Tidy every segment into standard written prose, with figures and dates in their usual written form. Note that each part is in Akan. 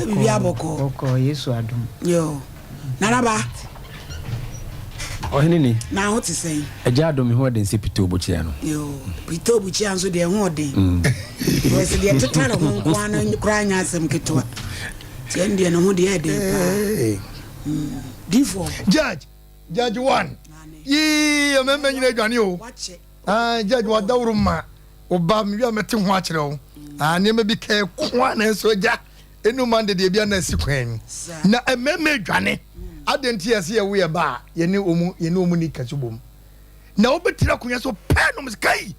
Sɛ biribiara bɔkɔɔ. Bɔkɔɔ, Yesu adom. Yoo. Nana ba. Ɔhene ni. Na ho te sɛn? Agya adom, me ho ɔden sɛ pitoo bukyia no. Yoo, pitoo bukyia nso deɛ ɛho ɔden. Because deɛ tetare ho nko ara no koraa nyɛ asɛm ketewa. Nti ɛno deɛ ne ho deɛ ɛden paa. Difoɔ. Judge, Judge one. Yii, ɔmɛmɛ nyina adwane o. Ah, Judge wadaworo ma. Wo ba mewie a mɛte ho akyerɛ wo. Ah, nneɛma bi ka ɛko a nanso agya ɛnu ma de deɛ bi ana asi kwan mu. Na mmarima adwane. Adɛn nti yɛsɛ yɛwo yɛ ba a yɛne ɔmu yɛne ɔmu ni kaso bom. Na wobɛtiri akonnwa so pɛɛ nom sika yi.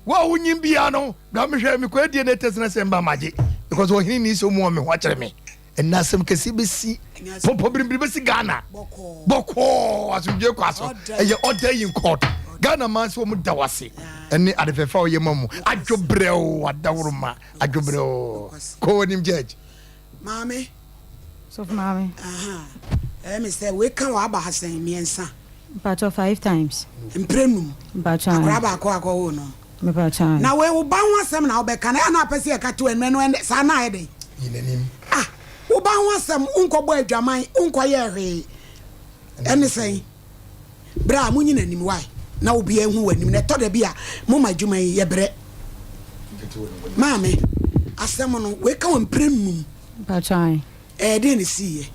Wo a wonyim biara no, bra mehwɛ mekɔyɛ DNA test na sɛ mba magye because ɔhene ni sɛ ɔmu wɔ me ho akyerɛ me. Ɛnna asɛm kɛseɛ bɛsi pɔmpɔ biribiri bɛsi Ghana bɔkɔɔ asomdwoe kwa so ɛyɛ order in court Ghana man sɛ wɔn da wase ɛne ade fɛfɛ a ɔyɛ ma mu adwo brɛw adaworo ma adwo brɛw kɔ wɔ nim judge. Maame. Sɔfo maame. Ɛyɛ me sɛ wei ka wɔ aba ha sɛn mmiɛnsa. Mpatsɔ five times. Mpre num. Mpatsɔ. Akora baako akɔwo no. Mepakyɛw. Na wei wo ba ho asɛm na wobɛka no ɛyɛ na apɛ sɛ yɛka to ɛno ɛno ɛnɛ saa na ayɛ dɛn? Yi n'anim. Ah wo ba ho asɛm wonkɔbɔ adwaman wonkɔyɛɛ hwee ɛne sɛn? Berɛ a monyi n'anim why na obiara nhu w'anim na ɛtɔ da bi a moma adwuma yi yɛbrɛ. Maame asɛm no wei ka wɔ mprɛ num. Mepakyɛw. Ɛɛ deɛn na ɛsiiɛ?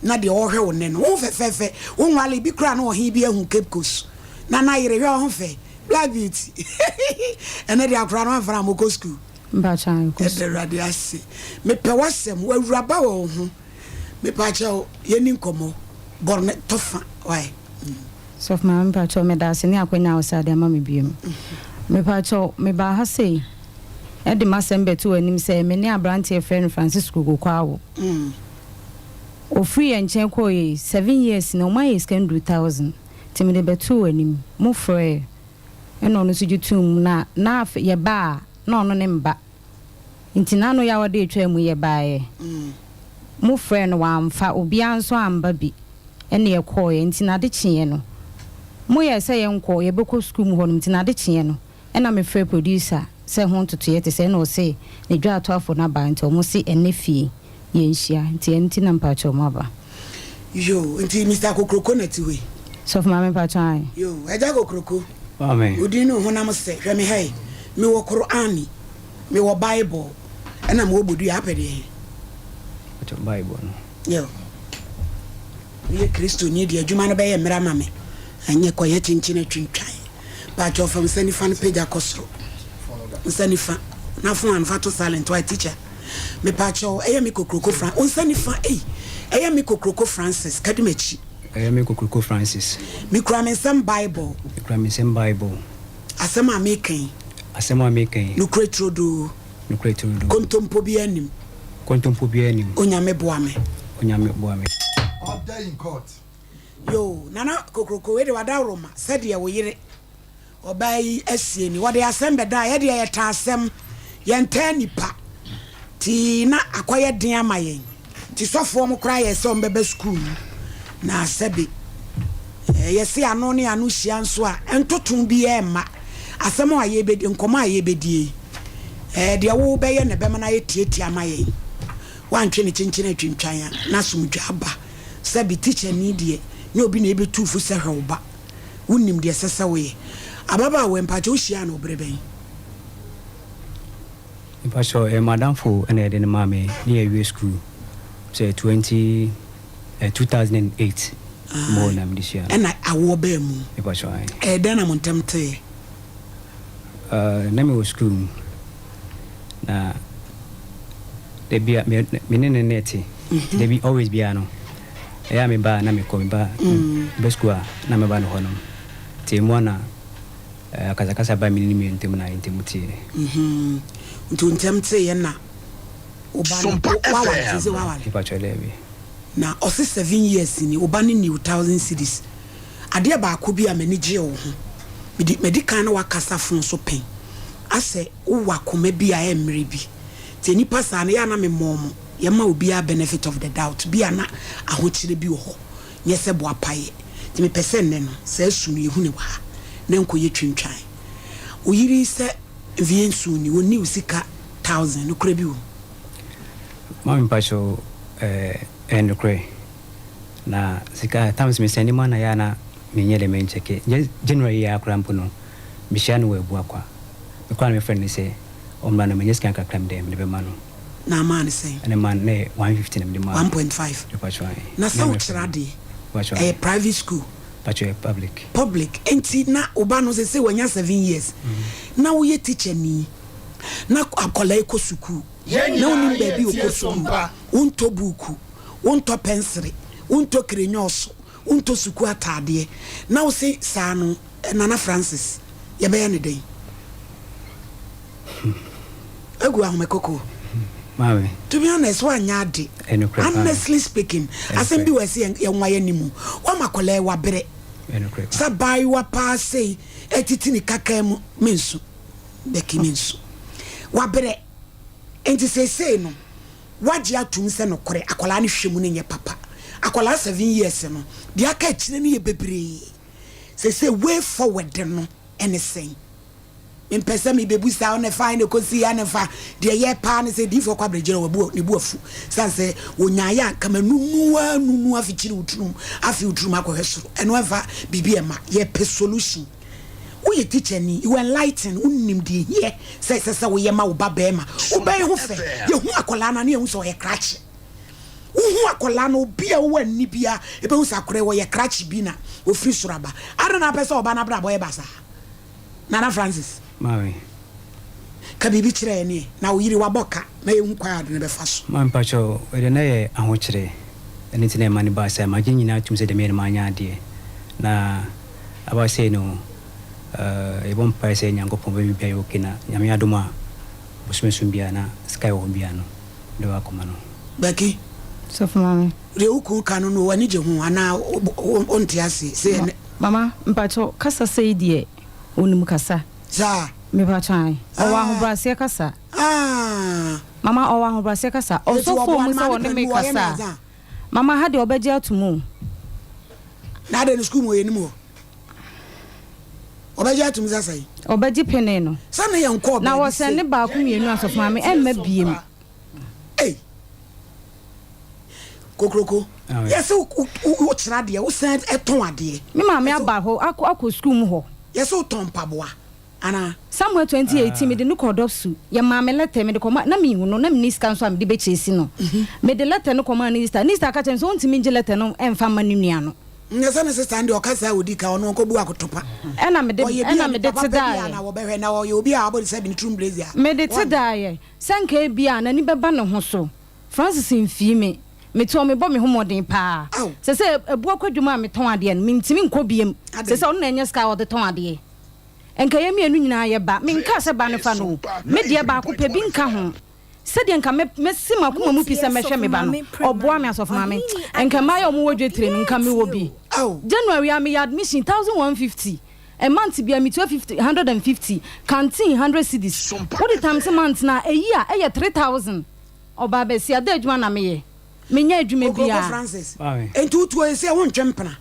Na deɛ ɔrehwɛ wo nnɛ no, wo ho fɛfɛɛfɛ, wo nwale bi koraa na ɔhene bi ahu Cape Coast na n'ayere, hwɛ wo ho fɛ, Black Beauty, ɛnɛ deɛ akwadaa no amfa no ammɔkɔ sukuu. Mpakyɛ ankɔ Yɛda sukuu. Awurade ase. Mepɛ w'asɛm, w'awuraba wɔ wo ho. Mepakyɛw, yɛnni nkɔmmɔ, bɔ no tɔfa, why? Sɔfo maame mepakyɛw medaase ne akwanya a wo saa de ama me biom. Mepakyɛw mebaa ha sei de m'asɛm bɛto w'anim sɛ me ne abranteɛ frɛ no Francisco Kokoawo. Ofiri yɛn nkyɛn kɔɔeɛ yi 7 years ni ɔmo ayɛ sika nduru 1000 nti mede bɛtoo w'anim. Mo frɛɛ ɛna ɔno nso gye too mu na na afei yɛbaa na ɔno ne mba nti n'ano yaw a ɔde retwaa mu yɛbaeɛ. Mo frɛɛ no wamfa, obiara nso amba bi ɛna yɛkɔeɛ nti n'ade kyeeɛ no mo yɛɛ sɛ yɛnkɔ yɛbɛkɔ sukuu mu hɔ nom nti n'ade kyeeɛ no ɛna me frɛɛ producer sɛ ho ntotoeɛ te sɛ ɛna ɔse ne dwaatoafoɔ no aba nti ɔmo se ɛnɛ fie yɛnhyia nti ɛno nti na mpakyɛw mo aba. Yoo nti Mister Kokroko na ti hɔ yi. Sɔfo maame mpakyɛw ae. Yoo Agya Kokroko. Maame. Wo din ne wo honam sɛ hwɛ me ha yi me wɔ Qur'ani me wɔ Bible ɛna me wɔ bodua apɛ deɛ he. Mpakyɛw Bible no. Yoo. Meyɛ Kristoni deɛ adwuma no bɛyɛ mmerɛ ama me ɛnyɛ kɔyɛ kyenkyen atwintwan. Pakyɛw fa wo nsa nifa no pagya kɔ soro. Wo nsa nifa na fon ano fa to silent why teacher. Mepakyɛw ɛyɛ me kokroko Fran wo nsa nifa ei ɛyɛ me kokroko Francis kadi m'akyi. Ɛyɛ me kokroko Francis. Mekura me nsam Bible. Mekura me nsam Bible. Asɛm a meka yi. Asɛm a meka yi. Nokorɛ turodoo. Nokorɛ turodoo. Kontompo biara nnim. Kontompo biara nnim. Onyame boa me. Onyame boa me. Order in court. Yoo Nana Kokroko wei de wadaworoma sɛdeɛ wo yere ɔbaa yi asie ni wɔde asɛm bɛdaa yɛ deɛ yɛtaa asɛm yɛntaa nipa nti na akɔyɛ den ama yɛn nti sɔfoɔ mo koraa yɛ sɛ wɔn bɛba sukuu mu na sɛbe eh, yɛse ano ne ano hyia nso a ntoto biara mma asɛm a yɛbɛdi nkɔmɔ a yɛbɛdie yi eh, deɛ wo bɛyɛ na ɛbɛma no ayɛ tietia ama yɛn woantwe ne kyenkyene atwintwan a na asomdwa aba sɛbe tikyani deɛ nyɛ obi na ɛbɛtu fo sɛ hwɛ wo ba wonim deɛ ɛsɛ sɛ woyɛ ababaawa mpakyɛ wohyiaa no bere bɛn? Mpakyɛ ɛyɛ madamfo ɛna yɛde no maa me ne yɛwie school sɛ 20 eh, 2008 mo na mede hyia no. Ɛna awoɔ baa mu? Mpakyɛ ae. Ɛyɛ dɛn na mo ntɛm teeɛ? Na mewɔ school mu na da bi a me me ne no na ɛte da bi always biara no ɛyɛ a meba a na mekɔ meba meba school a na meba no hɔ nom nti emu a na eh, akasakasa ba me ne no mmienu ntam na yɛn ntam teeɛ. Nti wo ntɛm teeɛ na wo ba no Sompa waware FM. seesei waware? Mepakyɛ daabi. Na ɔse 7 years ni wo ba no nni wo 1000 cedis. Adeɛ baako bi a m'ani gyee wo ho, mede madi kan na wakasa phone so pɛn, asɛ wowɔ akoma bi a ɛmmerɛ bi. Nti nnipa saa no yɛ a na memmɔɔ mo, yɛma obiara benefit of the doubt, bi a na ahokyerɛ bi wɔ hɔ, nyɛ sɛ boapayɛ. Nti mepɛ sɛ nnɛ no, saa su no yɛhu no wɔ ha, na nkɔyɛ twintwan. Wo yere yi sɛ mfeɛ 7 ni, ɔnni wo sika 1000, nokorɛ bi wɔ mu? Maame mpakyɛw ɛɛ ɛyɛ nokorɛ na sika times me sɛnde ma na yɛ a na me nyɛ dɛ me nkyɛke just January yi ara koraa mpo no me hyia no wɔ Abuakwa me koraa na me frɛ no sɛ ɔmmra na manya sika kakra me dɛ mede bɛma no. Na amaa no sɛn? Ɛna maa no na ɛyɛ 150 na mede maa no. 1.5 Mepakyɛw ae. Na sɛ Na wo me kyerɛ frɛ no adeɛ mepakyɛw ae. ɛyɛ private school? Mepakyɛw ɛyɛ public. Public nti na wo ba no sesei wanya 7 years na wo yɛ teacher ni na akwadaa yi kɔ sukuu. Yɛn Na nyinaa wonim baabi yɛ a ɔkɔ tie sukuu. sompa. Wontɔ buuku, wontɔ pɛnsere, wontɔ krenyɔɔso, wontɔ sukuu ataadeɛ. Na wo se saa no, Nana Francis, yɛbɛyɛ no dɛn? Agu ahomekoko. Maame. To be honest, woanyɛ ade. Ɛnokorɛ paa. Honestly speaking, asɛm Ɛnokorɛ. bi wɔ ɛsɛ yɛn yɛnwa yɛn anim. Woama akwadaa yi wabrɛ. Ɛnokorɛ paa. Sɛ abaayewa paa sei atiti ne kakaa mu, mensu. Becky mensu. Wabrɛ. Enti seesei no, woagye atom sɛ nokorɛ akwadaa no hwɛ mu no nyɛ papa. Akwadaa 7 years no, deɛ aka akyire no yɛ bebree. Seesei way forward no ne sɛn? Mempɛ sɛ mebɛbu saa wo ne fa ne kɔsi ya ne fa. Deɛ ɛyɛ paa ne sɛ diifoɔ Kwabre Gyerɛ wabu ne bo afu. Sane sɛ wɔnyaeɛ a nka manunu ara nunu afikyiri wo tirim afi wo tirim akɔhwɛ soro. Ɛno ɛmfa biribi ɛmma. Yɛpɛ solution. Woyɛ teacher ni, you enlighten, wonim deɛ ɛhiɛ sɛ ɛsɛ sɛ woyɛ ma wo ba bɛɛma. Wo ba yi ho fɛ, yɛhu akwadaa no a na yɛhu sɛ ɔyɛ krakye. Wohu akwadaa no, obi a ɔwɔ ani biara ɛbɛhu sɛ akwadaa yi ɔyɛ krakye bi na ɔfiri soro aba. Adɛn na wopɛ sɛ ɔba no abrabɔ yɛ basaa? Nana Francis. Maame. Ka biribi kyerɛ yɛn ɛ, na wo yere wabɔ ka na yɛhu kwan a ɔde no bɛfa so. Maame mpakyɛw, wei deɛ na ɛyɛ ahokyere, ɛno nti na ɛma no baa saa. Magye nyinaa atum sɛ deɛ meyɛ no manyɛ adeɛ. Na aba sei no, yɛbɔ mpaeɛ sɛ Nyankopɔn bɛma biribi ayɛ okay na Nyame adom a, bosome so biara na sika ɛwɔ hɔ biara no, mede bɛkɔ akɔma no. Becky, Sɔfo Maame. Deɛ wo kunu ka no no w'ani gye ho anaa wonte aseɛ? Sɛ ɛnɛ. Mama, mpakyɛw, kasa sei deɛ onim kasa. Saa? Mepakyɛw ae. Ɔwɔ ahobrɛaseɛ kasa. Ah. Mama, ɔwɔ ahobrɛaseɛ kasa. Eti Ɔsɔ ɔboa phone mu no sɛ maame ɔne panin me ɔyɛ kasa no a. adze a. Mama, ha deɛ ɔbɛgye atom o. Na adɛn no sukuu mu ɔyɛ nim hɔ? Ɔbɛgye atom sɛ sɛn? Ɔbɛgye pene no. Sɛ ne yɛn kɔɔ Na baabi wɔsɛn sei. ne baako mmienu asɔfo maame ɛmma biem. Ei. Kokroko. Yɛsɛ wokyerɛ adeɛ, wosan tɔn adeɛ. Me maame aba hɔ akɔ akɔ sukuu mu hɔ. Yɛsɛ wotɔn mpaboa anaa? Samuel 2018 mede no kɔɔ Dɔpsu yɛ maa me lɛtɛ mede kɔma na mehu no na menni sika nso a mede bɛkyɛsi no mede lɛtɛ no kɔmaa ne sista ne sista ka kyerɛ me sɛ ɔntumi ngye lɛtɛ no ɛmfa mma ne nua no. Nyɛ sɛ ne sista no deɛ ɔka saa a ɔdi ka ɔno ɔnkɔbu akotopa. Ɛna mede Ɔyɛ bi a ɛna nipa mede papa te bi a daeɛ. na wɔbɛhwɛ na ɔyɛ obi a wabɔ ne sɛ bi ne tirim blaze a Mede te wɔnyɛ. daeɛ sɛ nka ebia n'ani bɛba ne ho so. Francis mfii me. Mete hɔ mebɔ me ho mmɔden paa. Ao. Sɛ sɛ abua kwadwom a metɔn adeɛ no mentumi nkɔ biem. Adɛn? Sɛ sɛ ɔno na ɛnyɛ sika a ɔde tɔn adeɛ. Nka yɛn mmienu nyinaa yɛ ba. Menkaa sɛ ba no fa no o. Me deɛ baako pɛ bi nka ho. Sɛdeɛ nka mɛ, mɛsi m'akoma mu pi sɛ mɛhwɛ me ba no, ɔboa me Asɔfo Maame. Nka mmayewa a wɔwɔ dwetire no, nka mewɔ bi. January a meyɛ admission, 1150. A month biara metua 50, 150. Canteen, 100 cedis. Wode times month no a, ɛyi a, ɛyɛ 3000. Ɔbaa bɛsi, ada adwuma na meyɛ. Menyɛ adwuma Okuroko biara. Francis, Maame. enti wotu hɔ seesei a wontwe mpena?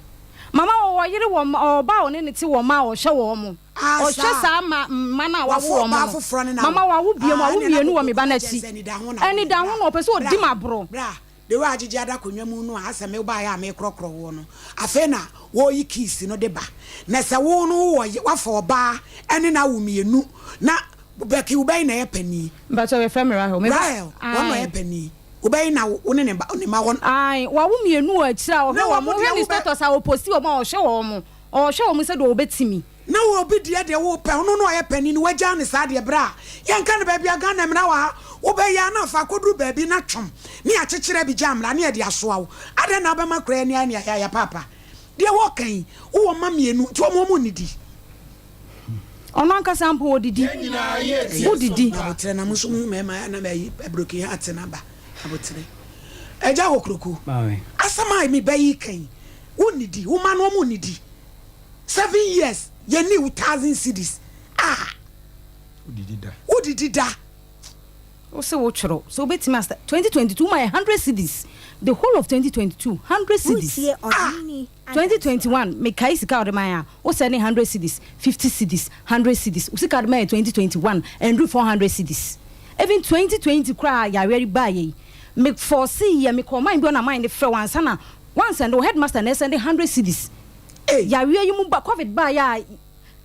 Mama wɔwɔ yere wɔ mma, ɔwɔ ba a ɔne no te wɔ mma a ɔhwɛ wɔn. Ah, Ɔhwɛ saa. saa mma mma no a wawo Wafa wɔn ɔbaa no. foforɔ ne no Mama awo. wawo biom, Ah, wawo ɛnneɛ na mmienu wɔ me kokroko ba no na kyerɛ akyi. sɛ anidaho na wowɔ. Anidaho Bra, na ɔpɛ sɛ ɔdi bra, m'aborɔ. bra. The way agyegye ada akonnwa mu no a asɛ me wobaeɛ a mekorɔkorɔ woɔ no, afei na wɔreyi keys no de ba. Na sɛ wo no wowɔ woafa ɔbaa ne no awo mmienu na Becky wo bɛn na ɛyɛ panin? Mpakyɛw yɛfrɛ me Rahel. Me ba, Rahel, wɔn na ae. ɔyɛ panin. Wo bɛn na wo ne ne ba ne mma wɔn. Ae, wawo mmienu wɔ akyire a ɔhwɛ Na wɔn. wɔn Wohwɛ deɛ ne wo bɛ. status a ɔposti wɔn a ɔhwɛ wɔn. Ɔhwɛ wɔn sɛdeɛ ɔbɛtumi. Na wo obi deɛ deɛ wo pɛ ɔno na ɔyɛ panin no wagyaa no saa deɛ berɛ a yɛnka no baabi a Ghana mmara wɔ ha wo bɛyɛ a na afa akɔduru baabi na twom ne akyekyere abigya mmara ne yɛde asoa wo adɛn na wobɛma koraa ani ayɛ nea yɛayɛ paapa deɛ wɔka yi wowɔ mma mmienu nti wɔn wɔn nnidi. Ɔno ankasa mpo ɔdidi. Wodidi. Aboterɛ na mo nso mo hu mmarima a na ayi broken heart no aba aboterɛ agya wɔ kuroko asɛm a me ba yi ka yi wo nnidi wo ma no wɔn nnidi. 7 years yɛnni wo 1,000 cedis ah. Wodidi da. Wodidi da. Wo se wo twerɛ so wobɛtumi asa 2022 woma yɛ 100 cedis, the whole of 2022, 100 cedis. Wotie ah. Ɔhene 2021 mekae sika a wode ma yɛn a wo sɛ ne 100 cedis, 50 cedis, 100 cedis. Wo sika wode ma yɛ 2021 ɛnduru 400 cedis. Even 2020 koraa yareɛ yi baa yɛ yi. Me forcee yɛ, mekɔɔ mine bi hɔ na mine no frɛ wo ansa na wansɛnde wo, headmaster na ɛsɛnde hundred cedis. Yareɛ yi mu ba, covid baeɛ a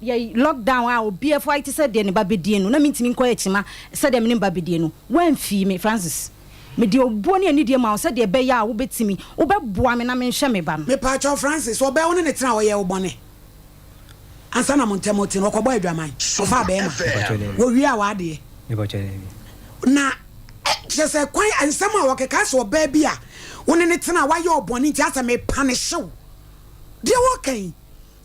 yɛ lock down a obiara fight sɛ deɛ ne ba bɛdie no, na mentumi nkɔ akyima sɛdeɛ me ne me ba bɛdie no, woamfii me, Francis. Mede obuo ne anidie ma wo sɛdeɛ ɛbɛyɛ a wobɛtumi, wobɛboa me na menhwɛ me ba no. Mepaakyɛw Francis, ɔbaa wo ne no tena a ɔyɛɛ wo bɔne ansa na mo ntɛm te no, ɔkɔbɔɔ adwaman, ɔfaa bɛɛma, wɔwiaa w'adeɛ. Na kyerɛ sɛ kwan, nsɛm a ɔkeka sɛ ɔbaa bi a wo ne no tena a wayɛ wo bɔne nti asɛ mepanehye wo. Deɛ wɔka yi,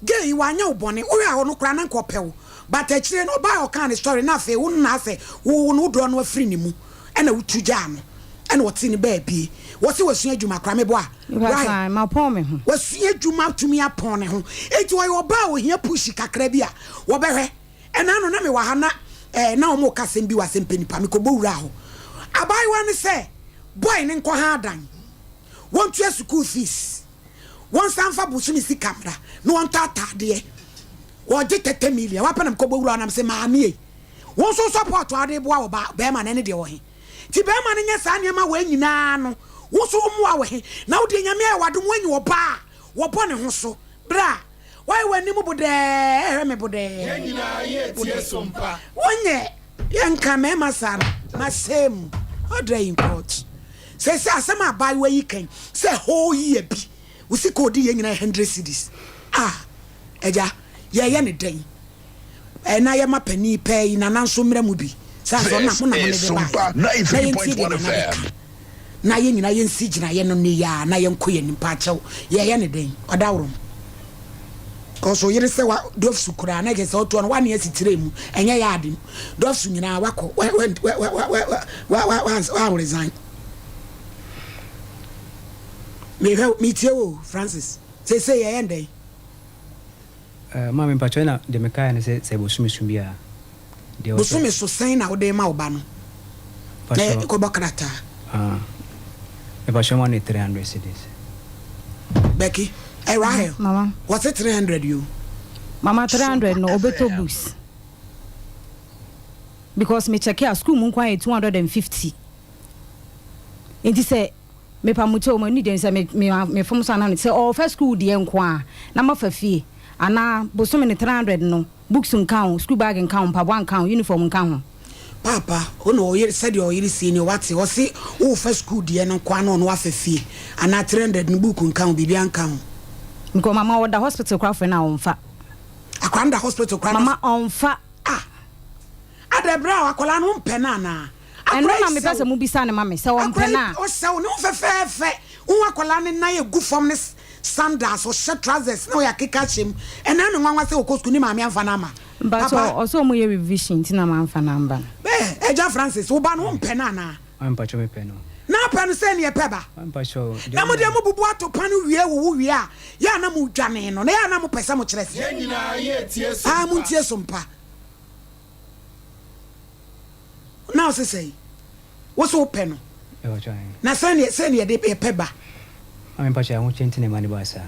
Girl yi wanyɛ wo bɔne, wohwɛ a ɔno koraa na nka ɔpɛ wo but akyire no ɔbaa a ɔkaa ne story na afei wo na asɛ wo no wodɔ no afiri ne mu ɛna wotu gyaa no ɛna ɔte ne baabie wɔse wasua adwuma koraa meboa Rahel mapɔn me ho. Wasua adwuma atumi apɔn ne ho enti ɔyɛ ɔbaa a ohia push kakra bi a wɔbɛhwɛ ɛna ano na mewɔ ha na eh, na wɔn reka asɛm bi wɔ asɛmpɛ nipa mekɔbɔ wuraa hɔ abaayewa no sɛ boy no nkɔ ha adan wɔntua sukuu fees Wɔnsan mfa bosome sika mmra na wɔntɔ ataadeɛ. Wɔgye 30 million. Wapɛ na mekɔbɔ wura hɔ na mese maame ei, wo nso support a wode boa wo ba bɛrima no ɛne deɛ wɔ he? Nti bɛrima no nyɛ saa nneɛma wei nyinaa no, wo nso wo mmoa wɔ he? Na wo deɛ Nyame ayɛ w'adom woanyi ɔbaa a wɔbɔ ne ho so. Bra, woayɛ w'anim bodɛɛ ɛhwɛ me bodɛɛ bodɛɛ. Wonyɛ. Yɛnka mmarima saa no masɛm order in court sɛsɛ asɛm a abaayewa yi kan sɛ whole year bi wo sika odi yɛ nyina yɛ hundred cedis ah agya yɛyɛ ne dɛn ɛna yɛma panin pɛɛ yi nana nso mmerɛ mu bi sɛ asɔ na mo na mo ne de baayɛ na yɛntie deɛ nana bɛka na yɛn nyinaa yɛnsi gyinaeɛ no nnɛ yi ara na yɛnkɔ yɛn anim paakyɛw yɛyɛ no dɛn ɔdaworo no cause oyere sɛ wa dɔfsu koraa na kyerɛ sɛ ɔtoɔ no wane asi tire mu ɛnyɛ yɛ ade mu dɔfsu nyinaa wakɔ wa wa wa wa wa wa wa wa wa resign mehwɛ metie wo Francis sese yɛyɛ ndɛn. Eh, maame mpakyɛw na deɛ mekaeɛ ne sɛ sɛ bosome so bi a, deɛ ɔsɛ. Bosome so sɛn na wode ma wo ba no na kɔbɔ krataa? Ah, mepakyɛw ma no 300 cedis. Becky, eh Rahel, Mama. wɔse 300 yo. Mama 300 no ɔbɛtɔ books because me check a school mu nko ayɛ 250 nti sɛ Mepa mo kyɛw m'ani den sɛ me me me fom so anaa sɛ ɔɔfa school deɛ nko a na mafa fie anaa bosome no 300 no books nka ho school bag nka ho mpaboa nka ho uniform nka ho. Paapa wo na ɔyere sɛdeɛ ɔyere sie nie wate ɔse wofa school deɛ no nkoa na ɔno wafa fie anaa 300 no book nka ho biribiara nka ho. Because mama ɔda hospital koraa frɛ no a ɔnfa. Akwadaa no da hospital koraa na. Mama ɔnfa. Ah adɛn berɛ a akwadaa no wompɛ no anaa. Ɛno na mepɛ sɛ mobisa no ma me, sɛ ɔmpɛ no a. Akwadaa yi ɔsɛw ne ho fɛfɛɛfɛ. Wohu akwadaa no nan egu fam ne sandals, ɔhyɛ trousers na ɔyɛ akeka ahyɛ mu. Ɛnna me nwanwa sɛ ɔkɔ sukuu ne maame amfa no amma. Mpakyɛ Papa. ɔsɛ ɔmo yɛ revision nti na mamfa no amba no. Bɛɛ, Agya Francis, wo ba no wompɛ no anaa? Mpakyɛ mepɛ no. Na apɛ no sɛ neɛ ɛpɛ ba. Mpakyɛ Na mo deɛ mo bubu ato pan wie wowo wie a, yɛ a na mo dwane no, na yɛ a na mo pɛ sɛ mo kyerɛ sɛ. Ah, montie so mpa. Na ɔse sɛn? Wo se wopɛ no. Na sɛn sɛn yɛde yɛpɛ ba? Maame mpakyɛ ahokyerɛ nti na ɛma no baa saa.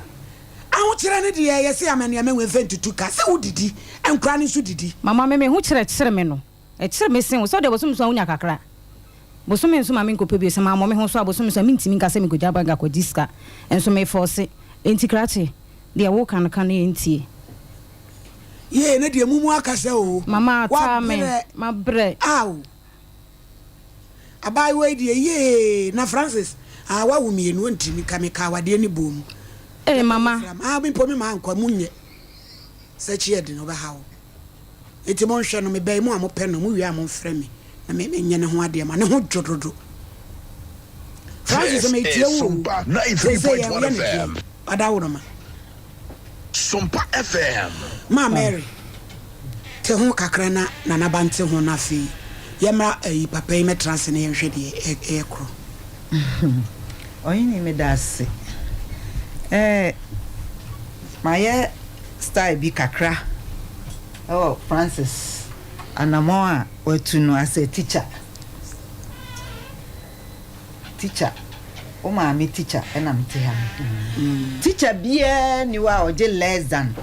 Ahokyerɛ no deɛ yɛse amaneama wei mfa ntutu ka sɛ wodidi nkora no nso didi. Mama me me ho kyerɛ kyere me no ɛkyere me sen wo sɛ ɔdeɛ bosome so a wonya kakra bosome nso ma me nkɔpɛ bio sɛ mammɔ me ho so a bosome so a mentimi nka sɛ mekɔgya bank akɔgye sika nso me fɔɔse enti krakye deɛ woka no ka no yɛntie. Yee ne deɛ mumu akasa oo. Mama ataa me, Wabrɛ. mabrɛ. Aw. Abaayewa yi deɛ yee na Francis ah wawo mienu ontimi ka me ka awadeɛ ne bom. Ee mama. Ah me mpo me maa nkwa mu nyɛ sɛ kyi ɛden ɔbɛha wo. Enti monhwɛ no mebɛn mo a mopɛ no mo wie a momfrɛ me na me menyɛ ne ho adeɛ ma ne ho dwo dodo. Francis This metie is wo oo. Sompa Seisei yɛ 93.1 yɛ ne deɛn FM. Ɔdawuroma. Sompa FM. Maa Mary te ho kakra na Nana ba nte ho na afei yɛmmra ayi papa yi mɛtena ase na yɛnhwɛ deɛ ɛyɛ korɔ. Ɔhene meda ase. Eh, mayɛ style bi kakra ɛwɔ Francis anamɔn a watu no as a teacher. Teacher, wo maame teacher ɛna mete ha no. Teacher biara nni hɔ a ɔgye less than,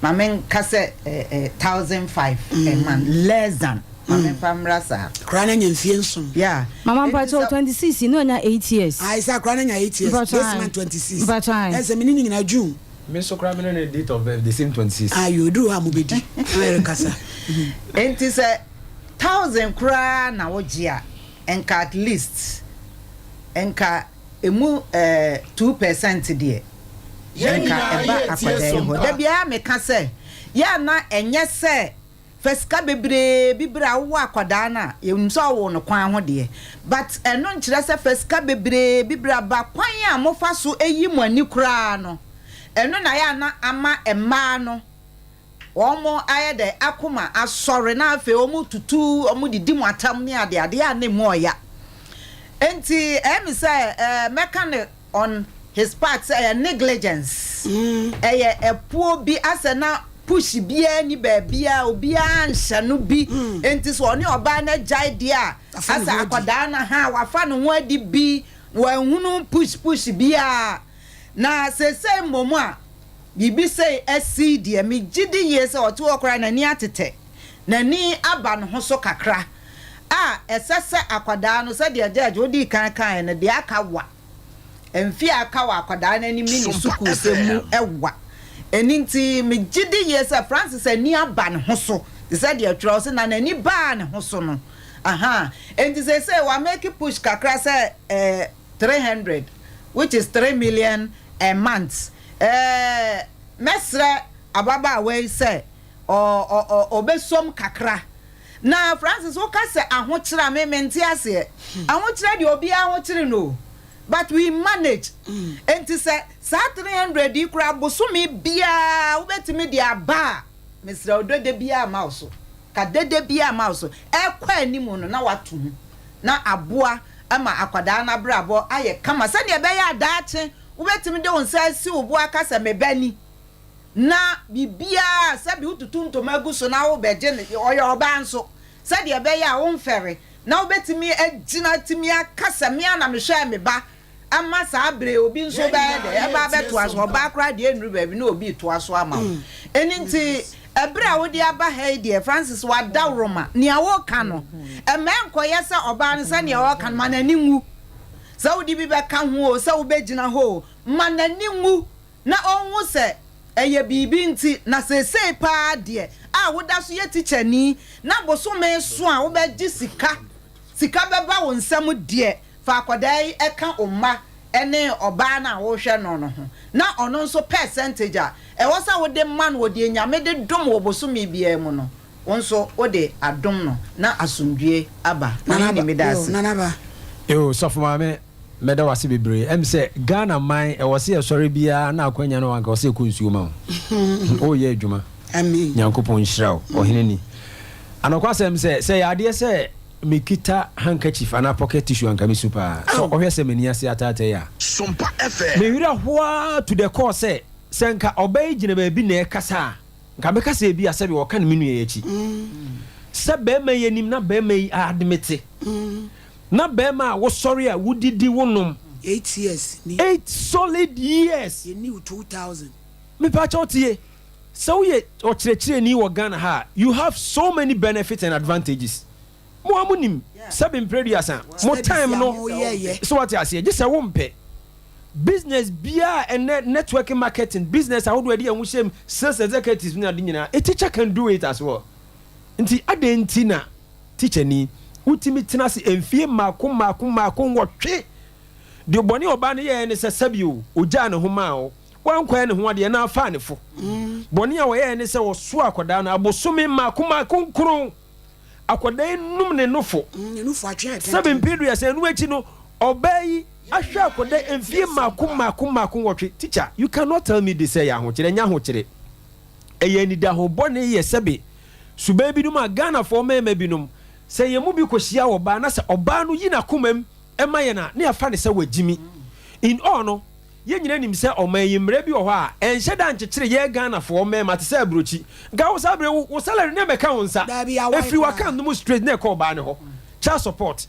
ma menka sɛ eh, eh, 1005 a month, less than. Ma memfa mmra saa. Akwadaa no anya mfie nson. Yeah. Mama Enti mpakyɛw sɛ. 26 na onya 8 years. Ae sɛ akwadaa no anya 8 years. Mpakyɛw This ae. month 26. Mpakyɛw ae. Ɛsɛ me ne no nyinaa June. Me nso koraa me ne no date of birth the same 26. Ayo eduru hɔ a mobɛdi. Na yɛrekasa. Enti sɛ thousand koraa na wogye a, nka at least nka emu eh, 2% deɛ Yɛn nka nyinaa ɛba yɛretie akwadaa yi hɔ. Sompa. Da biara meka sɛ, yɛ a na ɛnyɛ sɛ fa sika bebree bi berɛ a wowɔ akwadaa no a, yɛnim sɛ ɔwoo no kwan ho deɛ, but ɛno nkyerɛ sɛ fa sika bebree bi bra, ba kwan a mofa so yi mo ani koraa no, ɛno na yɛ a na ama mmaa no wɔn ayɛ dɛ akoma asɔre na afei wɔn tutu wɔn didi mo atam ne ade ade a na emu ɔya. Enti ɛyɛ me sɛ ɛɛ mɛka no on his part sɛ ɛyɛ negligence, ɛyɛ ɛpoɔ bi asɛ na push biara ni baabiara obiara nhyɛ no bi enti sɛ ɔne ɔbaa no agyae deɛ a Wafa ne asɛ ho adi. akwadaa no ha wafa ne ho adi bi wanhunu push push biara na seesei mmom a biribi sei asi deɛ megye di yie sɛ ɔte hɔ koraa n'ani atetɛ n'ani aba ne ho so kakra a ɛsɛ sɛ akwadaa no sɛdeɛ judge wodii kan kaeɛ no deɛ aka wa mfe a aka wɔ akwadaa no anim ne ne Sompa sukuusɛm mu FM. wa. Ɛno nti, megye di yie sɛ Francis ani aba ne ho so te sɛ deɛ twerɛ se na n'ani baa ne ho so no. Ahaa. Enti seesei wa make push kakra sɛ eh, 300 which is 3 million a month. Eh, mɛsrɛ ababaawa yi sɛ ɔ, ɔ, ɔ, ɔbɛsom kakra. Na Francis, woka sɛ ahokyere a, me mente aseɛ. Ahokyerɛ deɛ obiara ahokyere no o. But we manage. Enti sɛ saa 300 yi koraa bosome biara wobɛtumi de aba a, mesrɛ wo dede biara mma wo so. Ka dede biara mma wo so. Ɛrekɔ anim no na woato mu na aboa ma akwadaa no abrabɔ ayɛ kama sɛdeɛ ɛbɛyɛ a daakye wobɛtumi de wo nsa asi wo bo aka sɛ me ba ni. Na biribiara sɛbi wotutu ntoma gu so na wobɛgye no, ɔyɛ ɔbaa nso, sɛdeɛ ɛbɛyɛ a womfɛre na wobɛtumi agyina atumi aka sɛ me ara na mehwɛɛ me ba ama saa berɛ yi, obi nso Yɛn bɛyɛ nyinaa dɛ ɛba yɛretie abɛtoa so, Sompa. ɔbaa koraa deɛ ɛnnuru baabi na obi retoa so ama wo. Ɛno nti ɛberɛ a wode aba ha yi deɛ Francis w'adaworoma, nea woreka no, ɛmma ɛnkɔyɛ sɛ ɔbaa no sɛdeɛ ɔreka no, ma n'ani nwu. Sɛ wode bi bɛka ho o, sɛ wobɛgyina hɔ o, ma n'ani nwu. Na ɔnhu sɛ ɛyɛ biribi nti, na seesei paa deɛ a woda so yɛ tikyani na bosome so a wobɛgye sika, sika bɛba wo nsam deɛ, fa akwadaa yi ka wo mma ne ɔbaa no a worehwɛ no no ho, na ɔno nso percentage a ɛwɔ sɛ wode ma no wɔ deɛ Nyame de dom wo bosome biara mu no, wo nso wode adom no na asomdwoeɛ aba. Nana Ɔhene ba, meda yo, ase. Nana ba. Yoo sɔfo maame mɛda wase bebree ɛm sɛ Ghana man ɛwɔ sɛ yɛsɔre biaa na akwanya no anka ɔsɛ yɛkɔ nsuo ma wo woyɛ adwuma Amen. Nyankopɔn nhyira wo ɔhene ni anɔkwasɛm sɛ sɛ yɛ adeɛ sɛ mekita handkerchief anaa pocket tissue anka mesu paa sɛ ɔhwɛ sɛ m'ani ase ataatae a Sompa FM. me werɛ hoaa to the core sɛ sɛ nka ɔbaa yi gyina baabi na ɛkasa a Nka mɛka sɛ ebia sɛdeɛ ɔka no me nua yi akyi sɛ barima yi anim na barima yi admete na barima a wosɔre a wodidi wonom. 8 years ni. 8 solid years. Yɛnni wo 2000. Mepakyɛw tie, sɛ woyɛ ɔkyerɛkyerɛni wɔ Ghana ha a, you have so many benefits and advantages. Mo a monim sɛbe mprɛduasa, mo Studies time a no, moyɛyɛ. so wate aseɛ, gye sɛ wompɛ. Business biara ɛnɛ networking marketing business ahodoɔ a yɛde yɛn ho hyɛ mu, sales executives ne ade nyinaa, a teacher can do it as well. Nti adɛn nti na teacher ni wotumi tena ase mfie mmaako mmaako mmaako 8 deɛ bɔne a ɔbaa no yɛɛ ne sɛ sɛbi o, ogyaa ne ho maa wo, wankɔyɛ ne ho adeɛ na afaa ne fo. Bɔne a wɔyɛɛ ne sɛ ɔsoa akwadaa no abosome mmaako mmaako 9, akwadaa yi num ne nofo. Ne nofo atwe atɛntɛn. Sɛbi 30 ɛno akyi no, ɔbaa yi ahwɛ akwadaa mfie mmaako mmaako mmaako 8. Teacher, you cannot tell me this sɛ ɛyɛ ahokyerɛ, ɛnyɛ ahokyerɛ. Ɛyɛ anidaho bɔne yɛ sɛbi suban binom a Ghanafoɔ mmarima binom, sɛ yɛn mu bi kɔhyia ɔbaa na sɛ ɔbaa no yi n'akoma mu ma yɛn a, na yɛafa no sɛ wagyimi. In all no, yɛn nyinaa nim sɛ ɔman yi mmara bi wɔ hɔ a ɛnhyɛ da nkyekyere yɛn Ghanafoɔ mmarima te sɛ aburokyi. Nka wo saa berɛ wo, wo salary no mmɛka wo nsa. Daabi, awae Ɛfiri koraa. w'account no mu straight na ɛkɔ ɔbaa no hɔ. Child support.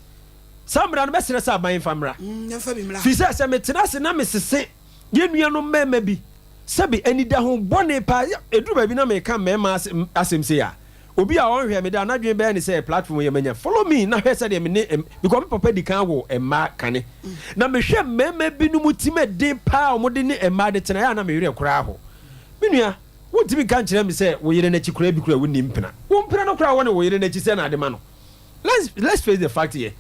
Saa mmara no mɛsrɛ sɛ aban mfa mmra. Yɛmfa bi mmra. Firi sɛ sɛ metena ase na mesese yɛn nuanom mmarima bi sɛbe anidaho bɔne paa, ɛduru baabi na meka mmarima asɛm sei a, Obi a ɔnhwɛɛ me da, n'adwene bɛyɛ ne sɛ platform yɛ manya. Follow me na hwɛ sɛdeɛ me ne because me papa di kan wo mmaa kane. Na mehwɛ mmarima binom tim ɛden paa a wɔde ne mmaa de tena, ɛyɛ a na me werɛ koraa ho. Me nua, wontumi nka nkyerɛ me sɛ wo yere no akyi koraa bi koraa wonni mpena. Wo mpena no koraa wɔ ne wo yere no akyi sɛ na ade ma no. Let's let's face the fact here.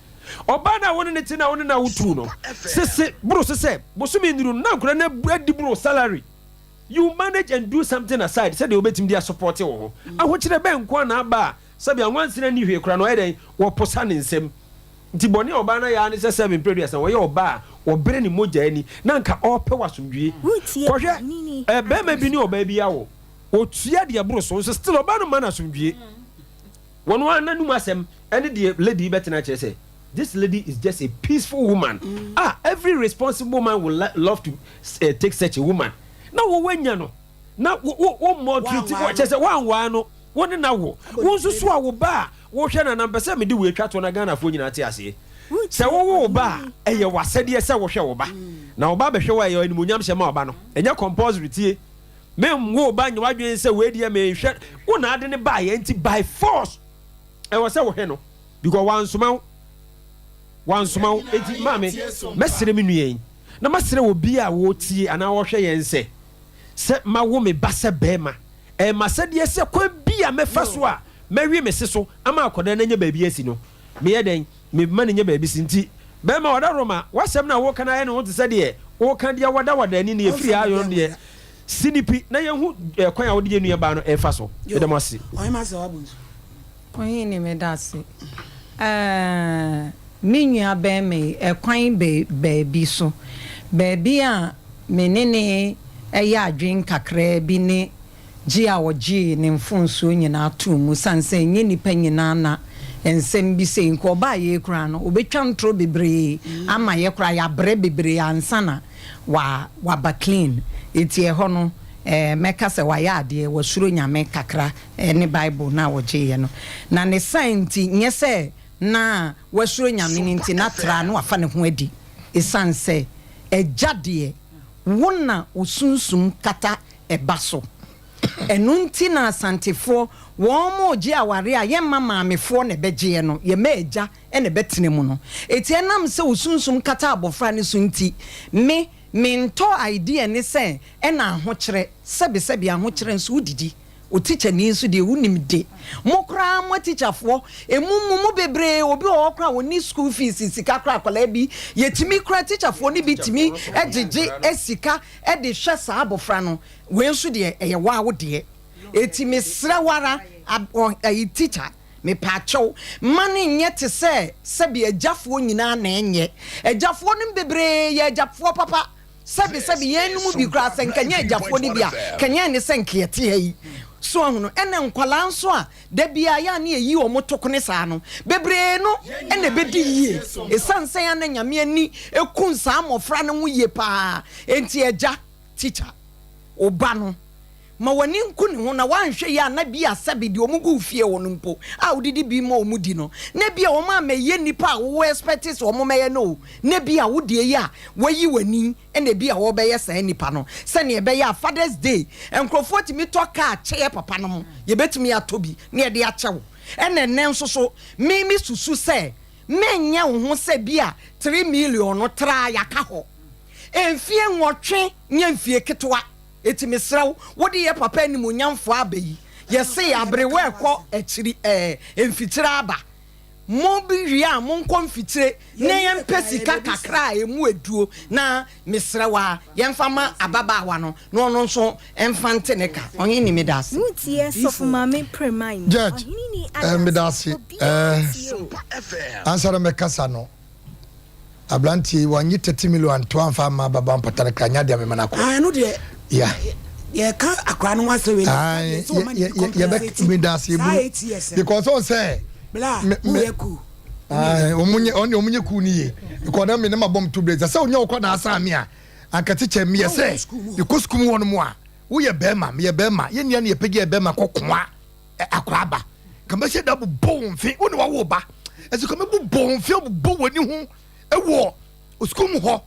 Ɔbaa no a wo ne no te na wo ne no a wotu no sese boro so sɛ bosome nnuru no na nkwadaa no adi boro salary. You manage and do something aside sɛdeɛ wobɛtumi de asupɔte wo ho. Ahokyerɛ bɛn nko ara na aba a sɛbi anwansena nni hwee koraa no ɔyɛ dɛn? Wɔposa ne nsam. Nti bɔne a ɔbaa no ayɛ ara ne sɛ sɛbi mprɛ aduasa ɔyɛ ɔbaa a ɔbrɛ ne mogya ani na anka ɔrepɛ w'asomdwie. Kɔhwɛ ɛ barima bi ne ɔbaa bi awo, ɔtua deɛ ɛboro so nso still ɔbaa no mma no asomdwie. Wɔn ara n'anum asɛm ɛne deɛ lady yi bɛtena kyerɛ sɛ this lady is just a peaceful woman a every responsible man will love to take such a woman na wo wanya no na wo wo wo mmɔ treat wo kyerɛ sɛ woanwaa no wo ne na wo wo nso so a wo ba a wohwɛ no anaa mpɛ sɛ mede wei twa toɔ na Ghanafoɔ nyinaa te aseɛ sɛ wowo wo ba a ɛyɛ w'asɛdeɛ sɛ wohwɛ wo ba na wo ba bɛhwɛ wo a ɛyɛ animuonyam hyɛ ma wo ba no ɛnyɛ compulsory tie Menwo wo ba nyɛ w'adwene sɛ wei deɛ menhwɛ wo na ade no baeɛ nti by force ɛwɔ sɛ wohwɛ no because wansoma wo wansoma wo enti maame mɛsrɛ me nua yi na masrɛ obi a wɔtie anaa wɔhwɛ yɛn sɛ sɛ mawo me ba sɛ bɛrima ɛyɛ m'asɛdeɛ sɛ kwan bi a mɛfa so a mɛwe me se so ama akwadaa no anya baabi asi no meyɛ dɛn Me mma no nya baabi si nti. Bɛrima ɔda Roma, w'asɛm no a woreka no ayɛ ne ho te sɛ deɛ woreka deɛ wɔda wɔda ani no yɛfiri ha yɔn deɛ si no pi na yɛnhu kwan a wode yɛn nua baa no refa so. Meda mo ase. Ɔhene meda ase. Ɛɛ me nua bɛrima yi ɛkwan bɛ baabi so baabi a me ne ne yɛ adwene kakraa bi ne gye a ɔgyee ne mfomsoɔ nyinaa too mu sane sɛ ɛnyɛ nnipa nyinaa na nsɛm bi sei nka ɔbaa yei koraa no ɔbɛtwa ntorɔ bebree ama yɛ koraa yɛabrɛ bebree ansa na wa waba clean enti ɛhɔ no eh, mɛka sɛ wayɛ adeɛ wasuro Nyame kakra ne Bible no a ɔgyeeɛ no na ne saa nti nyɛ sɛ na wasuro Nyame no nti na tra na wafa ne ho adi ɛsiane sɛ agya deɛ wo na wo sunsum kata ɛba so. Ɛno nti na Asantefoɔ wɔn regye awareɛ a yɛmma maamefoɔ na ɛbɛgyeɛ no, yɛma agya na ɛbɛtena mu no. Enti ɛnam sɛ wo sunsum kata abɔfra no so nti, me mentɔ idea ne sɛ ɛna ahokyerɛ, sɛbesɛbe ahokyerɛ nso wodidi. Otikyani nso deɛ wonim de. Mo koraa mo atikyafoɔ, ɛmu mo mu bebree, obi wɔ hɔ koraa a ɔnni school fees sika koraa, akwadaa bi, yɛtumi koraa tikyafoɔ no bi tumi gyegye sika de hwɛ saa abɔfra no, wei nso deɛ ɛyɛ waa wo deɛ, enti mesrɛ wo ara, ayi teacher, mepaakyɛw, mma no nyɛ te sɛ sɛbi agyafoɔ nyinaa na ɛnyɛ, agyafoɔ nom bebree yɛ agyafoɔ papa, sɛbi sɛbi yɛn nom bi koraa sɛ nka nyɛ agyafoɔ no bi a, kɛnyɛ ne sɛ nka yɛte ha yi, so ahunu, ɛna nkwadaa nso a Da biara yɛ a na yɛyi wɔn to kone saa no, bebree no na ɛbɛdi yie. Ɛsiane sɛ yɛ a na Nyame ani ku saa mmɔfra no ho yie pa ara nti, agya, tikya, wo ba no, ma w'ani nku ne ho na woanhwɛ yie a na bi a sɛbe deɛ wɔn gu wo fie hɔ no mpo a wodidi bi ma wɔn di no, na bi a wɔn ammɛyɛ nnipa a wo expect sɛ wɔn mmɛyɛ no o, na bi a wo deɛ yi a woayi w'ani na ebia wɔrebɛyɛ saa nnipa no sɛnea ɛbɛyɛ a Father's Day nkurɔfoɔ tumi tɔ kaa kyɛ yɛ papa nom, yɛbɛtumi atɔ bi na yɛde akyɛ wo. Ɛna ɛnnɛ nso so me me susu sɛ menyɛ wo ho sɛ bi a 3 million no traa yɛaka hɔ mfie nwɔtwe nyɛ mfie ketewa, eti mesrɛ wo wode yɛ papa animuonyamfoɔ aba yi, yɛse aberewa ɛkɔ akyiri ɛɛ mfikyire aba. Mo wie a monkɔ mfikyire na yɛmpɛ sika kakra a ɛmu aduo na mesrɛ wo ara yɛmfa ma ababaawa no na ɔno nso mfa nte ne ka. Ɔhene meda ase. Judge, eh, meda ase. Eh, ansa na mɛkasa no, Abranteɛ yi wannye 30 million anto amfa amma ababaa mpata no kra nyɛ adeɛ a mema no akɔ. Ah, ɛno deɛ. Yeah. Yɛka akora no ho asɛm wei. Ah, yɛbɛ meda ase ebu because ɔn sɛ. Bla, woyɛ cool. Ah, ɔmo nye ɔne ɔmo nye cool ni yie because na me ne ma bɔm to brɛ sɛ ɔnyɛ ɔkɔ na asan mi a anka teacher mi yɛ sɛ mekɔ sukuu mu hɔ nom a woyɛ bɛrima meyɛ bɛrima yɛn nua ne yɛpɛgya yɛ bɛrima kɔ koa akora aba ka mɛhyɛ da bobɔ wo mfe wo ne wawo ba ɛsɛ ka mɛbobɔ wo mfe bobɔ w'ani ho ɛwɔ sukuu mu hɔ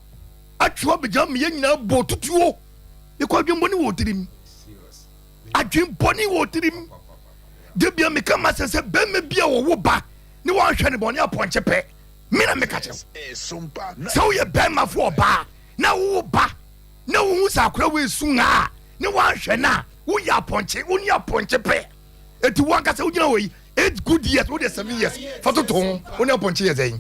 atwe abɛgyina meyɛ nyinaa bɔ tutuo mekɔ adwenbɔne wɔ tirim adwenbɔne wɔ tirim. Da bia meka m'asɛm sɛ bɛrima bi a wɔwo ba ne wɔanhwɛ ne bɔne apɔnkye pɛ. Me na meka kyerɛ wo. Sɛ woyɛ bɛrima fo ɔbaa na wowo ba na wohu sɛ akora wei su a ne wɔanhwɛ no a woyɛ apɔnkye, wo ne apɔnkye pɛ. Eti wo ankasa wogyina hɔ yi eight good years wo deɛ seven years fa toto ho wo ne apɔnkye yɛ sɛn?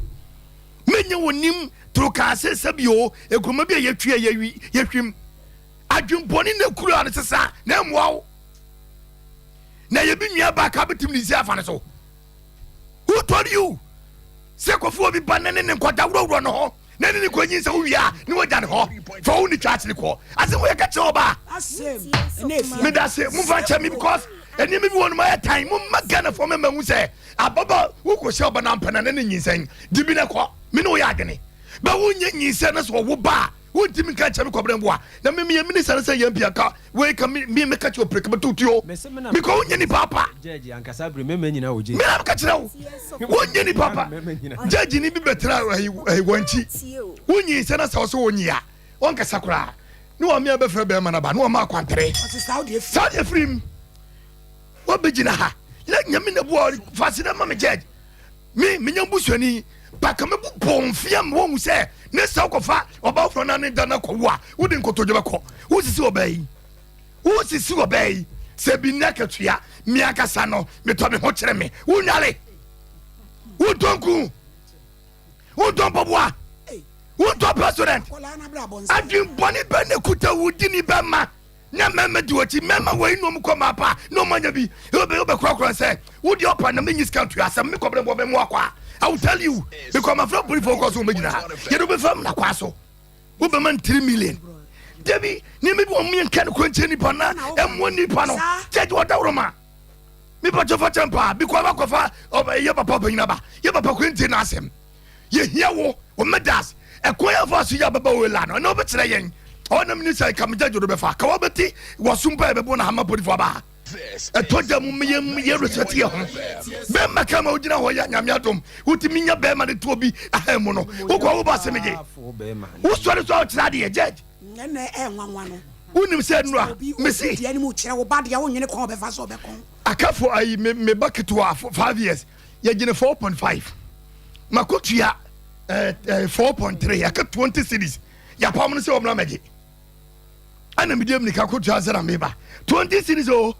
Menyɛ wɔ nim torokaase sɛbi o nkuruma bi a yɛtwi a yɛwi yɛhwim adwembɔne na kura no sesa na ɛmmoa wo. Na yɛ bi nua ba ka bɛtumi de nsi afa no so. Who told you sɛ kɔfo obi ba ne ne ne nkɔda worɔworɔ no ho na ne ne kɔ nyin sɛ wowie a ne wagya ne hɔ fa wo ne twa akyere kɔ asɛm woyɛ ka kyerɛ ɔba meda se momfa nkyɛ me because nneɛma bi wɔ no ma yɛ tan momma Ghanafoɔ mɛma hu sɛ ababa wokɔhyɛ ɔba no ampɛ na ne ne nyinsɛn di bi na kɔ me ne woyɛ adwene bɛ wonyɛ nyinsɛn na sɛ ɔwo ba a Wontimi nka nkyerɛ me Kwabena Mboa na me meyɛ minister no sɛ yɛn pia ka wei ka me me meka kyerɛ opere ka bɛto tuo because wonyɛ nipa apa. Judge ankasa bere mɛmɛ nyina wɔ jail. Me na meka kyerɛ wo wonyɛ nipa apa. Judge ni bi bɛtena ɛyi ɛyi wɔn akyi wonyi sɛ na sɛ ɔsɛ wonyi a wɔnkasa koraa ne wɔn mmea bɛfrɛ bɛrima no aba ne wɔn ma akwantere saa deɛ firi mu wɔbɛgyina ha na nyame na bu fa ase na ma me judge. Me, menya busuani ba ka mɛbu bɔ mfeɛ ma wɔhu sɛ ne sɛ wokɔfa ɔba foforɔ na ne da no akɔwo a wode nkotodwe bɛkɔ. Wosisi ɔbaa yi, wosisi ɔbaa yi sɛ bi nni akatua. Me ankasa no metɔ me ho kyerɛ me. Wonwale, wontɔ nku, wontɔ mpaboa, wontɔ president. Adwenbɔne bɛ ne kuta wo di ni bɛma. Na mmarima di w'akyi, mmarima wei na wɔn kɔ mmaa pa na wɔn anya bi. Wobɛ wobɛkorakora sɛ wo deɛ ɔpa na menyi sika ntua asɛm me kɔbrɛ bɔ bɛmo akɔ a. I will tell you because my friend polifo kɔ so wɔn bɛgyina ha. Yɛde wobɛfa mu na kwa so. Wobɛma no 3 million. Dabi nneɛma bi wɔn yɛn nka no kɔ nkyɛn nipa na ɛmoa nipa no. Kyɛ de ɔdaworo ma. Nipa kyɛ fa kyɛn paa because wakɔfa yɛ papa ɔpanyin aba. Yɛ papa kɔ ntie n'asɛm. Yɛhia wo, wo medals. Ɛkwan a fa so yɛ ababa wei la no, ɛna wobɛkyerɛ yɛn. Ɔwɔ na mene sɛ nka megya dwodo bɛfa. Ka wabɛti wɔso mpa yɛbɛbɔ na hama polifo aba ha. Ɛtɔ da mu yɛ yɛ respect yɛ ho. Bɛrima ka ma wogyina hɔ yɛ nyame adom. Wotumi nya bɛrima de to obi aha mu no. Wokɔ wo ba se megye. Wosɔre so a wokyerɛ adeɛ judge. Wonim sɛ nnura mesi. Akafo ayi me ba ketewa 5 years. Yɛgyina 4.5. Makotua eh, eh, 4.3 aka 20 cities. Yɛapam no sɛ ɔmmra mɛgye. Ɛna mede mmirika kotua sɛ na meba. 20 cities o. Oh.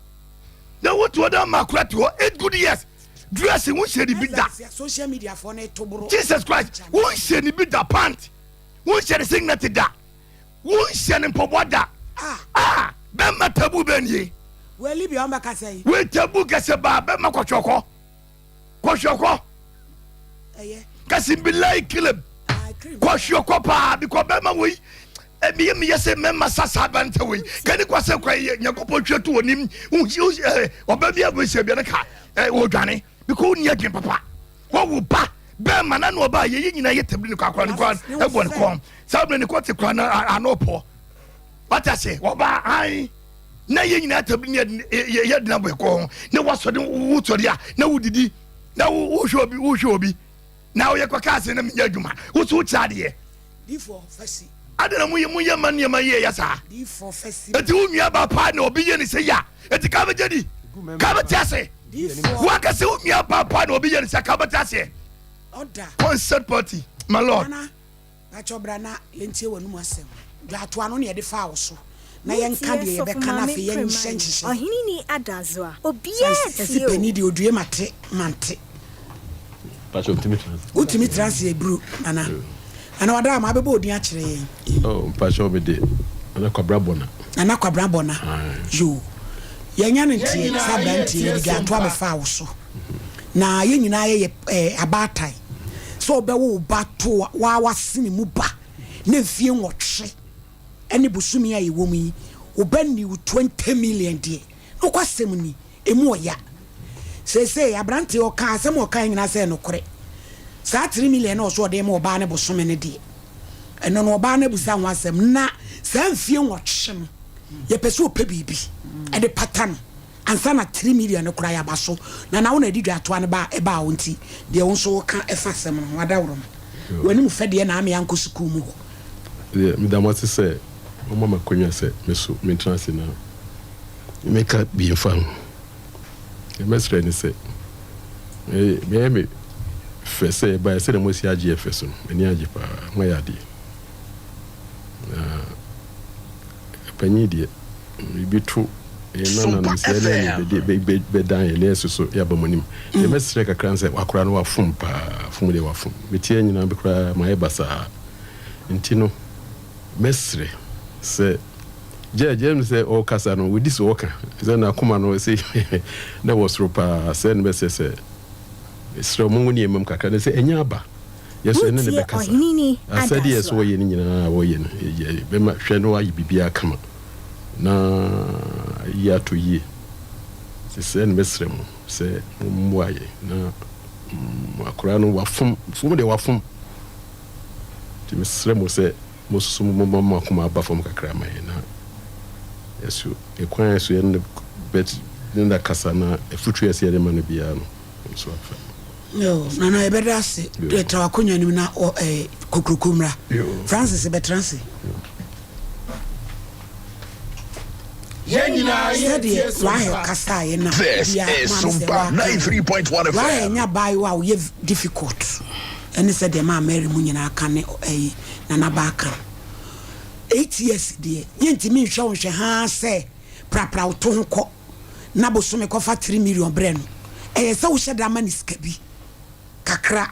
Na wotu ɔda ma akora te hɔ 8 good years. Dressing wonhyɛ ne bi da. Social media for ne to bro. Jesus Christ, wonhyɛ ne bi da pant. Wonhyɛ ne singlet da. Wonhyɛ ne mpɔboa da. Ah, ah bɛma tabu bɛ nie. Wei Libya wɔn bɛka sɛ. Wei tabu kɛse baa bɛma kɔhwɛkɔ. Kɔhwɛkɔ. Ɛyɛ. Kasi bilai kilem. Kɔhwɛkɔ paa bikɔ bɛma wei. Meyɛ meyɛ sɛ mɛma sa saa aberantɛ wei. Kani kwa sɛ kwa yɛ Nyankopɔn twa to onim. Ɔba bi a wɔahyia bia no ka wɔdwane. Bikɔ wonni adwen papa. Wɔwo ba bɛma na na ɔba yɛyɛ nyinaa yɛ tabiri ne kɔ akora ne kɔ ɛbɔ ne kɔn. Saa berɛ ne kɔ te kora na ano pɔ. Wate ase wɔba an na yɛ nyinaa tabiri ne yɛ dena bɔ ɛkɔ ho na wasɔre wosɔre a na wodidi na wohwɛ obi wohwɛ obi na woyɛ kɔ kaa se na menyɛ adwuma wo so wokyɛ adeɛ ade na moyɛ moyɛ ma nneɛma yɛ yɛ saa eti wo nua ba paa na obi yɛ ne sɛ ya eti ka bɛgye di ka bɛte ase wakasɛ wo nua ba paa na obi yɛ ne sɛ ka bɛte aseɛ concert party my lord. Pakyɛw bra na yɛntie w'anom asɛm. Dwaatoa no na yɛde faa wo so na yɛnka Wotie deɛ Sɔfo yɛbɛka na Maame afei yɛnhyɛ Premani, nhyehyɛe. Ɔhene ni Adazoa, Sane obiara sɛ yɛse tie o. panin deɛ odue mate mante. Pakyɛw metumi tena ase? Wotumi tena ase aburu Nana. Nana Wadaama abɛbɔ odin akyerɛ yɛn. Oh mpakyɛw mede Nana Kwabena Bɔna. Nana Kwabena Bɔna Aye. yoo. Yɛanya no nteɛ Yɛn sɛ nyinaa abranteɛ yɛtie yɛde dwaatoa Sompa. bɛfaa wo so. Na yɛn nyinaa yɛyɛ eh, abaatan. Sɛ wobɛwo wo ba to waa w'asene mu ba na mfie nwɔtwe ne bosome a yɛwɔ mu yi, wo ba nni wo 20 million deɛ, nokwasɛm ni, ɛmu ɔya. Seesei aberanteɛ ɔka asɛm a ɔkaeɛ nyinaa sɛ ɛyɛ nokorɛ. Saa 3 million no a ɔsɛ ɔde rema ɔbaa no bosome no deɛ, ɛno no ɔbaa no abusa ho asɛm. Na saa mfie nwɔtwe no, yɛpɛ sɛ ɔpɛ biribi de pata no. Ansa na three million no koraa yɛaba so na na wo na ɛde dwatoa no ba ɛbaa wo nti deɛ wo nso woka ɛfa asɛm no ho adaworoma w'anim fɛ deɛ na ame ankɔ sukuu mu hɔ. Deɛ meda mo ase sɛ moama me akwanya sɛ me so mentena ase na meka bi mfa ho. Deɛ mɛsrɛ ne sɛ, ɛyɛ me fɛ sɛ yɛbaeɛ, sɛdeɛ moasi agye yɛ fɛ so no, m'ani agye paa. Moayɛ adeɛ. Na panyin deɛ, biribi to yɛn nananom sɛ yɛne ɛne bɛde bɛdan yɛn na yɛso so yɛaba mo anim. Deɛ mɛsrɛ kakra ne sɛ, akwadaa no wafom paa, fom deɛ wafom. Meteɛ nyinaa bi koraa mayɛ basaa. Nti no, mɛsrɛ sɛ Judge, ɛyɛ me sɛ ɔrekasa no, ɔdi so ɔka sɛ n'akoma no sɛ na ɛwɔ soro paa, sɛ no bɛsɛ sɛ mesrɛ mo nneɛma mu kakra na sɛ ɛnyɛ aba yɛ so ɛne ne Wotie bɛkasa Ɔheneni asɛdeɛ ɛsɛ Adasoa. ɔyɛ no nyinaa a ɔyɛ no yɛ bɛma hwɛ no ayɛ biribiara kama na yi atɔ yie sɛ sɛ no mɛsrɛ mo sɛ mommoa yɛ na akwadaa no wafom fom deɛ wafom nti mesrɛ mo sɛ Mosusu momma mo akoma aba fam kakra ma yɛn na yɛso ɛkwan a ɛso yɛne no bɛ ne no akasa na afutuo a ɛsɛ yɛde ma no biara no nso afa. Yoo, Nana yɛbɛda ase. Yoo. Tra w'akonnwa no mu na ɔ ɛɛ kokroko mmra. Yoo. Francis bɛtena ase. Yoo. Sɛdeɛ Rahel kasaeɛ na This obiara is maame sɛ Sumpa waka no. 93.1 Rahel FM. nyɛ abaayewa a ɔyɛ difficult ɛne sɛdeɛ maa Mary mu nyinaa ka ne ɛyi Nana baa ka no. 8 years deɛ yɛntumi nhwɛ wo nhwɛ haa sɛ prapra wo to ho kɔ na bosome kɔfa 3 million brɛ no. Ɛyɛ sɛ wohyɛ da ma ne sika bi kakra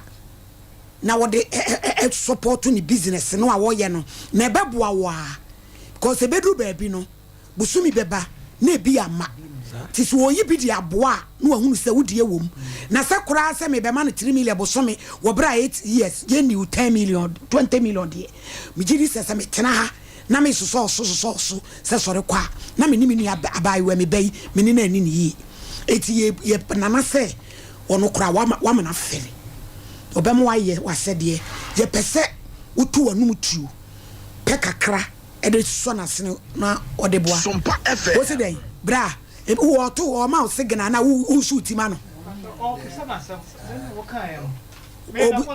na wɔde ɛ support ne business no a wɔyɛ no na ɛbɛboa wo a, because ɛbɛduru baabi no bosome bɛba na ebi ama nti sɛ wɔyi bi de aboa a na wahunu sɛ wodie wɔ mu na sɛ koraa sɛ mebɛma no 3 million bosome wɔ berɛ a 8 years yɛnni wo 10 million, 20 million deɛ, megye di sɛ sɛ metena ha na mesosɔ so sosɔ so sɛ sɔre kɔ a na me ne me nua abaayewa me ba yi me ne no ani ne yie. Eti yɛ yɛ nana sɛ ɔno koraa wama wama no afɛre ɔbɛma wayɛ wasɛdeɛ yɛpɛ sɛ wotu w'anom tuo pɛ kakra ɛde sɔ n'asene na ɔde boa. Sompa FM. Wosi dɛn bra wɔto ɔma wo signal na wo wosu ti ma no. Obu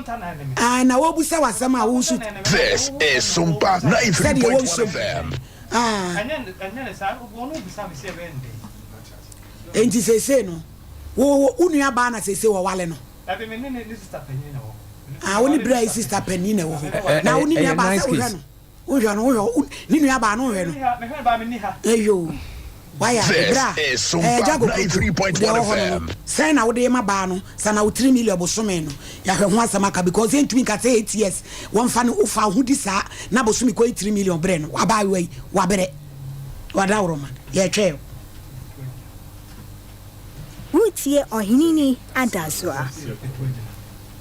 ah na wobusa w'asɛm a wosu. This is Sompa Sɛdeɛ 93.1 wɔnsom FM. Ah, enti seesei no wo wo nua baa na seesei wɔwale no? Ah, wo ne bra yi sister panin na ɛwɔ hɔ na wo ne nua Ɛyɛ baa nice sɛ wohwɛ case. no, wohwɛ no, wohwɛ ne nua baa no, wohwɛ no eyo wayɛ ade This bra is ɛɛ Sompa Jago Koko 93.1 deɛ ɛwɔ hɔ no FM. Sɛn na wode ma baa no sa na wo 3 million bosome no yɛahwɛ ho asɛm aka because yɛntumi nka sɛ 8 years wɔmfa no wofa wo ho di saa na bosome kɔyi 3 million berɛ no wabaayewa yi wabrɛ wadaworoma yɛtwɛɛ wo. Woretie Ɔheneni Adasoa.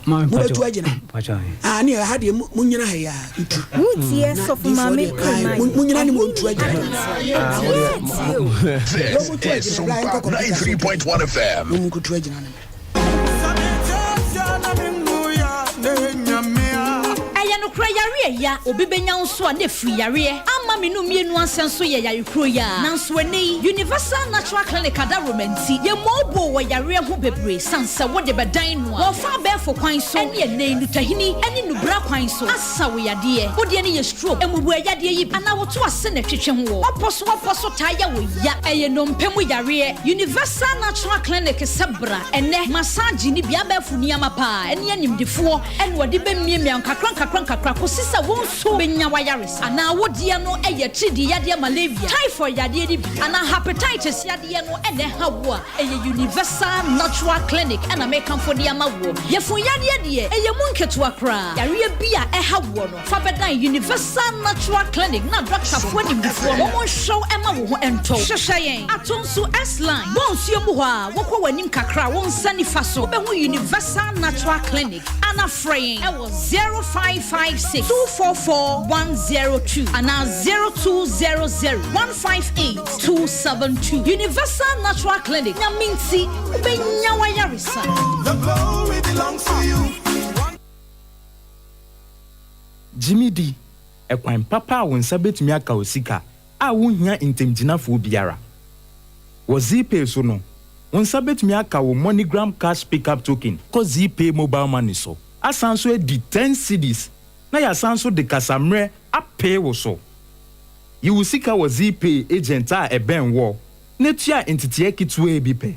Maame Mobɛtu mpakyɛw agyina mpakyɛw ahe. Ah, ne ɛha deɛ monyina ha yi a ntu. Woretie Na Sɔfo diifoɔ Maame deɛ ae, Premaye, monyina ne montu Ɔheneni agyina. Adasoa. Ah, Tie wodeɛ tie o. This Wɔmutu is agyina bra Sompa yɛnkɔ computer so ntu 93.1 FM. na ɔmu nkotu agyina no. Ɛyɛ nokorɛ, yareɛ ya obi bɛnya wo nso a na ɛfiri yareɛ ama me no mmienu ansɛ nso yɛ yare kuro yi a, nanso ɛnɛ yi Universal Natural Clinic adaworoma nti yɛmmɔɔboo wɔ yareɛ ho bebree sane sɛ wode bɛdan no a wɔfa abɛɛfo kwan so ɛne ɛnɛ yi nutahini ɛne nubra kwan so asa wo yadeɛ. Wodeɛ no yɛ stroke, mmubuo yadeɛ yi bi anaa woto ase na ɛtwetwe ho wɔ wapɔ so wapɔ so taa yɛ wo ya, ɛyɛ nnompe mu yareɛ, Universal Natural Clinic sɛ bra ɛnɛ massage ne bi, abɛɛfo nneɛma paa ɛne animdefoɔ ɛne wɔde bɛmiamia nkakra nkakra nkakra kɔsi sɛ wo nso bɛnya wayaresa. Anaa wodeɛ no ɛyɛ tiridii yadeɛ, malaria, typhoid yadeɛ no bi anaa hepatitis yadeɛ no ɛna ɛha wo a, ɛyɛ Universal Natural Clinic ɛna mekamfo de ama woɔ. Yɛfo yadeɛ deɛ ɛyɛ mu nketewa koraa, yareɛ bi a ɛha woɔ no fa bɛdan Universal Natural Clinic na dɔktafoɔ nimdifoɔ no wɔn nhwɛw ɛma wo ho ɛntɔw. Hwehwɛ yɛn ato nso S-Line bɔ nsuo mu hɔ a wokɔ w'anim kakra a wo nsa nifa so wobɛhu Universal Natural Clinic ana frɛ yɛn ɛwɔ 0556 244 102 anaa 0200 158 272. Universal Natural Clinic, Nyame nti wobɛnya wayaresa. The glory belongs to you. Gyimi di ɛkwan papa a wo nsa bɛtumi aka wo sika a wonhia ntamgyinafoɔ biara. Wɔ Zeepay so no, wo nsa bɛtumi aka wo MoneyGram Cash Pickup Token kɔ Zeepay mobile money so asan so adi 10 cedis na yɛasan so de kasammerɛ apee wo so. Yi wo sika wɔ Zeepay agent a ɛbɛn wɔ na tua nteteɛ ketewaa bi pɛ.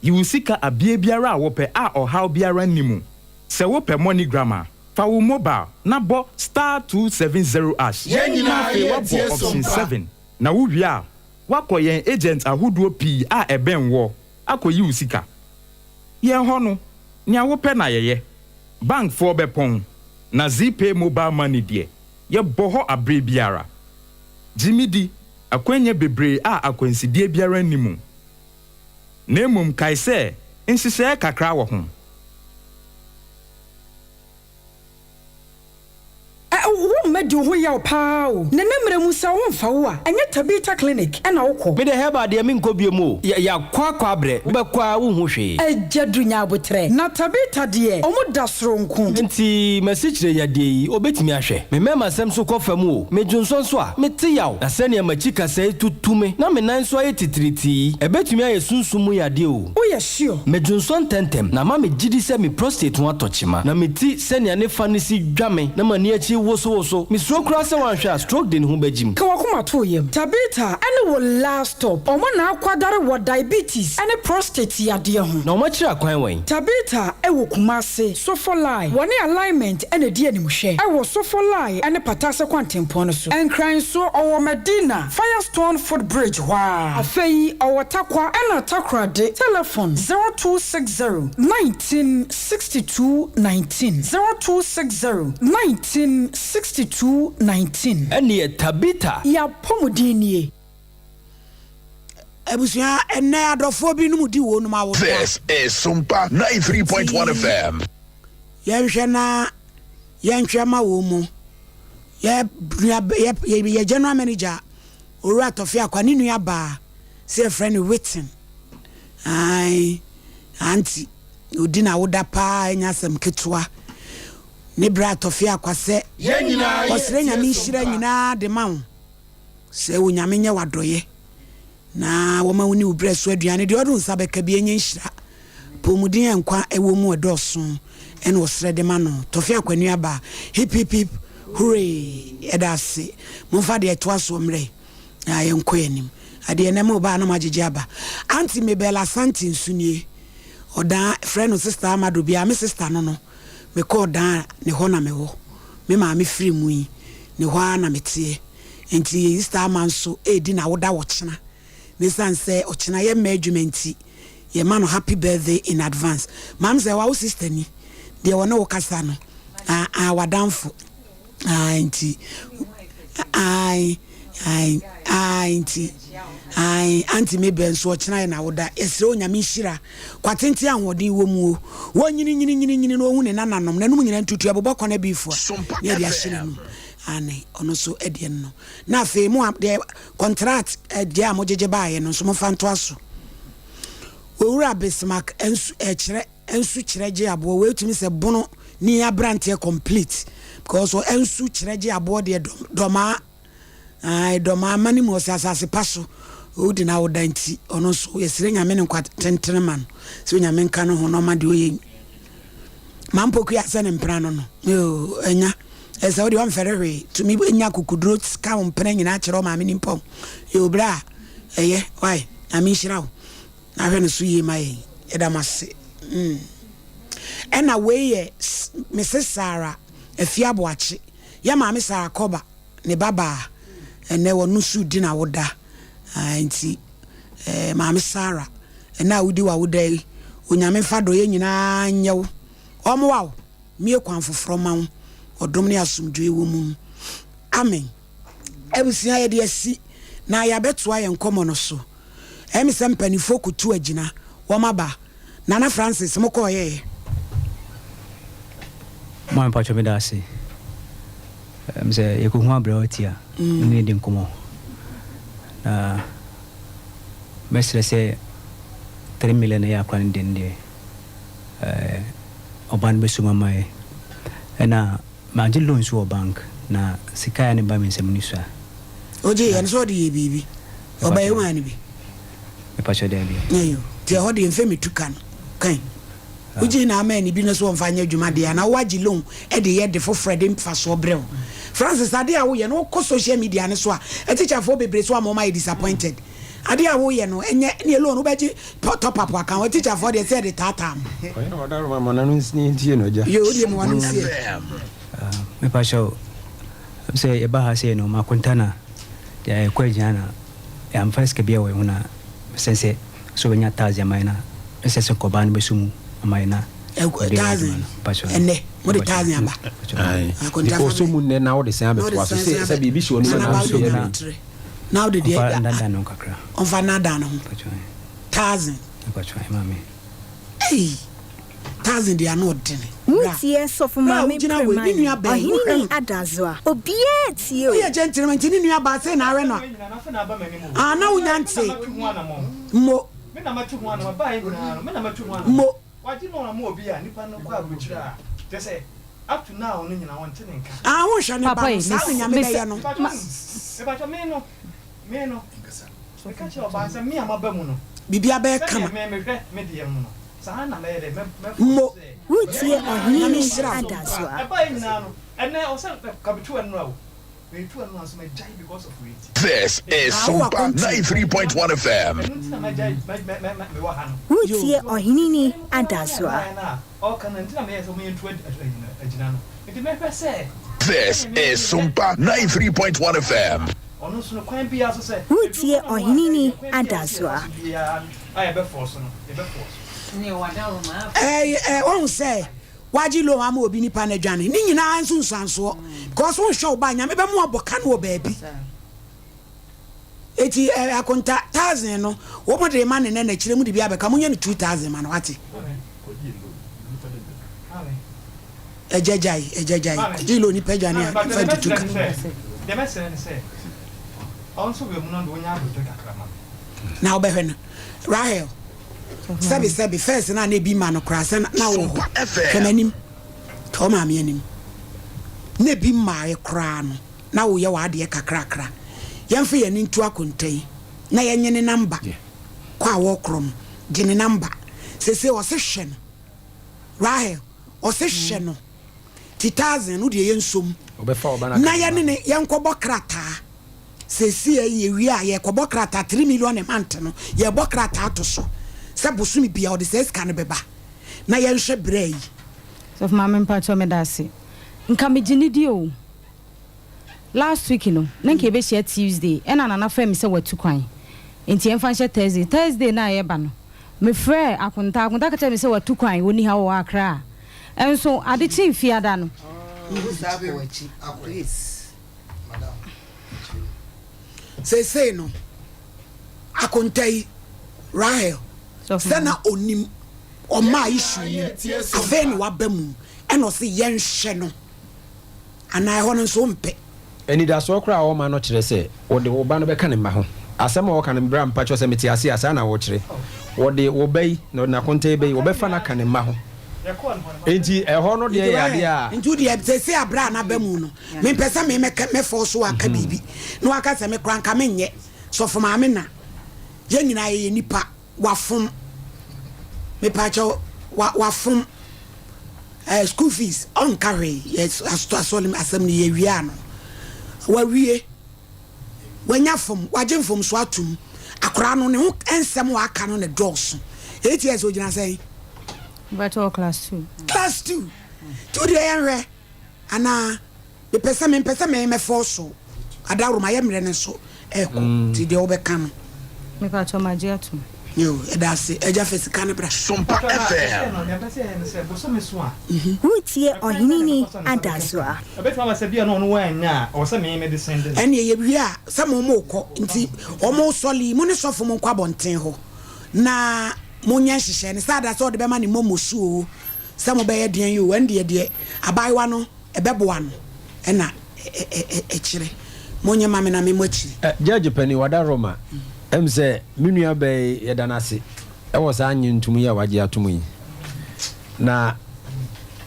Yi wo sika abea biara a wopɛ a ɔhaw biara nni mu. Sɛ wopɛ MoneyGram a, fa wo mobile na bɔ star 270 ash Yɛn na nyinaa afei yɛ woabɔ tie option Sompa. 7 na wowie a, woakɔ yɛn agent ahodoɔ pii a ɛbɛn woɔ akɔyi wo sika. Yɛn hɔ no, nea wopɛ na yɛyɛ. Bankfoɔ bɛpɔn, na Zeepay mobile money deɛ, yɛbɔ hɔ aberɛ biara. Gye me di, akwannya bebree a akwansideɛ biara nni mu. Na mmom kae sɛ nhyehyɛɛ kakra wɔ ho. Ɛ wo mma di wo ho yaw paa o. Na ne mmerɛ mu sɛ wo mfa wo a, ɛnyɛ Tabitha clinic na wo kɔ. Me deɛ herbal deɛ menkɔ biom o. Yɛ yakɔ akɔ abrɛ wobɛkɔ a wonhu hwee. Agya du nya aboterɛ. Na Tabitha deɛ ɔmo da soronko. Nti masikyire yadeɛ yi obetumi ahwɛ? Me mɛma sɛm so kɔ fam o, me dwonsɔ nso a, me te yaw, na sɛnea makyi kasɛe tutu me na me nan nso ayɛ titiritii yi, ɛbɛtumi ayɛ sunsum mu yadeɛ o. Woyɛ sure? Me dwonsɔ ntɛntɛm, na ama me gyidi sɛ me prostate ho atɔ kyema, na me ti sɛnea ne fa no si dwa me na m'ani akyi wosowoso. Me suro koraa sɛ wanhwɛ a stroke de ne ho bɛgyim. Ka w'akoma to wo yam. Tabitha ne wo last stop. Wɔn na akwadare wɔ diabetes ne prostate yadeɛ ho. Na wɔn akyiri akwan wɛn? Tabitha wɔ Kumasi, Sofolai. Wɔne Alignment na ɛdi animhwɛ wɔ Sofolai ne Patase kwantempɔn no so. Nkran nso, ɔwɔ Madina, Firestone foot bridge hɔ ara. Afei ɔwɔ Tarkwa ɛna Takoradi. Telefon, 0260 19 62 19, 0260 19 62 19. Ɛnneɛ Tabitha. Y'apɔmuden nie. Abusua, ɛnnɛ adɔfoɔ binom di wɔnom awoda. This is Sumpa 93.1 Nti FM. yɛnhwɛ na yɛntwɛ ma wɔn mu. Yɛ nua yɛ yɛ general manager Owura Tɔfe Akwa ne nua baa sɛ yɛfrɛ no Witten. Ae, auntie, odi n'awoda paa ɛnyɛ asɛm ketewa. Ne bra Tɔfe Akwa sɛ Yɛn nyinaa yɛ ɔsrɛ tie Nyame nhyira Sumpa. nyinaa de ma wo. Sɛ Onyame nyɛ w'adɔyɛ na wɔma wo ne wo brɛ so aduane deɛ ɔde wo nsa bɛka bi ɛnyɛ nhyira. Apɔwmuden a nkwa wɔ mu ɛdɔɔso ɛna ɔsrɛ de ma no. Tɔfe Akwanua ba hip hip hip hooray yɛda ase. Momfa deɛ ɛtoa soɔ mmerɛ na yɛnkɔ yɛn anim. Adeɛ ɛnɛ mo ba a na moagyegye aba. Auntie Mabel Asante nso nie. Ɔdaa frɛ no sister Amado biara me sister no no. Mekɔɔ daa a ne hɔ na mewɔ. Me maame firi mu yi ne hɔ ara na meteɛ. Enti Sister Ama nso redi n'awoda ɔkyena. Na esiane sɛ ɔkyena yɛmma adwuma nti, yɛma no happy birthday in advance. Maame sɛ wa wo sister ni, deɛ ɔne wo kasa no, ah ah w'adamfo. Ah nti, ae, ae, ae nti, ae, Auntie Mabel nso ɔkyena yɛ n'awoda. Yɛsrɛ Onyame nhyira, kwatenten ahoɔden wɔ mu o. Wɔnyini nyini nyini nyini na ɔhu ne nananom, n'anum nyina ntutu, ɛbobɔ kɔnɛ beef a, ne yɛde ahyɛ n'anum. Aane, ɔno nso deɛ no no. Na afei mo a deɛ kɔntrat deɛ a mogyegye baeɛ no nso momfa ntoa so. Owura Bismarck nsu ɛkyerɛ nsu kyerɛ gye aboɔ wei tumi sɛ bono ni abranteɛ complete because nsu kyerɛ gye aboɔ deɛ dɔmaa ae dɔmaa ma ne mu ɔsɛ asase pa so odi na awoda nti ɔno nso yɛsrɛ nyame ne nkwa tentene ma no sɛ onyame nka no ho na ɔma deɛ ɔyɛ Ma mpokua sɛ ne mpena no no. Yoo, anya. Ɛsɛ wo deɛ ɔmfɛre hwee. Tumi nya kukuduro ka wo mpena nyinaa kyerɛ ɔmaame ni mpɔn. Yoo, bra. Ɛyɛ, wai. Nyame nhyira wo. Na hwɛ no so yie ma yɛn. Yɛda mo ase. Mm. Ɛna wei yɛ Mrs. Sarah Afiaboakye. Yɛ maame Sarah Kɔba, ne ba baa. Ɛnɛ wɔno nso di n'awoda. Ah, nti, eh, maame Sarah. Ɛnnɛ a wodi w'awoda yi, Onyame mfa dɔyɛ nyinaa nyɛ wo, ɔmmoa wo, mmue kwan foforɔ ma wo, ɔdom ne asomdwoe wɔ mu. Amen. Abusua yɛde asi na yɛabɛtoa yɛn nkɔmmɔ no so. Ɛyɛ me sɛ mpaninfoɔ kɔtu agyina, wɔn aba. Nana Francis, mo kɔɔyɛɛ? Maame mpakyɛ meda ase. Ɛm sɛ yɛkɔhu abrɛ ɔte a, ne ne di nkɔmmɔ. Na Mɛsrɛ sɛ 3 million na ɛyɛ akora no deɛ no deɛ ɛɛ ɔba no bɛsum ama yɛ. Ɛna magye loan nso wɔ bank na sika a ɛne ba me nsam no sua. Ogye yɛ no sɛ ɔde yɛ biribi. Ɔba yɛ maa no bi. Mepakyɛ daabi. Ayo, nti ɛhɔ deɛ mfɛ metu ka no. Kan. Wogye na ama ani bi no so wɔmfa nyɛ adwuma deɛ anaa woagye loan de yɛ de foforɔ de mfasoɔ brɛ wo. Francis adeɛ a woyɛ no wokɔ social media no so a atikyafoɔ bebree so ama wɔn ayɛ disappointed. Adeɛ a woyɛ no ɛnyɛ ne loan wobɛgye top up aka ho. Teacherfoɔ deɛ sɛ yɛde taataa mo. Ɔyɛ na ɔda Roma ma n'ano ntie no agya. Yoo wodeɛ ma w'ano nsie. Mepa kyɛw sɛ yɛba ha sei no makonta na yɛkɔ agyina na yɛamfa sika biara wɔ yɛn ho na sɛ sɛ sɛ ɔbɛnya thousand ama yɛn a ɛsɛ sɛ nkɔbaa no bɛsɔ mu ama yɛn na ɔde yɛ adwuma no mpakyɛw. Ɛnɛ mode thousand aba. Ɔsɔ mu nnɛ na wode san abɛtoa so sɛ sɛ biribi hyɛ ɔno na ɔsɔ mu na wode deɛ ɔmfa nnada ne ho kakra. Ɔmfa nnada ne ho thousand. Mpakyɛw ɛma me. Ei thousand deɛ ano ɔdene. Wotie sɔfo Bra maame wogyina wei ne Premani nua bɛn ɔhene wohwɛ ni no. Adazoa obiaa tie o. Woyɛ gentleman nti ne nua baa sei na awɛ no a ah na wonya ntee mmo mmo. Ah wonhwɛ ne ba Papa no yi, saa na mes Nyame mes bɛyɛ no. ma. Biribiara bɛyɛ kama. Mo. Wotie ɔhene Nyame ni nhyira wo. Adazoa. This is Ah wowɔ Sompa akwantuo. 93.1 FM. Yoo. Wotie ɔhene ni Adazoa. This is Sompa 93.1 FM. Wotie ɔhene ni Adazoa. Ɛɛ ɛ woahu sɛ wagye loan ama obi nipa no adwane ne nyinaa nsunsuansoɔ because wonhwɛ wo ba nyame bɛma wabɔ ka no wɔ baabi eti ɛ akonta thousand no wɔn de ma ne nɛ n'akyire mu de bi abɛka mo nyɛ no 2000 ma no wate ɛgya gyae ɛgya gyae kɔgye loan nipa adwane a nfa ntutu ka. Na wobɛhwɛ no Rahel sɛbe sɛbe first no a na ebi ma no koraa sɛ na wowɔ hɔ hwɛ m'anim hwɛ wo maame anim na ebi mmaeɛ koraa no na woyɛ w'adeɛ kakrakra yɛmfa yɛn ani nto akonta yi na yɛnye ne namba kɔ a wɔkorɔ no gye ne namba sese ɔse hwɛ no Rahel ɔse hwɛ no ti thousand no deɛ yɛnsom na yɛne ne yɛnkɔbɔ krataa Seesei yi yɛwie a, yɛrekɔbɔ krataa, three million a month no, yɛrebɔ krataa ato so sɛ bosome biara ɔde saa sika no bɛba na yɛnhwɛ berɛ yi. Sɔfo maame mpakyɛw meda ase. Nka megye no di o. Last week no na nka yɛbɛhyia Tuesday ɛna Nana frɛɛ me sɛ watu kwan nti yɛmfa nhyɛ Thursday. Thursday no a yɛreba no mefrɛɛ Akonta, Akonta ka kyerɛɛ me sɛ watu kwan, ɔnni ha, ɔwɔ Accra. Nso ade kyee Fiada no. Seesei no, akonta yi, Rahel, sɛ na ɔnim, ɔmaa issue no mu, afei na waba mu, ɛna ɔse yɛnhwɛ no, anaa ɛhɔ no nso wompɛ? Anidasoɔ koraa a ɔma no kyerɛ sɛ ɔde wo ba no bɛka ne mma ho. Asɛm a ɔka no, bra mpakyɛw sɛ mete ase a, saa na wokyerɛ. Wɔde wo ba yi, na ɔde n'akonta yi ba yi, wɔbɛfa no aka ne mma ho. Enti ɛhɔ no deɛ Nti yɛ adeɛ Rahel, a. nti wo deɛ seesei a bra no aba mu no, mempɛ sɛ me mɛka, mɛfɔɔso wo aka biribi, na waka sɛ me koraa nka menyɛ. Sɔfo maame na, yɛn nyinaa yɛyɛ nnipa, wafom. Mepaakyɛw, wa, wafom. Eh, school fees, ɔnka hwee, yɛ asɔre asɛm no yɛwie ano. Wawie. Wanya fom, wagye mfomso atom. Akwadaa no, ne ho nsɛm a aka no na ɛdɔɔso. ATS ogyina sɛn? Mpakyɛ wɔ class two. Class two. Nti wo deɛ yɛnhwɛ anaa mepɛ sɛ mempɛ sɛ me mɛfɔɔso adaworo ma yɛ mmerɛ no nso ɛɛkɔ nti deɛ wobɛka no. Mepakyɛ magye atom. Yo, yɛda ase. Agya fa sika no bra. Sompa FM. Woretie Ɔheneni Adasoa. Ɛnneɛ yɛwie a, sɛ mo morekɔ nti, wɔresɔre yi, mo ne sɔfo monkɔ abɔnten hɔ na monyɛ nhyehyɛɛ no, sɛ ada sɛ ɔde bɛma ne momo so oo, sɛ mobɛyɛ deɛn yi oo, ɛndeɛ deɛ abaayewa no ɛbɛboa no ɛna ɛkyerɛ. Monyɛ ma me na memmɔ akyiri. Judge panin wada Roma ɛm sɛ me nua baa yi yɛda no ase ɛwɔ saa nye ntom yi a wagye atom yi na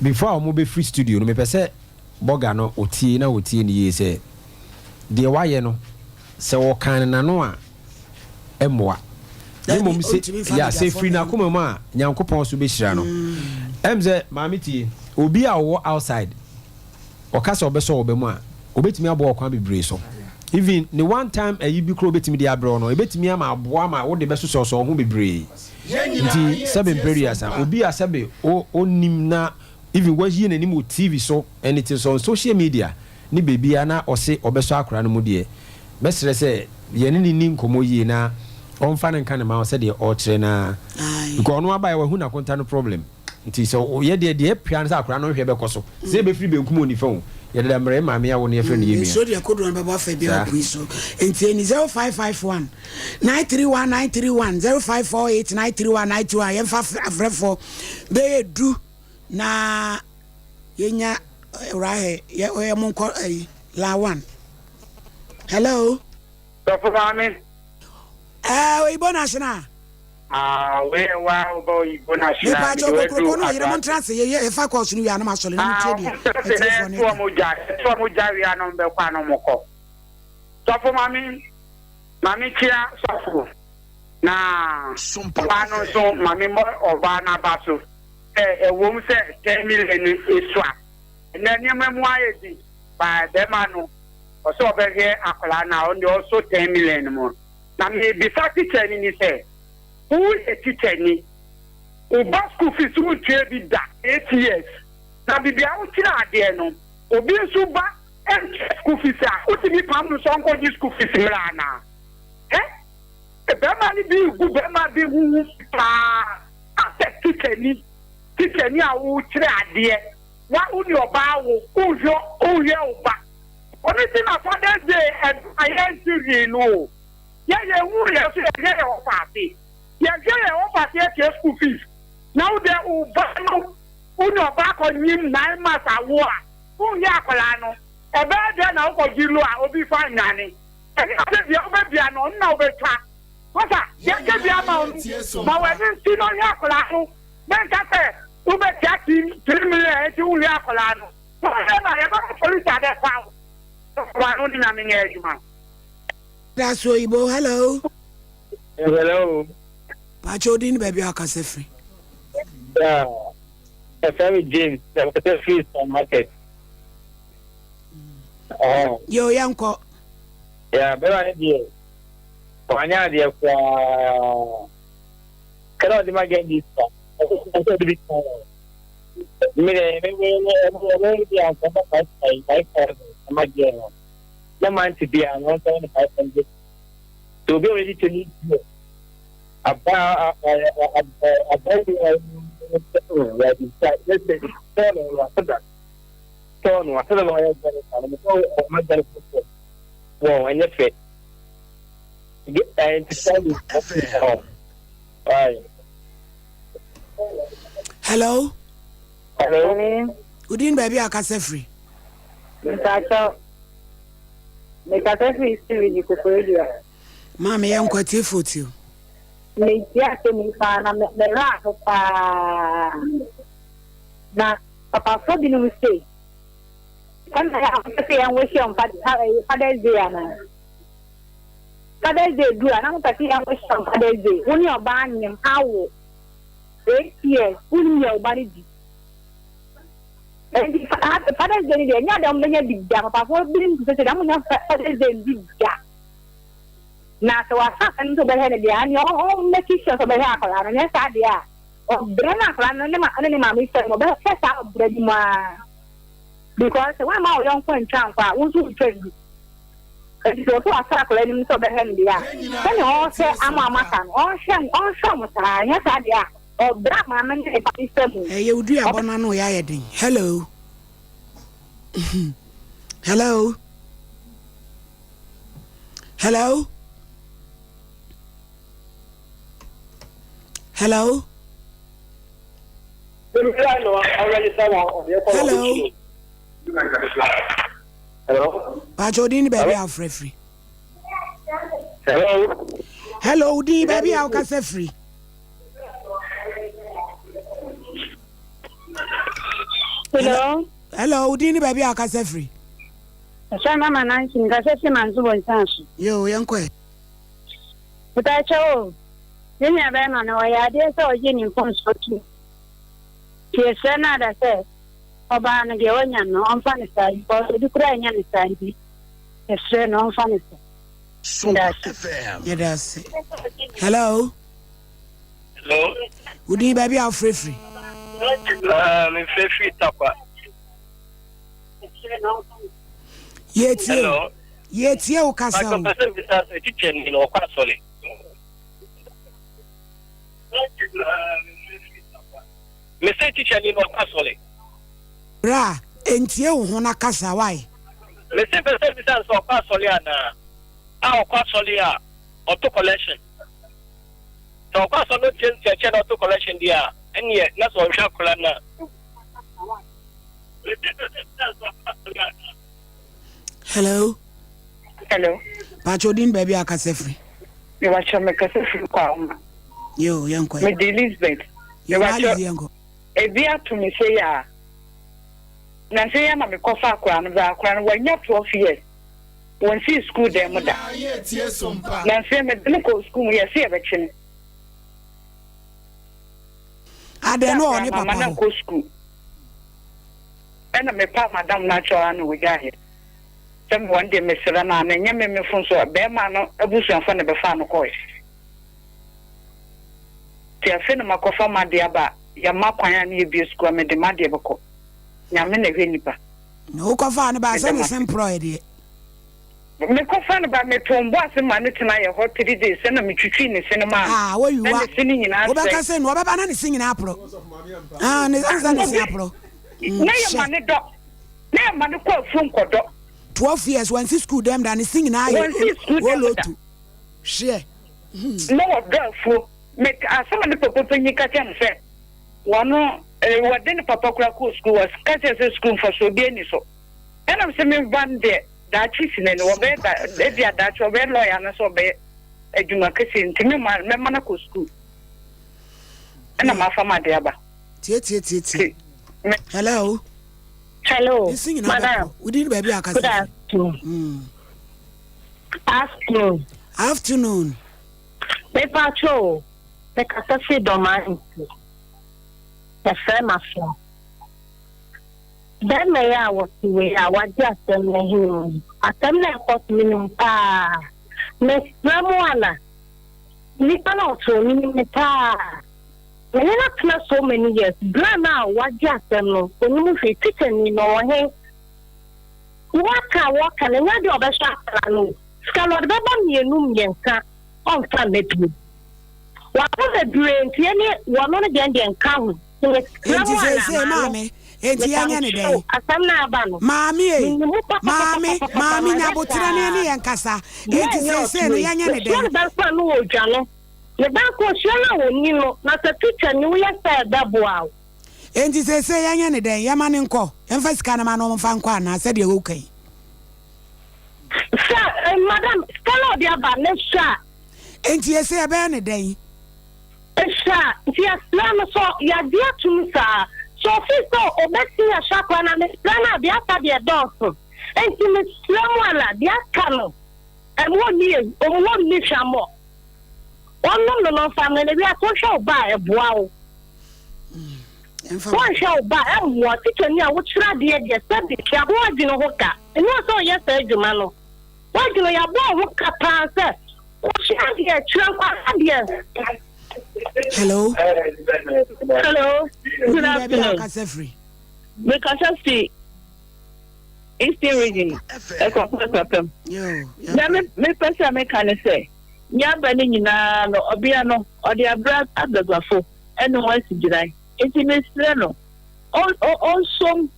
before a wɔn bɛfiri studio no mepɛ sɛ bɔga no ɔtie na ɔtie no yie sɛ deɛ wayɛ no sɛ wɔkan no n'ano a ɛmmoa na mmom sɛ ya sɛ firi n'akoma mu a Nyankopɔn so bɛhyira no ɛm sɛ maame tie obi a ɔwɔ outside ɔka sɛ ɔbɛsɔ wo ba mu a, ɔbɛtumi aboa wo kwan bebree so. Even ne one time ayi bi koraa obetumi de abrɛ wo no, ebetumi ama aboa ma wode bɛsosɔsosɔ wo ho bebree. Nti sɛbe mprɛduasa, obi a sɛbe onnim na even wayi n'anim wɔ TV so and it is on social media ne baabiara na ɔse ɔbɛsɔ akwadaa no mu deɛ, mɛsrɛ sɛ yɛne no nni nkɔmmɔ yie na ɔmfa no nka ne mma ho sɛdeɛ ɔrekyerɛ no ara. Because ɔno abaeɛ wahu n'akonta no problem. Nti sɛ yɛ deɛ deɛ ɛpea no sɛ akwadaa no nhwɛ bɛkɔ so sɛ ɛbɛfiri benkum o nifa o yɛdeda mmerɛ yɛ maame awo no yɛfrɛ no yɛ nua. Nsuo deɛ kodoɔ no bɛbɔ afa bi Saa. wɔ po yi so nti ɛni 0551 931 931 0548 931 921 yɛmfa afrɛfoɔ bɛyɛ du na yɛnya wura hɛ yɛ yɛ mo nkɔ ɛyi la one hello. Sɔfo maame. Ɛɛ oyibo national. Ah wei yɛ waa wo ba oyibo national Mepa mede kyɛw wo kokroko aduru ne ɔyere mo adoa ntena ase yɛ yɛ fa course no wie a na mo asɔre na mo Ah tie ɔmo deɛ ntena ase na atiefoɔ no yɛto ka. ɔmo gya yɛto ɔmo gya wie a na ɔmo bɛkɔ a na ɔmo kɔ sɔfo mame mame kyia sɔfo na ɔbaa no nso mame mmɔ ɔbaa no aba so sɛ ɛwom sɛ 10 million no esua ɛnɛ nneɛma mu ayɛ di ba bɛrima no ɔsɛ ɔbɛhwɛ akwadaa no a ɔno deɛ ɔso 10 million no mu. Na mebisa tikyani ni sɛ, woyɛ tikyani, wo ba school fees wontua bi da, 8 years, na baabi a wokyerɛ adeɛ no, obi nso ba ntua school fees a, wotumi pam no sɛ ɔnkɔgye school fees mmra anaa? Ɛ? Bɛrima no bi regu bɛrima bi ho hu paa asɛ tikyani, tikyani a wokyerɛ adeɛ, wa wo ne ɔbaa wo, wonhwɛ wonhwɛ wo ba. Ɔno nti na Father's Day ɛda a yɛnte hwee no o. Yɛ yɛn hu yɛn so yɛhwɛ yɛn ɔfaase. Yɛhwɛ yɛn ɔfaase atua school fees. Na wo deɛ wo ba no wo ne ɔbaa kɔ nyim 9 months awo a wonyɛ akwadaa no ɛbɛyɛ dɛn na wokɔ gye lo a obi fa nnwane. Ɛnyɛ sɛ deɛ wobɛdua no ɔno na wobɛtwa. Masa yɛka bi ama wo no ma w'ani nti na ɔhwɛ akwadaa no. Menka sɛ wobɛtua 3 million nti wonhwɛ akwadaa no. Wɔhwɛ na yɛbɛma police abɛfa wo. Wa no ne nyame nyɛ adwuma. That's Oyibo. Hello. Hello. Pacho odin ne baabi a wakasa firi. Yeah. Ɛfɛ mi James, ɛfɛ firi Sun Market. Yo, yɛnkɔ. Yeah, bɛrɛ ne deɛ, wanyɛ adeɛ koraa. Kɛlɛ ɔde ma gɛn di sa, ɛsɛ ɔde bi kan. Mi de, mi mi mi mi mi di ansa ma 5,000 ɛma gɛn no. Na mante bi a, na ɔnsɛn ne 500. So obi a ɔyɛ ti ni deɛ, aba aba yi a yɛde sa yɛsɛ tɔɔ no aseda tɔɔ no aseda na ɔyɛ gɛn sa no mo ɔma gɛn foforɔ wɔn ɛnyɛ fɛ ɛnti saa de ɔɔ ayi. Hello. Hello. Odin baabi a akasa firi. Mpakyɛw, mekasa firi Sirigi Koforidua. Maame yɛnkɔ atiefoɔ tie o. Metie asɛm yi paa na me werɛ aho paa. Na papafoɔ binom se, ɛna yɛ a wɔpɛ sɛ yɛn wish wɔn Father's Day anaa? Father's Day duru a na mopɛ sɛ yɛn wish wɔn Father's Day. Wo ne ɔbaa nyem awo 8 years, wonim deɛ wo ba no di. Nti Father's Day no deɛ ɛnyɛ adeɛ a wɔbɛnya bi da. Papafoɔ binom te sɛ sɛ deɛ wɔnya Father's Day bi da. Na sɛ wasa asɛm sɛ ɔbɛhwɛ no deɛ a, ɛneɛ ɔmmake sure sɛ ɔbɛhwɛ akwadaa no. Nyɛ saa deɛ a, ɔbrɛ no akwadaa no ne ma ne ne maame fam, ɔbɛhwɛ saa ɔbrɛ no mu ara. Because sɛ woamma wo yɔnko antwa ankɔ a, wo nso wontwa ngu. Nti sɛ ɔsɛ wasa akwadaa no mu sɛ ɔbɛhwɛ no deɛ a, sɛdeɛ ɔrehwɛ ama wɔn aka no, ɔnhwɛ ɔnhwɛ wɔn saa. Nyɛ saa deɛ a, ɔbrɛ a maame ne ne ba fam. Ɛyɛ wo duabɔ no ano yɛ ayɛ den. Hello. Hello. Hello. Hello. Hello. Hello. Pacho odin ni baabi a wofrɛ firi. Hello. Hello, odin baabi a wokasa firi. Hello. Hello, odin ni baabi a wokasa firi. Ɛsɛ mama nansi nkasa fi manso bɔ nsan so. Yo, yɛnkɔ ɛ. Mepakyɛ o, me nua bɛrima no ɔyɛ adeɛ sɛ ɔgye ne mfomsoɔ tom. Nti yɛsrɛ no ada sɛ ɔbaa no deɛ wanya no ɔmfa no saa because obi koraa nnya no saa nti. Mesrɛ no ɔmfa no so. Meda ase. Yɛda ase. Hello. Hello. Wodin baabi a wofrɛfiri? Ah, mefrɛfiri Takwa. Yɛtie o. Yɛtie wo kasa o. Pɛ sɛ bisa sɛ teacher ni na ɔkɔ asɔre. Mese teacher ni na ɔkɔ asɔre. Bra, entie wo ho na kasa why? Mese pɛ sɛ bisa sɛ ɔkɔ asɔre anaa? A ɔkɔ asɔre a ɔto collection. Sɛ ɔkɔ asɔre na ɔtie nkyerɛkyerɛ na ɔto collection deɛ a, ɛneɛ na sɛ ɔnhwɛ akwadaa no a. Hello. Hello. Pacho din baabi a kasa firi. Mebakyɛ mekasa firi Kwaoma. Yo, yɛnkɔ. Mede Elizabeth. Yo, Alice yɛnkɔ. Ebi ato me sei a, nansa yi ara na mekɔfa akwadaa no baa, akwadaa no wanya 12 years, wɔnsii sukuu dan mu da. Nansa yi mede no kɔɔ sukuu mu, yɛse yɛbɛkye no. Adɛn na ɔwɔ ne papa hɔ? Mama no nkɔ sukuu. Ɛna mepaa madam no akyɛw ara na wɔgyaeɛ. Sɛ me wɔn deɛ mesrɛ no a, na ɛnyɛ me mefo nso, bɛrima no abusuafoɔ na ɛbɛfaa no kɔe. Nti afei na makɔfa m'adeɛ aba a, yɛma kwan a ne yɛbue sukuu a, mede m'adeɛ bɛkɔ. Nyame na ɛhwɛ nnipa. Na wokɔfaa no baa sɛ ne se mporɔeɛ deɛ? Mekɔfaa no baa, metoo mbo ase maa no tenaa yɛ hɔ three days ɛna metwitwii ne se no maa no. Ah, woyi Na wa. ne se no nyinaa sɛe. Wobɛka sɛ no, ɔbɛba na ne se nyinaa aporɔ. Ah, ne sɛ ne se aporɔ. Mm, Na yɛ ma hyɛ. no dɔ. Na yɛ ma no kɔ afuom kɔdɔ. 12 years, wansi sukuu dɛm da, ne se nyinaa yɛ Wansi sukuu dɛm da. olotu. Hyeɛ. Na wɔdɔ afuo. Me asɛm a ne papa panyin ka kyerɛɛ me sɛ wɔno eh, wɔde ne papa koraa kɔɔ sukuu, wɔka kyerɛɛ sɛ sukuu mfasoɔ biara nni so. Ɛna me sɛ me ba no deɛ daakye si n'ani, wɔbɛyɛ da, ebia daakye ɔbɛyɛ lɔya anaasɛ ɔbɛyɛ adwuma kɛseɛ nti me ma mɛma no akɔ sukuu. Ɛna mafa m'ade aba. Tie tie tie tie. Hello. Hello, Nsi nyinaa madam. bɛkɔ. Wodi ne baabi a akasa Good afternoon. Afternoon. Afternoon. Mepa kyɛw, mekasa fi Dɔmaa nti. Yɛfrɛ me Afra. Bɛrima yi a wɔte wei a wagye asɛm no ahi mu. Asɛm no a ɛkɔ so menim paa. Mesrɛ mo ana, nipa no a ɔte hɔ menim no paa. Me ne no atena so many years. Bra no a wagye asɛm no, onim hwee. Tikyani no, ɔwɔ he? Wɔka a wɔka no, ɛnyɛ adeɛ a ɔbɛhwɛ akwadaa no o. Sika no ɔde bɛba mmienu mmiɛnsa, ɔmfa mma bio. Waba bebree nti ɛne wɔno no deɛ deɛ nka ho. Nti mesrɛ Enti mo anaa seesei maame, maame, enti yɛnyɛ ne mekamfo dɛn? asɛm no a aba no. Maame ei, Menim mo maame, papapapapapa, maame nya mayɛ aboterɛ ne ɛne saa. yɛn kasa. Deɛ Enti ɛnyɛ seesei no ɔtoro yi, yɛnyɛ ne mesrɛ dɛn? no bɛmfa no wɔ odwane. Ne ba nko ɔsua no a ɔnni no, na sɛ teacher ni woyɛ saa a ɛbɛboa wo. Enti seesei yɛnyɛ no dɛn? Yɛmma no nkɔ? Yɛmfa sika no mma no ɔmfa nkɔ anaa? Sɛdeɛ woka yi. Sɛ, eh, madam, sika no a ɔde aba no sua a. Enti seesei yɛbɛyɛ no dɛn? Esua a, nti yɛsrɛ no sɛ yɛagye atom saa. Sɛ ɔfii sɛ ɔbɛtumi ahwɛ akwadaa no a, mesrɛ no a, deɛ aka deɛ ɛdɔɔso. Enti mesrɛ mo ara, deɛ aka no, ɛmma ɔnni, ɔmma ɔnni hwammɔ. Wɔnnom no na ɔmfa mmrɛ no. Wiase wohwɛ wo ba a, ɛboa wo. Woanhwɛ wo ba a, ɛmmoa. Tikyani a wokyerɛ adeɛ deɛ, sɛbe, yɛabɔ w'adwene ho ka. Ɛnyɛ wo sɛ woyɛ saa adwuma no. W'adwene, yɛabɔ wo ho ka paa sɛ kɔsua adeɛ, kyerɛ nkwadaa adeɛ. Hello. Hello. Good afternoon. Kasa firi. Mekasa fi Eastern Region, Ɛkɔkɔ Akuapem. Na mepɛ sɛ meka ne sɛ, nea aba no nyinaa no, ɔbea no, ɔde abrɛ abaguafo ne wɔn asi gyinae. Enti mesrɛ no, ɔnsom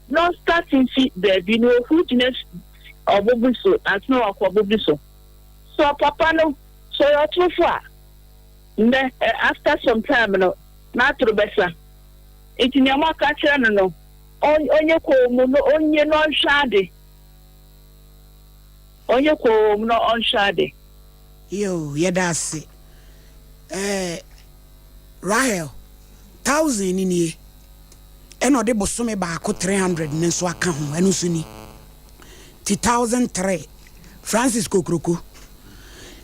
na ɔnstarte mfi baabi na ɔhuru gyina ɔbo bi so ansa na wakɔ ɔbo bi so. Sɛ ɔpapa no, sɛ ɔyɛ ɔtorofo a, nnɛ, after some time no, n'atoro bɛsa. Enti nea moaka akyerɛ no no, ɔnyɛ komm na ɔnyɛ na ɔnhwɛ ade. Ɔnyɛ komm na ɔnhwɛ ade. Yoo yɛda ase eh Rahel thousand no nie ɛna ɔde bosome baako 300 no nso aka ho ɛno nso ni ti 1003 Francis Kokroko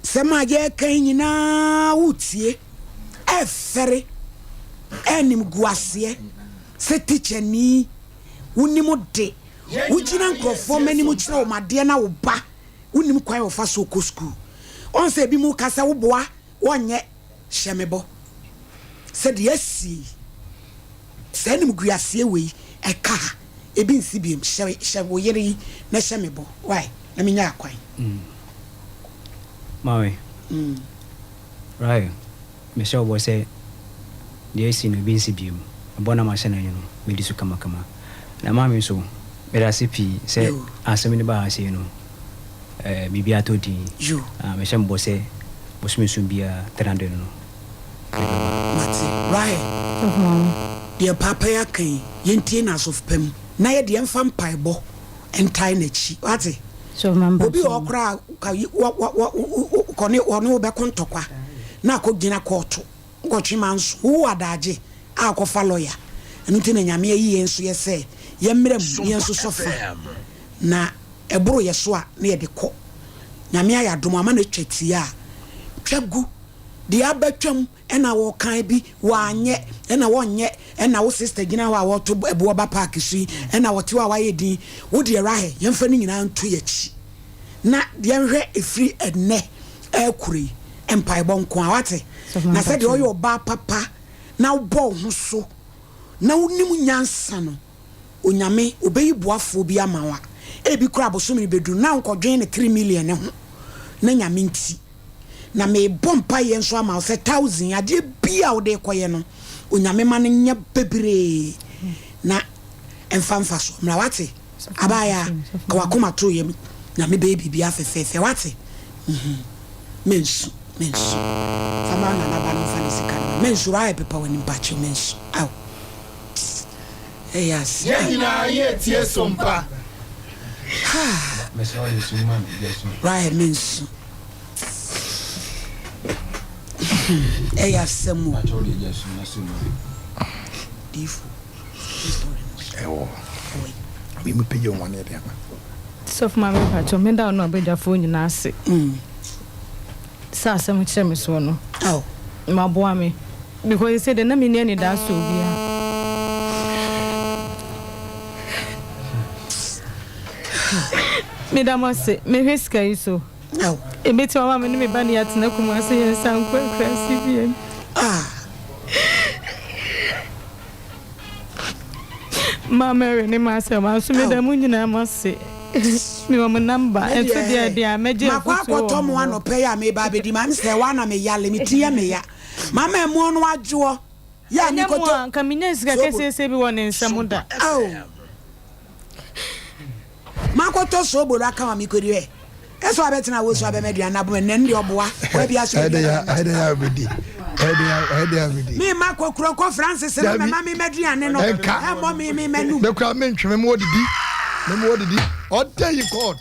sɛm a yɛreka yi nyinaa wotie ɛfɛre ɛnim guaseɛ sɛ tikyani wonim de wogyina nkurɔfoɔ m'anim kyerɛ wɔn adeɛ na wo ba. Wonnim kwan a wɔfa so kɔ sukuu. Ɔn sɛ ebinom ka sɛ woboa wɔnyɛ hyɛ me bɔ sɛ deɛ asi yi, saa animguaseɛ wei ɛka ha, ebi nsi biom. Hyɛ hyɛ wo yere yi na hyɛ me bɔ wai na menya akwan. Mm. Maame. Mm. Rahel, mehyɛ wo bɔ sɛ deɛ asi no ebi nsi biom. Ɛbɔ no a mahyɛ no no, mɛdi so kamakama. Na maame nso, meda ase pii sɛ asɛm no baa ha sei no, eh, biribiara atɔ din. Ah, mehyɛ mo bɔ sɛ bosome nson biara 300 no, mede bɛba. Mate. Rahel, deɛ paapa yi aka yi, yɛntie no aso pa mu, na yɛde yɛmfa mpaebɔ ntae n'akyi. Wate? Obi wɔ hɔ koraa a, ka yi, wɔ, wɔ, wɔ, wo, kɔ ne, ɔne wo bɛko ntɔkwa, na akɔgyina kɔɔto. Nkɔtwe manso, wowɔ adagye a kɔfa lɔya. Ɛno nti na Nyame ayi yɛn nso yɛ sɛ yɛmmra mu na yɛn nso sɔ fa na ɛboro yɛ so a na yɛde kɔ. Nyame ayɛ adom ama no atwa tia a, twa gu. Deɛ aba twam ɛna wɔkan bi wanyɛ ɛna wɔnyɛ ɛna wo sister gyina hɔ a wɔto ɛboɔ ba park so yi ɛna wɔte hɔ a wayɛ din. Wo deɛ Rahel yɛmfa ne nyinaa nto yɛakyi na yɛnhwɛ ɛfiri ɛnnɛ ɛrekoro yi mpaebɔ nko ara wate na sɛdeɛ ɔyɛ ɔbaa papa na wobɔ wo ho so na wonim nyansa no Onyame ɔbɛyi boafoɔ bi ama wo a ebi koraa bosome no bɛduru na wonkɔdwen ne 3 million no ho na Nyame nti na mebɔ mpaeɛ nso ama wo sɛ thousand adeɛ bi a wode rekɔyɛ no Onyame ma no nyɛ bebree na ɛmfa mfasoɔ mmra wate. Abaayaa, ka w'akoma to yam, Nyame bɛyɛ biribiara fɛfɛɛfɛ, wate? Mhm. Mensu, mensu. Fa ma Nana ba no mfa ne sika no ma. Mensu, Rahel pepa w'anim mpakyɛw, mensu. Ao. Ɛyɛ ase. Yɛn nyinaa yɛretie sompa. Mesrɛ wo yɛ su ma me, yɛ su. Rahel, mensu. Ɛyɛ asɛm o. Mpakyɛw deɛ yɛ su na su ma me. Diifo. Ɛwɔ mi mu pagya wɔn ne ɛde ama. Sɔfo maame mpakyɛw meda wo ne w'abadwafoɔ nyinaa ase sɛ asɛm kyerɛ me soɔ no moaboa me because sɛ deɛ na menni anidasoɔ biara. Meda mo ase mehwɛ sika yi so ɛbɛtumi ama me ne me ba ne yɛatena Kumasi yɛnsan nkɔ akuraase biom. Ma Mary ne m'asɛm aso meda mo nyinaa mo ase mewɔ mo number ɛnso deɛ deɛ a mɛgye Makɔ afutuo akɔtɔ wɔ mo mo hɔ. anɔpa yi a mereba abɛdi ma me sɛ wa na me yale me ti yɛ me ya mama ɛmoɔ no adwoɔ yɛ a Ɛnyɛ mo mekɔtɔ a nka menya sika sobo kɛseɛsɛ bi wɔ ne nsam da. Ao. Makɔtɔ soobolo aka ma mekɔdi ɛ. Ɛsɛ wabɛtena wo so abɛma aduane aboma nnɛ no deɛ ɔboa wabi aso aduane me ma kokuroko Francis no mɛma me maduane no ɛmmɔ me me manum mekura mentwe me mo didi me mo didi ɔdɛ yi court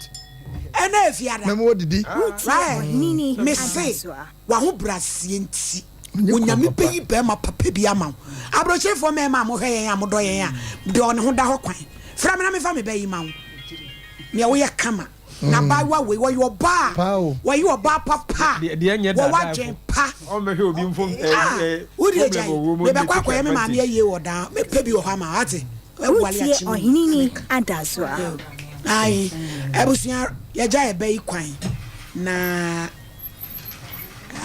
ɛna efiada me mo didi right me se W'ahobrɛaseɛ nti, Onyame bɛyi barima papa bi ama wo. Abrokyerefoɔ mmarima a mohwɛ yɛn a modɔ yɛn a, deɛ ɔne ho da hɔ kwan, frɛ me na memfa me ba yi ma wo. Neɛ woyɛ kama. Na abaayewa wei, ɔyɛ ɔbaa a, ɔyɛ ɔbaa papa a, wɔwɔ adwen pa. Ah, wo deɛ gyae, mebɛkɔ akɔyɛ me maame ayie wɔ daa, mɛpɛ bi wɔ hɔ ama wo, ate? Wotie Ɔheneni Adasoa. Ae, abusua, yɛgya yɛ ba yi kwan na.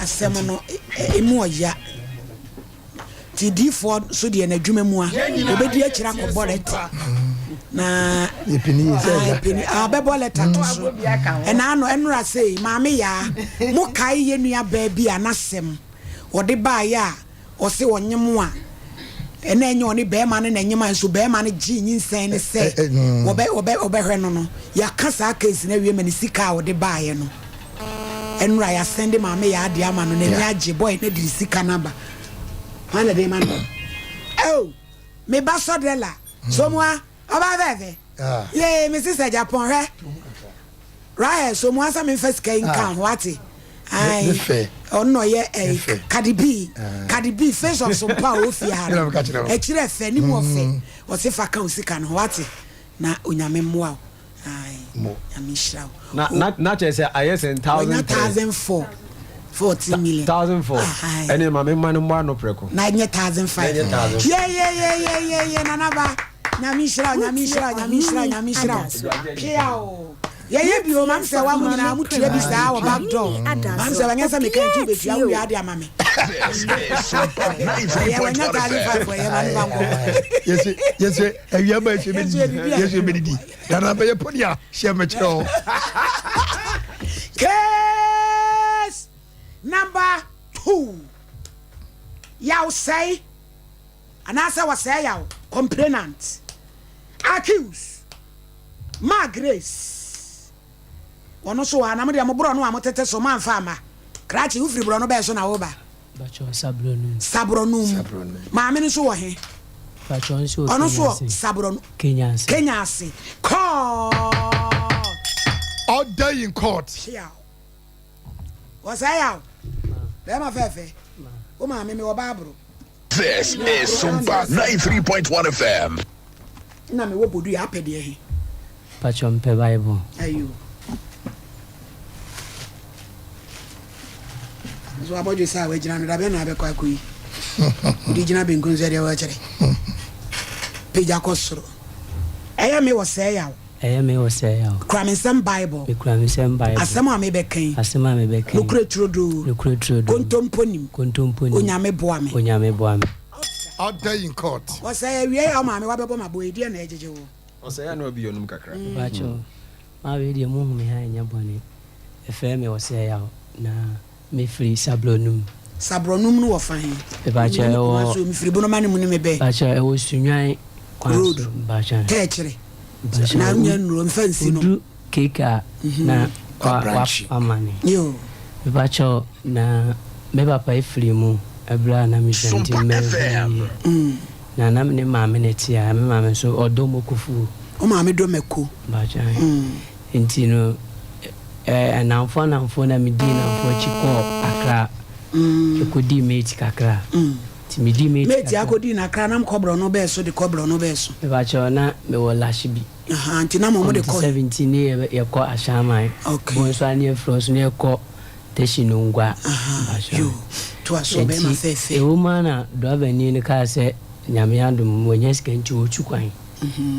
Asɛm no emu ɔya. Nti diifoɔ nso deɛ n'adwuma mu a obɛdi akyire akɔbɔ lɛta na abɛbɔ lɛta to so ɛna ano ɛnora sei maame yaa mo kae yɛ nua baa bi a n'asɛm ɔde baayɛ a Ɔse ɔnyem a ɛna ɛnyɛ ɔne bɛɛma no na ɛnyem a nso bɛɛma no gyee nyinsɛn no sɛ wɔbɛ wɔbɛ wɔbɛhwɛ no no yɛaka saa case no awie ma ne sika a ɔde baeɛ no ɛnora yɛasɛnde maame yɛ adeɛ ama no n'ani agye boy no de ne sika no aba hwan na de ma no oh me ba sɔdrɛla somoa ɔbaa fɛfɛ yee me sisa Japan hwɛ Rahel so mu ansa memfa sika yi nka ho ate ae ɔno na ɔyɛ ɛyi Cardi B Cardi B face of sompa a ɔwɔ fie ha no akyiri ɛfɛ ne mu ɔfɛ ɔse fa ka wo sika no ho ate na onyame mmoa wo ae nyame nhyira wo Na na na kyerɛ sɛ ayɛ sɛn thousand wanya three. 1004 14 million 1004 ɛne ma me mma no mmɔ ano prɛko na ɛnyɛ 1005 Na ɛnyɛ 1005. yeyeyeyeyeye nana ba nyame nhyira wo nyame nhyira wo nyame nhyira wo nyame nhyira wo pia o. Yɛyɛ bi o, mam sɛ wa mo nyinaa mo tua bi saa wɔ back door. Mam sɛ wanyɛ sɛ meka nti wobɛtua wo wie ade ama me. Ɛyɛ wanya 1,500 ɛyɛ ma ne ba nkɔ. Yɛsɛ yɛsɛ awia ba yɛsɛ bɛdidi yɛsɛ bɛdidi nana bɛyɛ pɔni a hyɛ mɛkyerɛ o. Case number 2 yaw sɛe anaasɛ wɔsɛe yaw complainant accuse Ma Grace ɔno so wɔ ha na mo deɛ mo borɔno a mo tete so mo anfa amma. Krakye wo firi borɔno bɛɛ so na wo ba? Bakyɛ saborɔnum. Saborɔnum. Maame no nso wɔ he? Bakyɛ ɔno nso wɔ Ɔno nso wɔ saborɔnu. Kenya ase. Kenya ase. Kɔɔ. Order in court. Hyeaw. Wɔsɛe yaw. Bɛɛma fɛɛfɛ. Wo maame me wɔ baaboro. This is Sumpa 93.1 FM. Na me wɔ bodu apɛ deɛ he. Pacho mpɛ bible. Ayo. Nso abɔdwe sɛ a wagyina no dabɛn na abɛkɔ akɔyi. Wode gyina benkum sɛ deɛ wɔkyerɛ. Pagya kɔ soro. Ɛyɛ me wɔ sɛɛ yaw. Ɛyɛ me wɔ sɛɛ yaw. Kura me nsɛm Bible. Mekura me nsɛm Bible. Asɛm a mebɛka yi. Asɛm a mebɛka yi. Nokorɛ turodoo. Nokorɛ turodoo. Kontompo nim. Kontompo nim. Onyame boa me. Onyame boa me. Order in court. Ɔsɛe awiei a wo maame wabɛbɔ m'aboa yi deɛn na ɛgyegye wo? Ɔsɛe a na wabi ɔnom kakra. Mepakyɛw, maa wei deɛ mohu me ha ɛnyɛ bɔne. Ɛfrɛ me Ɔsɛeyaw na mefiri Sabrɔnum. Sabrɔnum no wɔ fa he? Mepakyɛw Menim ɛwɔ. Kumasi o, mefiri Bonomane mu ne me bɛ. Mepakyɛw ɛwɔ Sunyani kwan so. Road, Mepakyɛw. Tɛɛkyere. Mepakyɛw Na wonya nnuro, mfa nsi no. Wodu Cake a na wa wa wamane. Yoo. Mepakyɛw na me papa efiri mu ɛberɛ a na mesua nti Sompa manhu FM. no yie. Na na me ne maame na ɛte a me maame nso ɔdɔ mako fuo. Wo maame dɔ mako? Mepakyɛw nti no eh nnamfo nnamfo na medii nnamfo akyi kɔɔ Accra ɛkɔdii mate kakra. Nti medii mate Mate kakra. akɔdii no Accra na mokɔ borɔno bɛɛ so de kɔ borɔno bɛɛ so? Mepakyɛw na mewɔ lahye bi. Ahaa nti na mo mo de Committee kɔ. 17 ne yɛ yɛkɔ Ashaiman. Okay. Bonsu a ne yɛfrɛ hɔ so ne yɛkɔ Teshie Nungua. Ahaa yoo toa so bɛɛma Nti fɛɛfɛ. ɛwɔ mu ara na drɔbani no kaa sɛ Nyame adom wanya sika nti ɔretu kwan.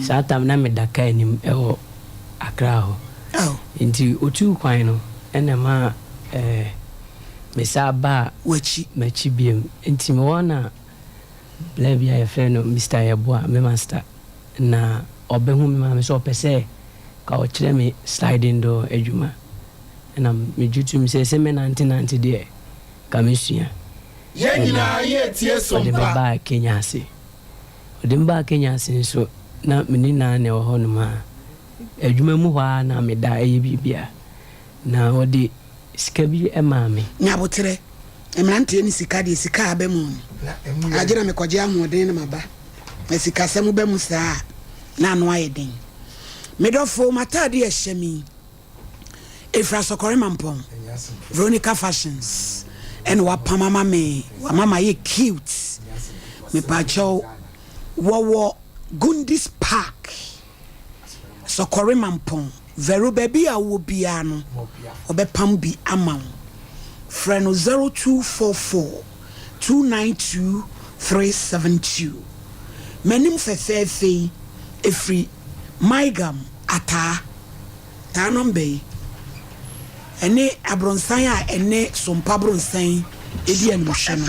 Saa tam na meda kaa anim wɔ Accra hɔ. Nti ɔtuu kwan no ɛna ɛmaa ɛɛ me saa baa W'akyi. m'akyi biom. Nti mewɔ hɔ na bla bi a yɛfrɛ no Mister Yeboah, me master. Na ɔbɛhu me maame sɛ ɔpɛ sɛ ka ɔkyerɛ me sliding door adwuma. Ɛna megye tom sɛ sɛ mɛnantenante deɛ ka mɛsua. Yɛn nyinaa yɛretie Ɔde me Sompa. baa Kenya ase. Ɔde me baa Kenya ase nso na me ne no ara na ɛwɔ hɔnom a adwuma mu hɔ ara na meda yɛ biribiara. Na ɔde sika bi maa me. Nya aboterɛ. Mmeranteɛ ne sika deɛ, sika a aba mu no, agye na mekɔgye ahoɔden na maba. Na sikasɛm ba mu saa a, na ano ayɛ den. Me dɔfo, m'atadeɛ a ɛhyɛ me yi, ɛfiri Asɔkɔre Mampɔn, Veronica Fashions ɛna wapam ama me, wama mayɛ cute. Mepaakyɛw, wɔwɔ Gundis Park. Sɔkɔre Mampɔn, Vero baabi a wowɔ biara no ɔbɛpam bi ama wo. Frɛ no 0244 292 372. M'anim fɛfɛɛfɛ yi ɛfiri Maigam Ataa. Taa nɔmba yi ɛne abronsan a ɛne Sompa abronsan di animhwɛ no,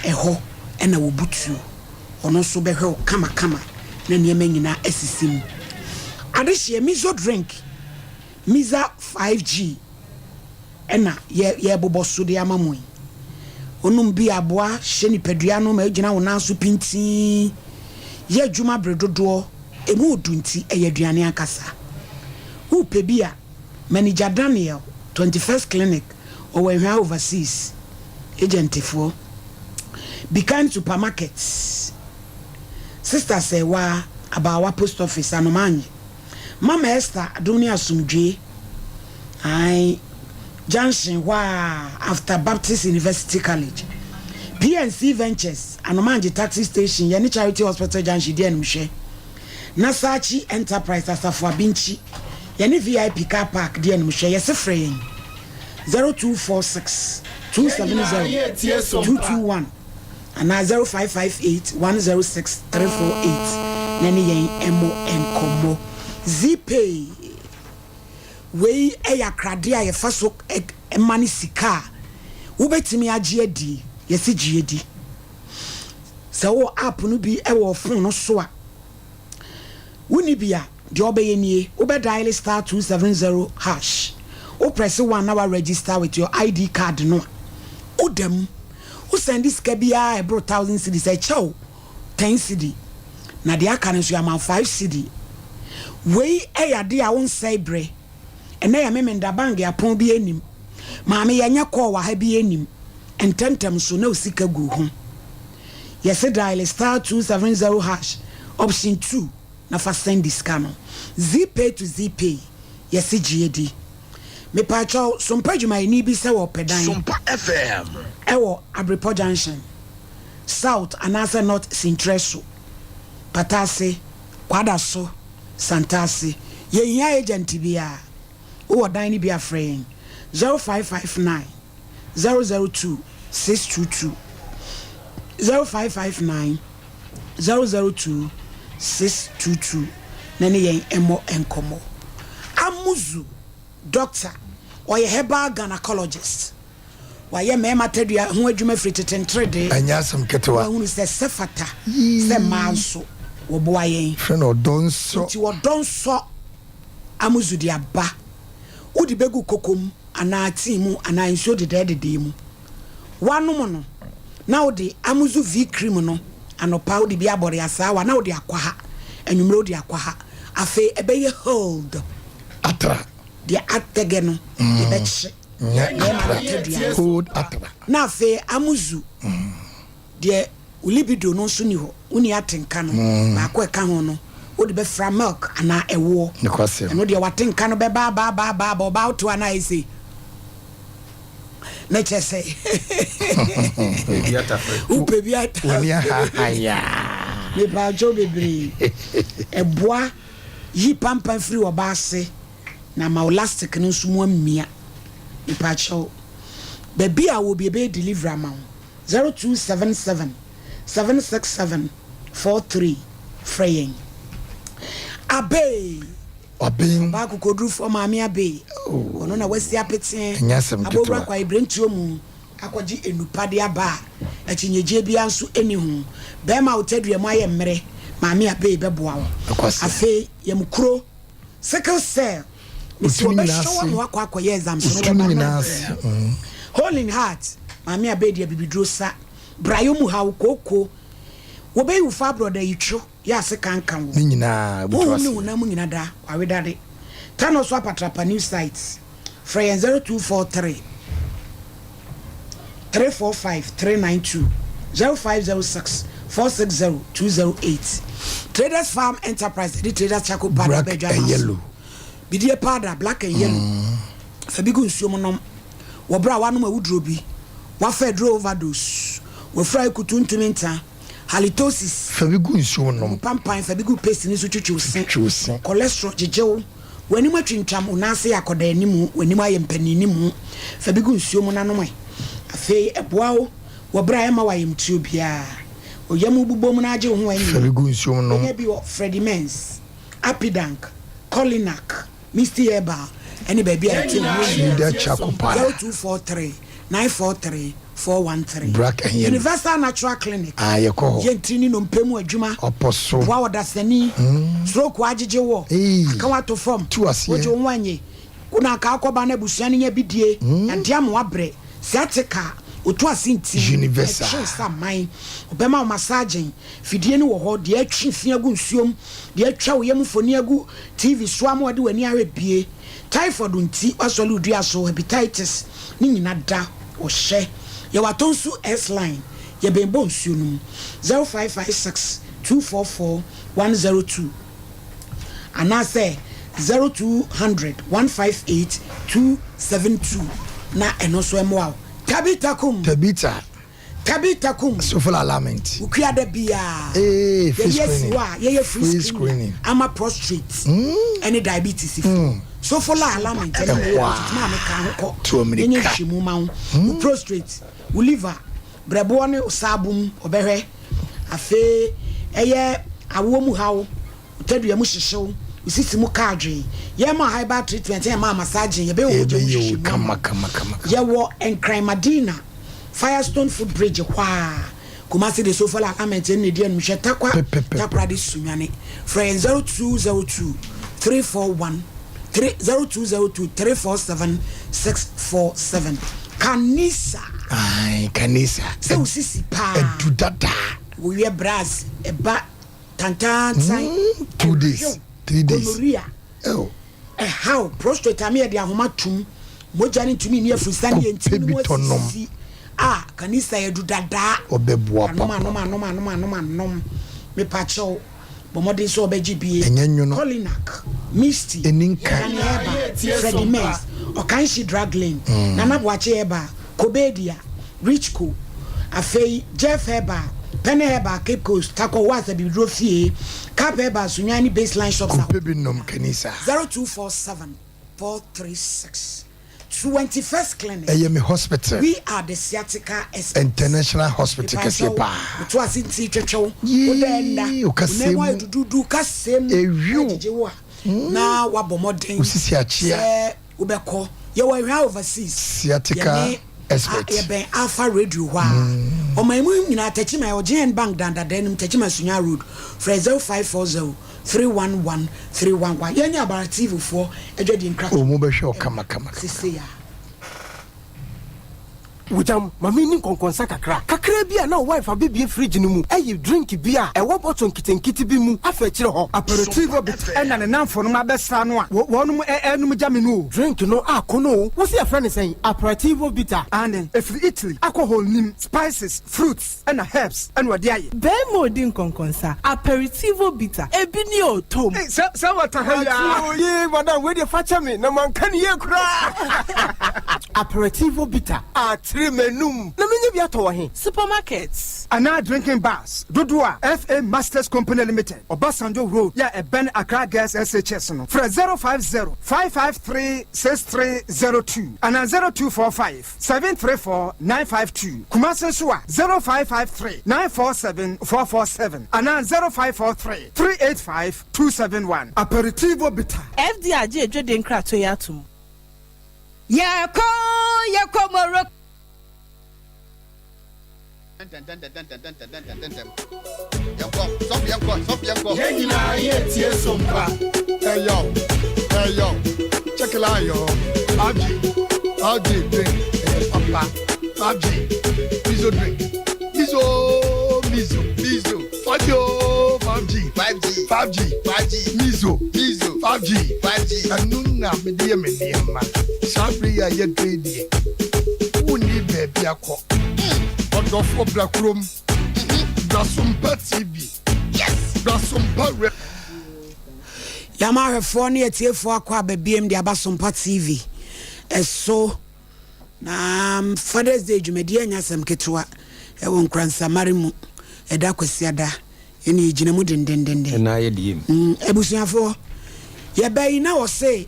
ɛhɔ na wɔbutuo. Ɔno nso bɛhwɛ wo kamakama na nneɛma nyinaa asisi mu. Adehyeɛ, Mizo drink, Miza 5G ɛna yɛ yɛrebobɔ so de ama mo yi. Wonom bi a boa hyɛ nipadua no ma egyina wo nan so pintinn, yɛ adwuma bere dodoɔ, emu odu nti ɛyɛ aduane ankasa. Wopɛ bi a, Manager Daniel, 21st Clinic, ɔwɔ Ahwea Overseas agentfoɔ. Bikan Supermarket, Sister Sɛɛwaa, Abaawa Post Office, Anomanye, Mama Esther, Adom ne Asomdwoe, ae, Junction hɔ a after Baptist University College, PNC Ventures, Anomangye Taxi Station, yɛne Charity Hospital Junction di animhwɛ, Nasachi Enterprise, Asafo Abinkyi, yɛne VIP Car Park di animhwɛ, yɛse frɛ yɛn. 0246 270 221 anaa 0558 106 348 na ne yɛn mmɔ nkɔmmɔ. Zeepay. Wei yɛ akradeɛ a yɛfa so ma no sika a wobɛtumi agye adi. Yɛse gye di. Sɛ wowɔ app no bi wɔ wo phone no so a, wonni bi a, deɛ wobɛyɛ nie, wobɛ diale star 270 hash, wo press 1 na wa register with your ID card no a, woda mu. Wo sɛnde sika biara a ɛboro thousand cedis a, ɛkyɛ wo ten cedi, na deɛ aka no nso yɛama wo five cedi. Wei yɛ adeɛ a wonsɛe berɛ. Ɛnnɛ yɛ Memenda bank apɔn bi anim. Maame yɛnyɛ call wɔ ha bi anim. Ntɛmntɛm so na wo sika gu ho. Yɛse dial star 270 hash option 2 na fa sɛnde sika no. Zeepay to Zeepay yɛse gye di. Mepaakyɛw Sompa adwumayɛni bi sɛ wɔpɛ dan Sompa FM. ɛwɔ Abrepɔ junction, South anaasɛ North Sintrɛ so, Pataase, Kwadaso, Santase. Yɛnhia agent biara. Wowɔ dan no bi a frɛ yɛn 0559 002 622, 0559 002 622 na ne yɛn mmɔ nkɔmmɔ. Amuzu Doctor, ɔyɛ herbal gynaecologist. Wayɛ mmarima tadua ho adwuma firi tete nteredee. Ɛnyɛ asɛm ketewa. Wahunu sɛ sɛ fata sɛ mmaa nso wɔboa yɛn. Frɛ no ɔdɔ nsɔ. Nti ɔdɔ nsɔ amuzu de aba. Wode bɛgu koko mu anaa tea mu anaa nsuo dedɛɛdedɛɛ mu. Woanom no na wode amuzu V cream no anɔpa wode bi abɔre asaawa na wode akɔ ha, anwummerɛ wode akɔ ha. Afei ɛbɛyɛ hold. Atra. Deɛ atɛgɛ no yɛbɛkye. Nyɛ atra. Hold atra. Na afei amuzu deɛ wo libido no nso ni hɔ, wonni atenka no, baako a ɛka ho no wode bɛfra milk anaa ɛwoɔ. Nokwasɛm. Ɛno deɛ w'atenka no bɛba aba aba aba aba, ɔbaa wote hɔ a na ayɛ sei. Na kyerɛ sɛ wopɛ bi atafere. W'ani ahahayaa. Mepaakyɛw bebree. Ɛboa yi pampan firi ɔbaa ase na ama wo lastic no nso mu amia. Mepaakyɛw, baabi a wɔ bi ɛbɛyɛ delivery ama wo. 0277 767 43 frɛ yɛn. Abee! Waben. Ɔbaa kokodurufoɔ Maame Abee. Oh. Ɔno na wasi apeteɛ. Ɛnyɛ asɛm ketewa. Abɔwura Kwaebirentuo mu akɔgye nnupa de aba a akyinnyegyeɛ biara nso nni ho. Barima a wo tadua mu ayɛ mmerɛ, Maame Abee bɛboa wo. Nokwasɛm. Afei, yam kuro, sickle cell, mesi Otu ne nyinaa wɔbɛhwɛ wo ase. ama woakɔ akɔyɛ exams no Otu ne wobɛba nyinaa na ase. Mm. Hole in heart, Maame Abee de abibiduro sa brayɔ mu haw, kooko. Wɔbɛyi wo fibroid ayitwo. Yɛ ase kanka wo. Ne nyinaa butu Honhom ne aseɛ. honam mu nyina da w'awedade. Tano so apatrapa new site. Frɛ yɛn 0243 345 392, 0506 460 208. Traders Farm Enterprise de Traders Charcoal Powder Black ba and adwaman so. yellow. Bidie powder, black and yellow. Fa bi gu nsuo mu nom wɔ berɛ a woanom awuduro bi, woafa aduro overdose, w'afuru ayɛ kutuu ntumi ntena. Halitosis. Fa bi gu nsuo mu nom. Pampan, fa bi gu paste no so twitwi wo se. Twitwi wo se. Cholesterol gyegye wo. W'anim atwintwam, wo nan ase yɛ akɔdaa animu, w'anim ayɛ mpaninnimu. Fa bi gu nsuo mu na nom ɛ. Afei ɛboa wo wɔ berɛ a ɛmma wo ayamtuo biara. Wo yam bobɔ mu na agye wo ho anyini. Fa bi gu nsuo mu nom. Wobɛnya bi wɔ Fredimens, Apidank, Colinak, Misty Herbal ne baabi a yɛte nnuro nyinaa. Cedar charcoal powder. 0243 943 413. Black and yellow. Universal Natural Clinic. Ah, yɛkɔ hɔ. Yɛ ntiri ne nnompe mu adwuma. Ɔpɔ so. Boa ɔdasani. Stroke agyegye wɔ. Eii. Aka wo ato fam. Tu aseɛ. Wogye wo ho anye. Wo na anka akɔba na abusua no nya bi die. Yadeɛ ama wabrɛ. Sciatica, otu ase nti. Universal. Ɛkyew sa man. Ɔbɛma wo massaging. Fidie no wɔ hɔ. Deɛ atwi fi agu nsuom. Deɛ atwa wo yam mfoni agu TV so ama wɔde w'ani ahwɛ bie. Typhoid nti wasɔre wo dua so, hepatitis ne nyina da ɔhyɛ. Yɛwɔ Atonsu S line, yɛbɛn bɔ nsuo no mu, 0556 244 102 anaasɛ 0200 158 272 na ɛno nso ɛmmoa wo. Tabitha kum. Tabitha. Tabitha kum. Sofla lament. Wokua da biara. Ee, free Yɛde asi screening. hɔ a yɛyɛ free Free screening screening. ama prostrate ɛne diabetes fo. Sofola alament ɛne Ɛhɔ ɛyɛ a. prostrate maame ka ho kɔ. Tu amirika. Yɛnyɛ nhwehwɛmu ma wo. Wo prostrate, wo liver, brɛboɔ ne wo saabom ɔbɛhwɛ. Afei ɛyɛ awoɔ mu haw, wo tadua mu hyehyew, Wo sisi mu ka adwen. Yɛma herbal treatment yɛma massaging, yɛbɛyɛ wo mogya mu Yɛbɛyɛ wo nhwehwɛmu ama kama wo. kama kama kama. Yɛwɔ Nkran Madina, Firestone foot bridge hɔ ara. Kumasi de Sofala Alignment ɛne na ɛdi anim. Hwɛ Tarkwa, Pɛpɛpɛpɛ. Takoradi, Sunyani. Frɛ yɛn 0202 341 3 0202 347 647. Kanisa. Ae, Kanisa. Sɛ wo sisi paa. Adu dada. Wowiɛ bras ɛba tantaantan. 2 days, Ɛhyew. 3 days. Gonorrhea. Oh. Ɛhaw, Prostrate ame yɛde ahoma tom, mogya no ntumi nni afurusane yɛ ntini no mu Kɔpɛ bi tɔ nom. asisi a, kanisa yɛ adu dadaa. Ɔbɛboa Anom papa. anom anom anom anom anom. Mepakyɛw, bɔ mmɔden sɛ ɔbɛgye bie. Ɛnyɛ nwono. Kolinak, Misty, Ɛni nka. Danny Herbal, Freddie Merz, Okanshi Drug Lane, Nana Boakye Herbal, Kobedia, Richco, afei Jeff Herbal, Pene Herbal, Cape Coast, Takɔhoa Asabibiduro Fie, Cap Herbal, Sunyani ne Baseline Shops Kɔpɛ ahodoɔ bi nom Kanisa. 0247 436 21st Clinic. Ɛyɛ me hospital. We are the sciatica experts. International hospital kɛseɛ Mepakyɛw, paa. meto ase nti twetwew, wo dɛ nda, Yee, wo wo kasɛɛ nan mu mu. ayɛ duduudu, kasɛɛ mu Ewiw. ɛgyegye wo a, na wabɔ mmɔden Wo sisi akyea. sɛ wobɛkɔ. Yɛwɔ Ahwea Overseas. Sciatica Yɛne expert. a, yɛbɛn Alpha Radio hɔ a. Ɔman mu nyinaa, Techiman, yɛwɔ GN Bank dan dadaa no mu, Techiman Sunya Road. Frɛ 0540 311 311. Yɛne Abara TV foɔ adwadie nkratoɔ. Oh, mobɛhwɛ wo kama kama kama. Sesei a. Wogyam, ma menni nkɔnkɔnsa kakra. Kakraa bi a na wo wife abɛbue fridge no mu ayi drink bi a ɛwɔ bottle nketenkete bi mu afa akyire hɔ. Aperitivo bi na ne nnamfonom abɛsra no a wɔnom renom gya me no o. Drink no akɔ no o. Wo se yɛfrɛ no sɛn? Aperitivo bitter. Aane, ɛfiri Italy. Alcohol nnim, spices, fruits na herbs na wɔde ayɛ. Barima a ɔdi nkɔnkɔnsa, Aperitivo bitter, ebi ni o, tom. Ei, sɛ, sɛ wɔta ha yi aa. Mate o, yee, madam, wei deɛ fa kyɛ me, na manka no yie koraa. Aperitivo bitter, atere m'anum, na menya bi atɔ wɔ he? Supermarkets. Anaa drinking bars dodoɔ a FA Masters Company Limited, Obasanjo Road, yɛ a ɛbɛn Accra Girls SHS no, frɛ 050 553 6302 anaa 0245 734 952. Kumasi nso a, 0553 947 447 anaa 0543 385 271. Aperitivo Bitter. FDA agye adwadie nkratoɔ yi atom. Yɛkɔ yɛkɔ Morocco. Yɛn nyinaa yɛtie sompa. Ɛyɔ, ɛyɔ, check it out yo. 5G, 5G drink, ɛyɛ papa. 5G, miso drink, miso, miso, miso. 5G o, 5G, 5G, 5G, 5G, miso, miso, 5G, 5G. Ɛno na mede yɛ me nneɛma. Saa bere yi a yɛduru yi deɛ, wonni baabi akɔ. Ɔdɔfoɔ bra kurom, bra Sompa TV, bra Sompa Radio. Yɛama ahwɛfoɔ ne atiefoɔ akɔ aba biem de aba Sompa TV so. Na Father's Day dwumadie anyɛ asɛm ketewa ɛwɔ Nkoransamare mu ɛda Kwasiada ɛne yɛgyina mu dendendenden. Ɛna ayɛ deɛ mu. Abusuafoɔ yɛba yi na wɔse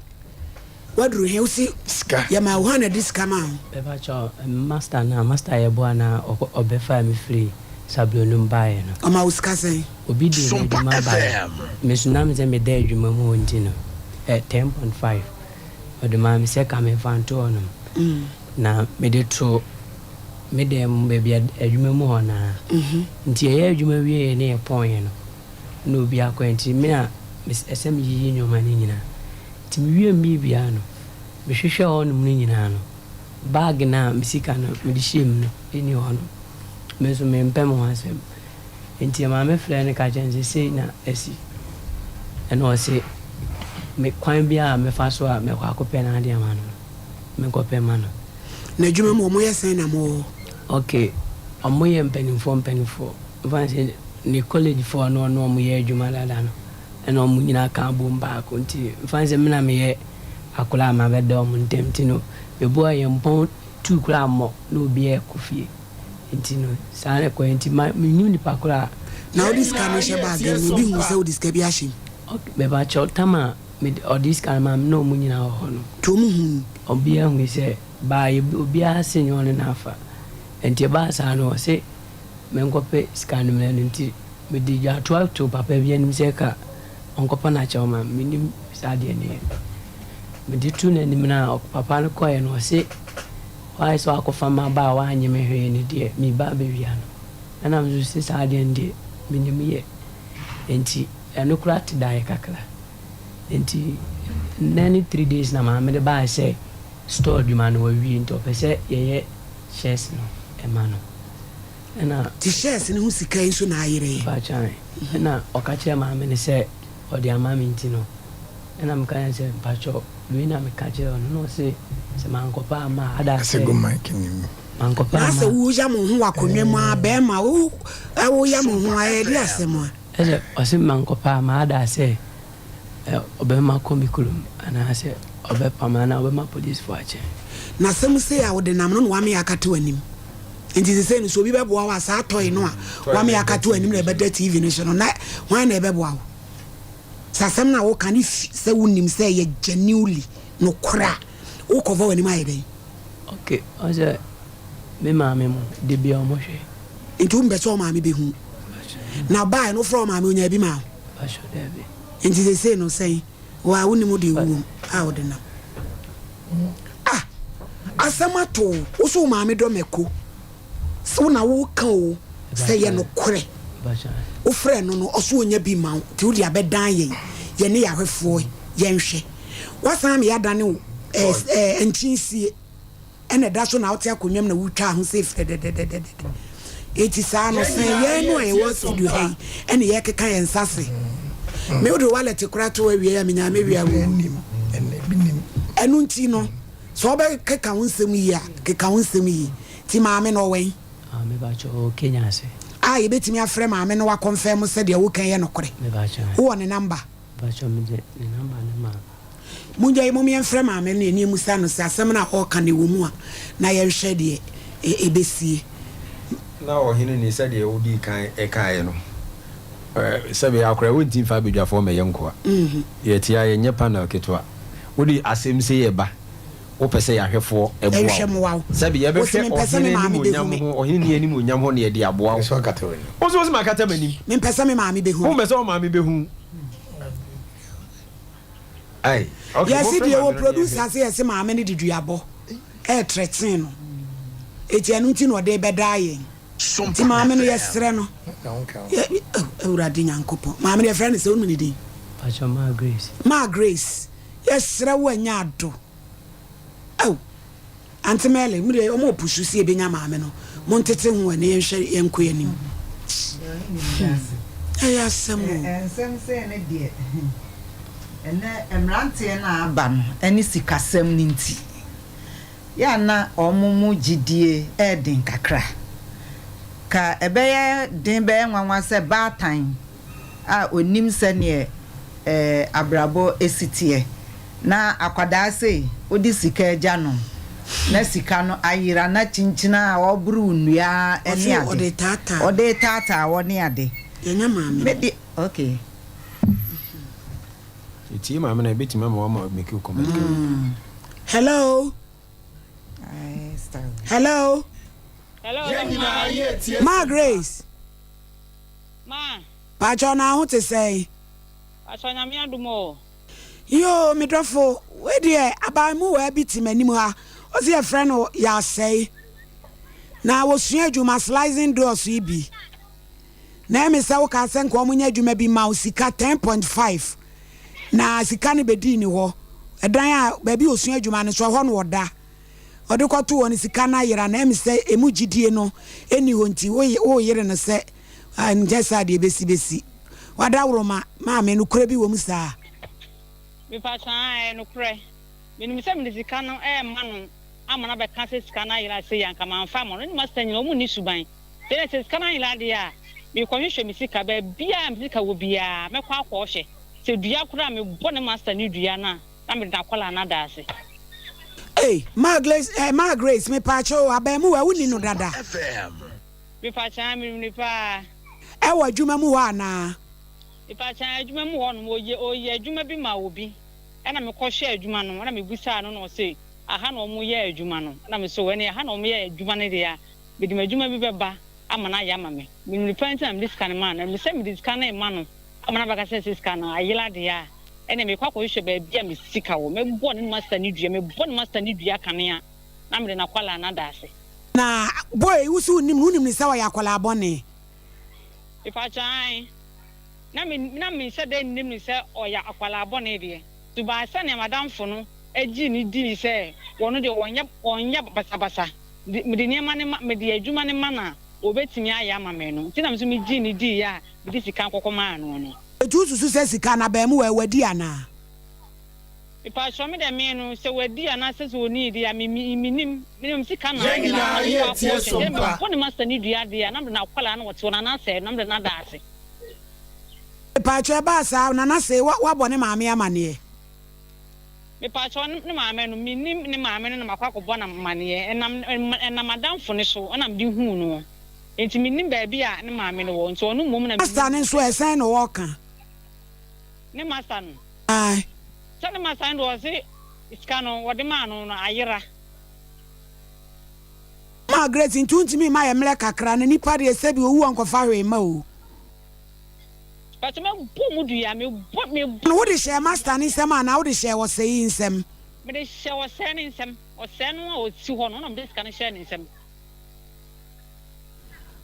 waduru he wosi Sika. yɛma wo hwan na de sika maa wo? Mepa kyɛw, master no a master yɛ boa na ɔbɛfaa me firi Sablonum baeɛ no. Ɔma wo sika sɛn? Obi dii Sompa n'adwuma baeɛ. FM. Me so nam sɛ meda adwuma mu hɔ nti no, ɛ 10.5 ɔde maa me sɛ ka memfa nto hɔnom. Na mede too me dan mu baabi a adwuma mu hɔ no ara. Nti yɛyɛɛ adwuma wieeɛ ne yɛpɔneeɛ no, na obi akɔ nti me a ɛsɛ meyiyi nneɛma no nyinaa. Nti mewie me biribiara no, mehwehwɛɛ hɔnom no nyinaa no, bag no a me sika no mede hyɛɛ mu no nni hɔnom. Me nso mempɛ me ho asɛm. Nti maame frɛɛ no ka kyerɛɛ no sɛ sei na asi. Ɛna ɔse me kwan biara a mɛfa so a mɛkɔ akɔpɛ n'adeɛ ama no no, menkɔpɛ ma no. Na adwuma mu wɔyɛ sɛn na mowɔ hɔ? Ok, wɔyɛ mpanimfoɔ mpanimfoɔ. Mfa no sɛ ne collegefoɔ no ɔne wɔn yɛ adwuma dada no, ɛna wɔn nyinaa ka abom baako. Nti mfa no sɛ me na meyɛ akwadaa a mabɛda wɔn ntam nti no, meboa yɛn mpɔn tuu koraa mmɔ na obiara rekɔ fie. Nti no saa na ɛkɔɛ nti ma mennim nipa korɔ a. Na wode sika no hyɛ bag mu obi hu sɛ wode sika bi ahyɛ mu. Ok mepakyɛw tam a mede ɔde sika no maa me na ɔmo nyinaa wɔ hɔ no. Nti ɔmo hui. Obiaa hui sɛ baa yɛ obiaa se nyɛ ɔno na afa nti ɛbaa saa no ɔse menkɔpɛ sika no mmerɛ no nti mede dwatoa too papa bi anim sɛ ka. ɔnkɔpa no akyɛw ma me. Mennim saa adeɛ no yɛ. Mede too n'anim no a, papa no kɔeɛ no, ɔse wayɛ sɛ wakɔfa m'aba a wannye me hwee no deɛ, mereba abɛwia no. Ɛna me nso se saa adeɛ no deɛ, mennim yɛ. Enti ɛno koraa te daeɛ kakra. Enti nnɛ ne 3 days na maame de baeɛ sɛ store adwuma no wawie nti ɔpɛ sɛ yɛyɛ shares no ma no. Ɛna. Nti shares no ho sika yi nso na ayerɛ yi? Mpakyɛw, ɛna ɔka kyerɛɛ maame no sɛ ɔde ama me nti no, ɛna meka kyerɛɛ no sɛ mpakyɛw wei na meka kyerɛɛ wo no, ɛna ɔse sɛ mankɔpɛ amma a, ada sɛ mankɔpɛ Na amma sɛ a. woya mo ho wɔ akonnwa mu a, bɛrima wo woya mo ho a, ɛyɛ de asɛm a. Ɛsɛ ɔse mankɔpɛ amma a, ada sɛ ɔbɛma kɔ me kurom anaasɛ ɔbɛpam anaa ɔbɛma polisfoɔ akyɛ. Na asɛm sei a wode nam no na wame akata w'anim. Nti sesei no sɛ obi bɛboa wo a saa toy no a wame akata w'anim na ɛbɛda TV no so no na hwan na ɛbɛboa wo? Sɛ asɛm no a woka no fi sɛ wonim sɛ ɛyɛ genuinely nokorɛ a wo cover w'anim ayɛ dɛn? Ok, ɔn sɛ me maame mo da biara ɔmo hwɛ. Nti wompɛ sɛ wo maame bɛhu? Na bae no wofrɛ wo maame onyaa bi maa wo? Mpakyɛw daabi. Nti sesei no sɛn? Wo a wonim wo deɛ wowom a wode nam. Ah! Asɛm ato wo, wo so wo maame dɔ mako. Sɛ wo na woka o, sɛ yɛ nokorɛ. Wofrɛ no no, ɔso ɔnya bi ma wo, nti wode abɛdan yɛn, yɛne yɛn ahwɛfoɔ yɛnhwɛ. Woasan ama yɛadane wo eh, eh, nkyensie. Ɛna ɛda so na wote akonnwa mu na wotwa ho sɛ frɛdɛdɛdɛdɛdɛ. Enti saa no, sɛn yɛn no a yɛwɔ studio ha yi ɛna yɛkeka yɛn nsa ase. Me wode wallet koraa to awie a menyaa mɛwia wo. Ɛno nti no, sɛ wobɛkeka wo nsɛm yie a, keka wo nsɛm yie. Nti maame no ɔwɛn? Ah, me ba kyɛ ɔwɔ Kenya ase. A yɛbɛtumi afrɛ maame no wakɔnfɛm sɛ deɛ woka yɛ nokorɛ? Me ba kyɛ. Wowɔ ne number? Mpakyɛw mede ne number no ma. Mongyae mom yɛnfrɛ maame no na yɛmmusa no sɛ asɛm no a ɔreka no ɛwɔ mu a na yɛnhwɛ deɛ ɛbɛsie. Na ɔhene ni, sɛdeɛ wodii kan kaeɛ no, sɛbe akora wontumi mfa abadwafoɔ mmɛyɛ nkoa. Yɛte ha, yɛnyɛ panel ketewa. Wode asɛm sei reba, wopɛ sɛ yɛn ahwɛfoɔ boa wo. Sɛbe yɛbɛhwɛ ɔhene animuonyam ho, ɔhene ni animuonyam ho na yɛde aboa wo. Wo nso wose makata m'anim. Mempɛ sɛ me maame bɛhu me. Wompɛ sɛ wo maame bɛhu wo. Yɛse deɛ wɔ producer se yɛse maame no de duabɔ ɛɛtrɛten no eti ɛno nti na ɔde bɛdaa yɛn nti maame no yɛsrɛ no awurade nyankopɔn maame no yɛfrɛ no sɛ wonim ne din? Pacho maa Grace. Maa Grace yɛsrɛ wo anya ado ao Aunty Mary mo deɛ ɔmo pusu sɛ yɛbɛnya maame no mo ntete ho ɛ na yɛnhwɛ yɛnkɔ yɛn anim hmm ɛyɛ asɛm o. Nsɛm sei no deɛ ɛnɛ mmeranteɛ no a aba no ne sikasɛm no nti yɛ a na wɔn mu gyidie yɛ den kakra. Ka ɛbɛyɛ den bɛyɛ nwanwa sɛ baatan a ɔnim sɛdeɛ abrabɔ si teɛ na akwadaa sei wode sika agya no na sika no ayera na kyinkyin a ɔboro nnua ne ade ɔde taataa wɔ ne ade. Yɛnyɛ maame no. Mede okay. Etie maame na ebetumi ama wama make you comment. Mm. Hello. Hello. Hello. Ma Grace. Ma. Pakyɛw na ho te sɛn? Pakyɛw Nyame adom o. Yoo me dɔfo wei deɛ abaamuwaa bi te m'anim ha ɔse yɛfrɛ no Yasɛe na wɔsua adwuma slicing doors yi bi na ɛme sɛ wokaa sɛ nka wɔn nyɛ adwuma bi ma wo sika 10.5 na sika no bɛdii ne hɔ ɛdan a baabi ɔsua adwuma no so ɛhɔ na ɔda ɔde kɔto hɔ no sika no ayera na ɛme sɛ ɛmu gyidie no ɛnni hɔ nti woyere no sɛ nyɛ saa deɛ ɛbɛsi bɛsi. Wadaworoma maame nokorɛ bi wɔ mu saa? Mepakyɛ aa ɛyɛ nokorɛ. Menim sɛ mede sika no rema no ama no abɛka sɛ sika no ayera sei a anka mamfa amma no. Ne master nyina wɔn nni suban. Nti ɛnɛ sɛ sika no ayera deɛ a merekɔhwehwɛ me sika baabiara a me sika wɔ biara mɛkɔ akɔhwɛ. Sɛ dua koraa a mebɔ ne master no dua no a na mede n'akwadaa no ada ase. Ei maa Grace eh maa Grace mepaakyɛw o abaamuwa wonni no dada? Mepakyɛ aa menim no paa. Ɛwɔ adwuma mu hɔ anaa? Mepakyɛ aa adwuma mu hɔ nom ɔyɛ ɔyɛ adwuma bi ma obi ɛna mekɔ hwɛɛ adwuma no ɛna mebusaa no na ɔse aha na ɔmo yɛ adwuma no ɛna mese o ɛneɛ ɛha na ɔmo yɛ adwuma no deɛ a mede m'adwuma bi bɛba ama no ayɛ ama me menim no paa nti na mede sika no maa no na menim sɛ mede sika no rema no. Ama no abɛka sɛ sɛ sika no ayera deɛ a, ɛnneɛ mekɔ akɔhwehwɛ baabi a me sika wɔ. Mɛbɔ ne masta no dua, mebɔ ne masta no dua kane a, na mede n'akwadaa no ada ase. Na boy yi wo se wonnim no, wonim no sɛ ɔyɛ akwadaa bɔne? Mepakyɛ aane. Na me na menhyɛ da nnim no sɛ ɔyɛ akwadaa bɔne deɛ. Suban sɛnea m'adamfo no gyee no dii sɛ wɔno deɛ ɔnyɛ ɔnyɛ basabasa, de mede nneɛma no ma mede adwuma no ma no a, ɔbɛtumi ayɛ ama me no nti na me nso megyee no diiɛ a mede sika kɔkɔmaa no no. Enti wosusu sɛ sika no abaamuwa yi wadi anaa? Mepakyɛw, me deɛ me no, sɛ wadi anaasɛ sɛ ɔnnii deɛ a, me me mennim. Menim sika na Yɛn ayera nyinaa na mekɔ yɛ tie akɔhwɛ. so Deɛ mpa. mebɔ ne masta ne dua deɛ a, na mede no akwadaa na ɔte hɔ no anaasɛ na mede no ada ase. Mepakyɛw, ɛbaa saa a, Nana see woabɔ ne maame amaneɛ? Mepakyɛw, ne maame no, mennim ne maame no na makɔ akɔbɔ no amaneɛ. Ɛnam ɛnam m'adamfo no so na mede huu no. Enti mennim baabi a ne maame no wɔ, nti ɔno mmom na Masta menim no no. nso ɛ, sɛn na ɔɔka? Ne masta no? Ae. Sɛ ne masta no deɛ ɔse sika no wɔde maa no no ayera. Maa Grace, nti wontumi mma yɛ mmerɛ kakra na nipa deɛ sɛbi owu ɔnkɔfa hwee mma o. Pakyɛ mɛ bɔ mu dua me bɔ me bɔ. No wode hyɛɛ master no nsam anaa wode hyɛɛ ɔsɛe yi nsam? Mede hyɛɛ ɔsɛe no nsam, ɔsɛe no a ɔsi hɔ no na mede sika no hyɛɛ ne nsam.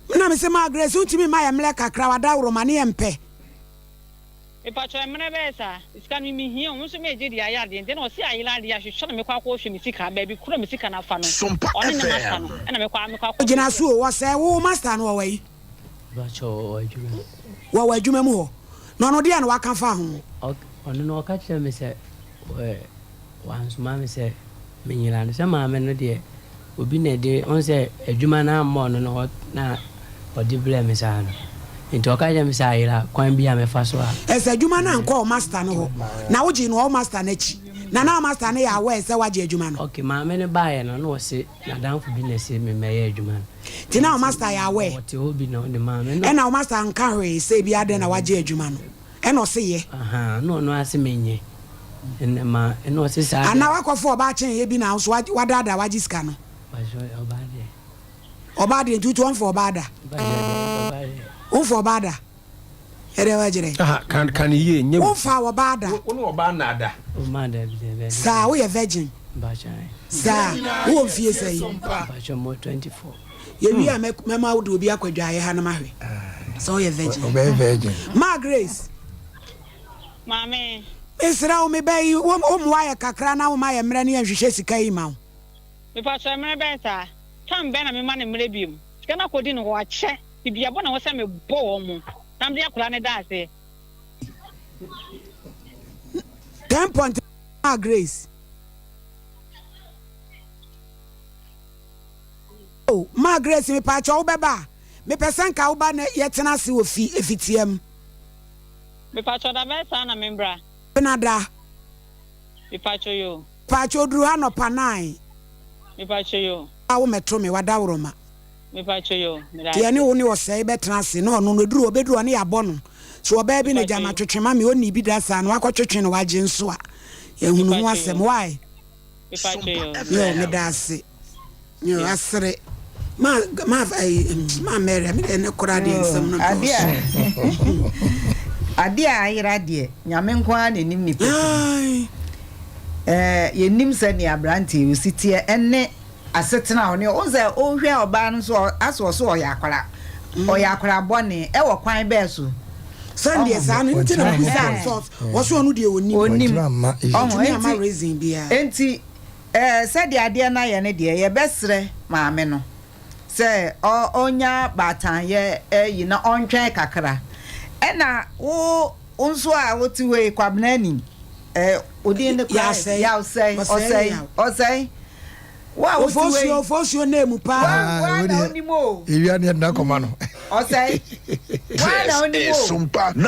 Ɛna mese maa Grace wontumi mma yɛ mmerɛ kakra wadaworoma ne yɛ mpɛ. Mepakyɛw mmerɛ bɛyɛ saa? Sika no me hia o, me nso megye de ayɛ adeɛ nti ɛna ɔse ayera adeɛ a hwehwɛ na mekɔ akɔ hwɛ me sika baabi koro a me sika no afa no Sompa ɔne ne master no FM. ɛna mekɔ mekɔ akɔ Gyina hwehwɛ. so o, ɔsɛe wo master no ɔwɔ he? Mepakyɛw ɔwɔ adwuma mu. Wɔwɔ adwuma mu hɔ. Na ɔno deɛn na waka fa ho? Ɔk ɔno no ɔka kyerɛɛ me sɛ ɛɛ wansoma me sɛ menyera no. Sɛ maame no deɛ obi na ɛde wohu sɛ adwuma no ammɔ ɔno no hɔ na ɔde brɛɛ me saa no. Nti ɔka kyerɛɛ me sɛ ayera kwan bi a mɛfa so a. Ɛsɛ adwuma no ankɔ wo master no hɔ na wogyee no wɔ wo master no akyi. Na na wo master no yɛ aware sɛ woagye adwuma no? Ok, maame no baeɛ no na ɔse n'adamfo bi na ɛse memmɛyɛ adwuma no. Nti na wo master yɛ aware? Ɔte hɔ bi na ɔne maame no. Ɛna wo master anka hwee sɛ ebia adɛn na woagye adwuma no? Ɛna ɔse yɛ. Ahaa, ɛna ɔno ara se menyɛ. Ɛna ma, ɛna ɔse saa deɛ. Anaa woakɔfa ɔbaa kyɛn yɛ bi na wo nso woadaadaa wagye sika no? Mpakyɛw, ɔbaa deɛ. Ɔbaa deɛ nti wotu ɔmfa ɔbaa da? Mpakyɛw deɛ, ɔbaa deɛ. Womfa ɔbaa da? Ɛdeɛ wagyerɛ. Aha, kan kan yie, nyɛ wo. Womfa ɔbaa da? Wo ne ɔbaa nna da? O ma dabi dabi. Saa, woyɛ virgin? Mpakyɛw ae. Saa, wowɔ mfie sɛn? Mpakyɛw mewɔ 24. Yɛwie a mɛma wode obi akɔ adwaeɛ ha na mahwɛ sɛ woyɛ virgin. Ɔbɛyɛ virgin. Ma Grace. Maame. Mesrɛ wo me ba yi, wo mmoa yɛ kakra na woma yɛ mmerɛ na yɛnhwehwɛ sika yi ma wo. Mepakyɛw mmerɛ bɛn saa? Tam bɛn na mema no mmerɛ biom? Sika no akɔdi no hɔ akyɛ, bibiabɔ na ɛwɔ sɛ mebɔ wɔn na mede akwadaa no da aseɛ. Ten point ma Grace. Oh ma Grace mepaakyɛw wobɛba a? Mepɛ sɛ nka woba na yɛtena ase wɔ fi efitia mu. Mepakyɛw da bɛn saa na membra? Benada. Mepakyɛw yoo. Mepakyɛw duru ha nɔpa nine. Mepakyɛw yoo. A wo mɛto me wadaworoma. Mepakyɛw yoo, meda Nti yɛne ase. wo ne ɔsɛe bɛtena ase na ɔno no eduru hɔ obeduru hɔ ne yɛabɔ no. So ɔbaa bi na Mepakyɛw gyama yoo. twetwe ma me onnii bi da saa na wakɔtwetwe na wagye nso a yɛahunu ho Mepakyɛw asɛm yoo. why? Mepakyɛw yoo, meda Yoo ase. meda ase. Yoo asere. Ma ma ɛyi ma Mary me deɛ ne koraa deɛ nsɛm no Adeɛ dɔɔso. a adeɛ a ayera deɛ Nyame nko ara na ɛnim nipa tiri. Ɛɛ yɛnnim sɛdeɛ aberanteɛ yi ɔsi teɛ ɛne asetena a ɔne wohu sɛ wohwɛ ɔbaa no nso asɛ ɔso ɔyɛ akwadaa ɔyɛ akwadaa bɔne ɛwɔ kwan bɛɛ so. Sɛndeɛ saa no nti na mebisa no sɛ ɔso ɔno deɛ ɔnim. Ɔnim. Ɔho Ɔntumi amma enti reason biara. enti Ɛɛ, sɛdeɛ adeɛ no ayɛ no deɛ, yɛbɛsrɛ maame no sɛ ɔnya baatanyɛ ayi na ɔntwɛn kakra. Ɛna wo nso a wote hɔ yi, Kwabena Anim, ɛɛ, wo din no koraa yɛ Yaw Sɛe, Ɔsɛe, Ɔsɛe. Wo a wote hɔ yi. Ofosuo, Ofosuo name paa. Wo ara na wonim o. Ewia ne yɛde no akɔma no. Ɔsɛe, wo ara na wonim o.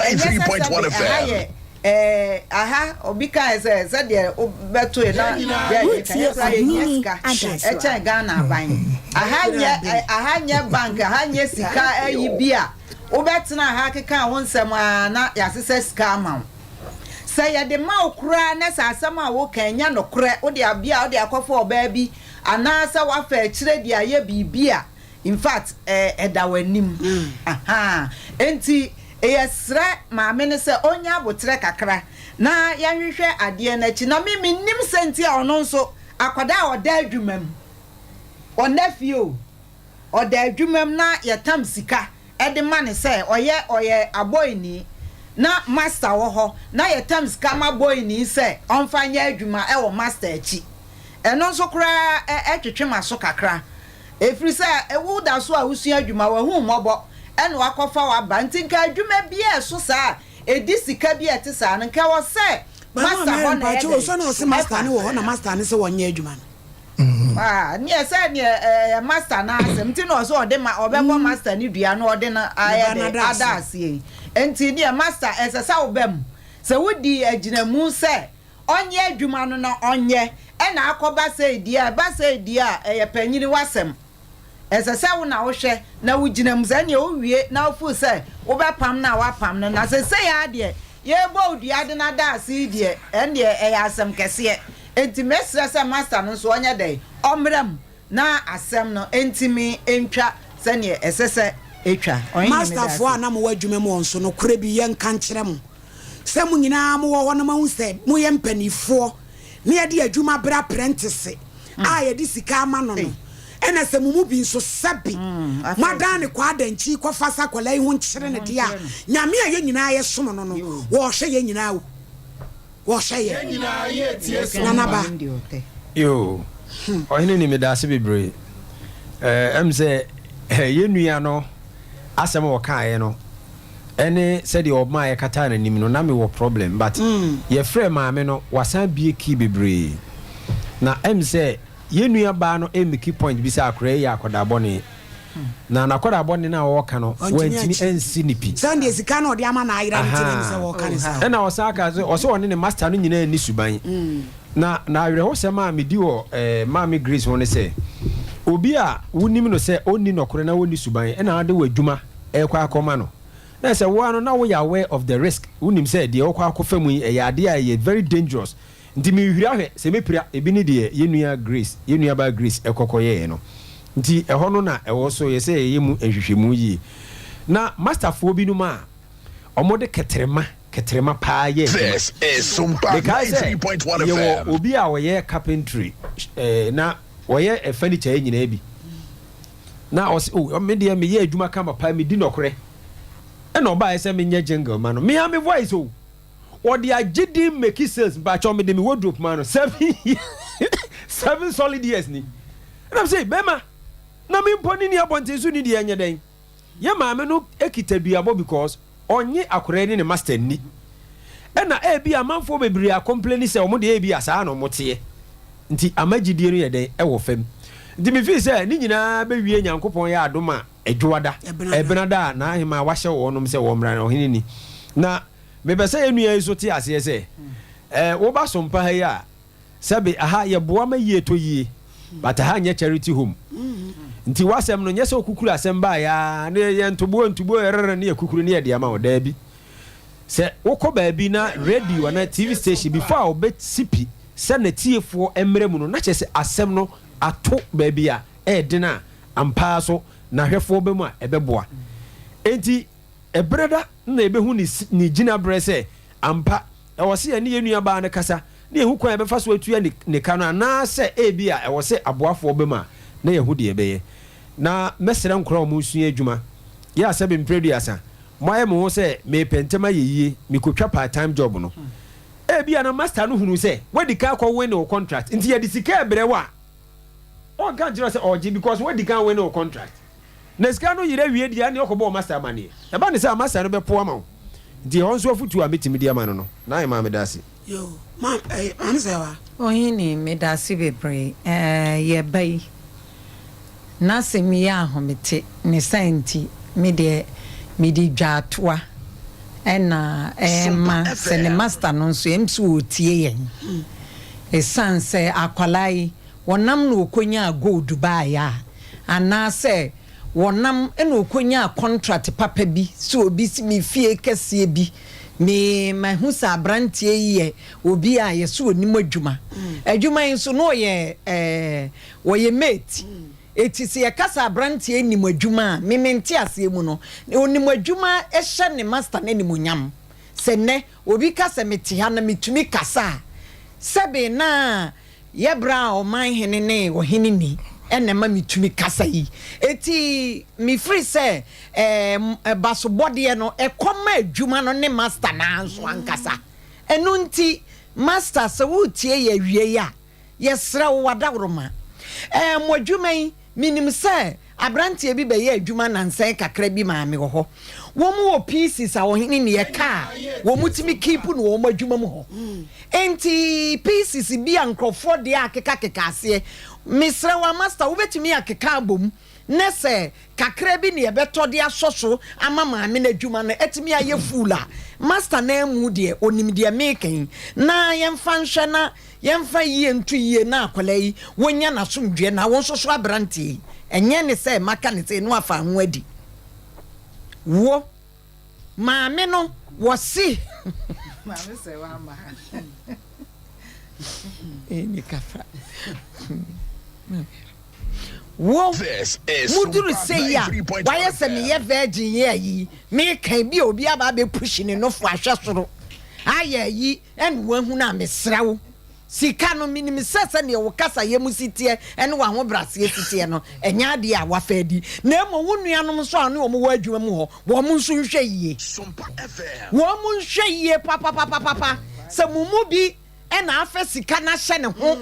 Ɛnyɛ sɛ sɛbe ɛha yɛ. Ɛɛ aha obi kae sɛ sɛdeɛ wobɛtoe na deɛ yɛka yɛ koraa yɛhia sika ɛkyɛn Ghana aban. Aha nyɛ aha nyɛ bank aha nyɛ sika ayi bi a wobɛtena ha keka wo nsɛm ara na yɛasesa sika ama wo. Sɛ yɛde ma wo koraa na sɛ asɛm a woka ɛnyɛ nokorɛ wode abia wode akɔfa ɔbaa bi anaasɛ woafa akyire de ayɛ biribi a in fact ɛda w'anim. Ahaa enti. Yɛsrɛ maame no sɛ ɔnya aboterɛ kakra na yɛnhwehwɛ adeɛ no akyi. Na me mennim sɛ nti a ɔno nso akwadaa a ɔda adwuma mu, ɔnna fie o, ɔda adwuma mu na yɛtam sika de ma no sɛ ɔyɛ ɔyɛ abɔeni na master wɔ hɔ na yɛtam sika ma bɔeni sɛ ɔmfa nyɛ adwuma wɔ master akyi. Ɛno nso koraa twetwe m'aso kakra. Ɛfiri sɛ woda so a wosua adwuma, wahu wo mmɔbɔ na wakɔfa wo aba. Nti nka adwuma bi a ɛso saa a ɛdi sika bi a ɛte saa no, nka ɛwɔ sɛ master hɔ na ɛyɛ dɛn? Sɛ na ɔse master no wɔ hɔ na master no sɛ wɔnyɛ adwuma no. Ah, neɛ sɛ neɛ ɛyɛ master no asɛm nti na ɔsɛ ɔde ma ɔbɛbɔ master no dua na ɔde no ayɛ dɛn ada aseɛ yi. Nti neɛ master ɛsɛ sɛ woba mu. Sɛ wodi agyinamu sɛ ɔnyɛ adwuma no na ɔnyɛ ɛna akɔba sei deɛ a, ɛba sei deɛ a, ɛyɛ panyini w'asɛm. Ɛsɛ sɛ wo na wohwɛ na wogyina mu. Sɛ ɛneɛ wowie na wo feel sɛ wobɛpam no a woapam no. Na sesei ara deɛ yɛrebɔ wo dua de no ada ase yi deɛ, ɛndeɛ ɛyɛ asɛm kɛseɛ. Enti mɛsrɛ sɛ master no nso ɔnyɛ dɛn? Ɔmmra mu na asɛm no ntumi ntwa sɛdeɛ ɛsɛ sɛ ɛtwa. Ɔhene meda ase. Masterfoɔ a na mowɔ adwuma mu hɔ nso, nokorɛ bi yɛnka nkyerɛ mo, sɛ mo nyinaa mowɔ hɔ na moahu sɛ moyɛ mpanimfoɔ na yɛde adwuma brɛ aprɛntese a yɛde sika ama no no, ɛna sɛ mo mu bi nso sɛbe moadan ne kɔ adankyi kɔfa sɛ akwadaa yi ho nkyere no deɛ a, Nyame a yɛn nyinaa yɛsom no no, ɔrehwɛ yɛn nyinaa o. Wɔhwɛ yɛn. Nana ba. Yoo, ɔhene ni medaase bebree. Ɛm sɛ yɛn nua no asɛm a ɔkaeɛ no ɛne sɛdeɛ ɔmaa yɛkataa n'anim no na mewɔ problem but yɛfrɛɛ maame no wasan bue key bebree na ɛm sɛ yɛn nua baa no ɛmeki point bi sɛ akwadaa yi yɛ akwadaa bɔne na n'akwadaa bɔne no a ɔreka no wantumi ansi ne pi. Sɛ deɛ sika na ɔde ama no ayera no nti na ɛne sɛ wɔreka no saa. Ɛna ɔsan ka sɛ ɔsɛ ɔne ne master no nyinaa nni suban. Na na awerɛhosɛm a medi wɔ eh, Maame Grace ho ne sɛ obi a wonim no sɛ ɔnni nɔkorɛ na ɔnni suban ɛna wode w'adwuma ɛrekɔ akɔma no na sɛ wo ara no na woyɛ aware of the risk wonim sɛ deɛ wokɔ akɔfa mu yi ɛyɛ adeɛ a ɛyɛ very dangerous Nti merehwiri ahwɛ sɛ mɛpira ebi ne deɛ yɛn nua Grace, yɛn nuabaa Grace kɔ kɔyɛeɛ no. Nti ɛhɔ no na ɛwɔ so yɛ sɛ yɛyɛ mu nhwehwɛmu yie. Na masterfoɔ binom a wɔde kɛtrɛma, kɛtrɛma paa yɛ adwuma. This is Sumpa Mekae sɛ 93.1 yɛwɔ FM. obi a ɔyɛ carpentry eh, na ɔyɛ furniture yi nyinaa bi. Na ɔse, oh, me deɛ meyɛ adwuma kama paa, medi nɔkorɛ. Ɛna ɔbaeɛ sɛ menyɛ jingle ma no. Me ara me voice o. Ɔde agye din meki sales mpakyɛw mede me wardrobe maa no seven solid years ni ɛna me se bɛma na me mpo ne ni abɔnten so ni deɛ ɛnyɛ dɛn yɛ maame no kita duabɔ because ɔnye akwadaa ne ne master nni ɛna ebi amanfoɔ bebree akɔmpleni sɛ wɔn deɛ ebi asaa na wɔn teɛ nti ama gyidie no yɛ dɛn ɛwɔ fam nti me feel sɛ ne nyinaa bɛwie Nyankopɔn yɛ adom a Ɛdwoada ɛbenada a n'ahemaa wahyɛ wɔnom sɛ wɔmmra no ɔhene ni na Mepɛ sɛ yɛn nua yi nso te aseɛ sɛ, eh, woba Sompa ha yi a, sɛbe aha yɛboa ma yie tɔ yie, but aha nyɛ charity home. Nti w'asɛm no, nyɛ sɛ wokukuru asɛm baeɛ ara na yɛyɛ ntoboa ntoboa ɛrɛrɛ ne yɛkukuru ne yɛde ama wo, daabi. Sɛ wokɔ baabi na radio anaa TV station before a wɔbɛsi pi sɛ n'atiefoɔ mmra mu no, na kyerɛ sɛ asɛm no ato baabi a ɛyɛ den a ampa ara so n'ahwɛfoɔ ba mu a ɛbɛboa. Enti Ɛberɛ da na yɛbɛhu ne ne gyinaberɛ sɛ ampa ɛwɔ sɛ yɛne yɛn nuabaa no kasa na yɛhu kwan a yɛbɛfa so atua ne ne ka no anaasɛ ebia ɛwɔ sɛ aboafoɔ ba mu a na yɛahu deɛ yɛbɛyɛ. Na mɛsrɛ nkwadaa a wɔresua adwuma yɛ a sɛbe mprɛ aduasa moayɛ mo ho sɛ merepɛ ntɛm ayɛ yie mekɔtwa part time job no. Ebia na master no hunuu sɛ woadi kan akɔ win wo contract nti yɛde sika rebrɛ wo a ɔnka nkyerɛ wo sɛ ɔregye because woadi kan win wo contract. Na sika no yera wie deɛ a, ɛnneɛ ɔkɔbɔ wo master amaneɛ. Ɛba no saa a, master no bɛpo ama wo. Nti ɛhɔ nso afotuo a mɛtumi de ama no no, Naemaa meda ase. Yoo, ma eh, maame Sɛwa. Ohene, medase bebree. Eh, yɛ ba yi, n'asɛm yi yɛ ahomete, ne saa nti, me deɛ mede dwaatoa na ɛrema sɛ ne master no nso, ɛm sɛ ɔretie yɛn. Ɛsiane sɛ akwadaa yi, wɔnam na ɔkɔnyaa gold baeɛ a, anaasɛ wɔnam na ɔkɔnyaa contract papa bi sɛ obi si me fie kɛseɛ bi, me mahu sɛ aberanteɛ yi yɛ obi a yɛsɛ ɔnim adwuma. Adwuma yi nso na ɔyɛ ɛɛ ɔyɛ mate. Eti sɛ yɛka sɛ abranteɛ nim adwuma a, me me nteaseɛ mu no, ɔnim adwuma hyɛ ne master no animuonyam. Sɛ nnɛ obi ka sɛ mete ha na metumi kasa a, sɛbe na yɛ berɛ a ɔman hene ne ɔhene ni na ɛma metumi kasa yi. Eti mefiri sɛ ɛɛ basobɔdeɛ no ɛkɔ ma adwuma no ne master no ara nso ankasa. Ɛno nti master sɛ woretie yɛ awiei a, Yɛsrɛ wo w'adaworoma. Ɛɛ, mo adwuma yi, menim sɛ aberanteɛ bi bɛyɛɛ adwuma nnansa yi kakra bi maa me wɔ hɔ. Wɔn wɔ pieces a ɔhene ne ɛka a wɔn tumi keep no wɔ wɔn adwuma mu hɔ. Enti pieces bi a nkurɔfoɔ deɛ akekakeka aseɛ, mesrɛ wo Master wobɛtumi akeka abom ne sɛ kakra bi na yɛbɛtɔ de asɔ so ama maame no adwuma no atumi ayɛ full a, Master no amu deɛ ɔnim deɛ meka yi, na yɛmfa nhwɛ na Yɛmfa yie nto yie na akwadaa yi wɔnya n'asomdwoeɛ na wo nso so aberanteɛ yi ɛnyɛ ne sɛ maka ne sei na wafa ho adi. Wo maame no wɔse. Maame sɛ wama ha. Ɛni kafra. Wo muduru sei a wayɛ sɛ meyɛ virgin yɛ ayi meka bi a obi aba abɛpushi ne nofo ahwɛ soro ayɛ ayi Ɛna woahunu a, mesrɛ wo, sika no, menim sɛ sɛdeɛ wo kasayɛ mu si teɛ ne w'ahobrɛaseɛ si teɛ no, ɛnyɛ adeɛ a woafa adi, na mmom wo nuanom nso a wo ne wɔn wɔ adwuma mu hɔ, wɔn nso nhwɛ yie. Wɔn nhwɛ yie papapapapa. Sɛ mo mu bi na afa sika no ahyɛ ne ho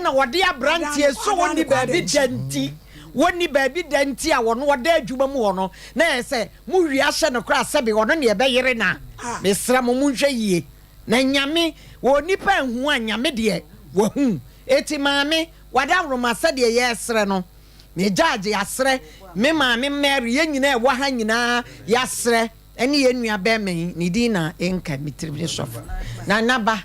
na ɔde aberanteɛ sɛ ɔnni baabi da nti, wɔnni baabi da nti a wɔn ɔda adwuma mu hɔ no, na ɛyɛ sɛ Mo wia hyɛ no koraa sɛbe ɔno ne ɛbɛyere no a, mesrɛ mo monhwɛ yie na Nyame wɔ onipa anhu a Nyame deɛ wahu eti maame wadaworoma sɛdeɛ yɛsrɛ no me gyaagye yasrɛ me maame Mary yɛn nyinaa ɛwɔ ha nyinaa yasrɛ ɛne yɛn nua bɛɛma yi ne din na enka me tirim ne sɔfo Nana ba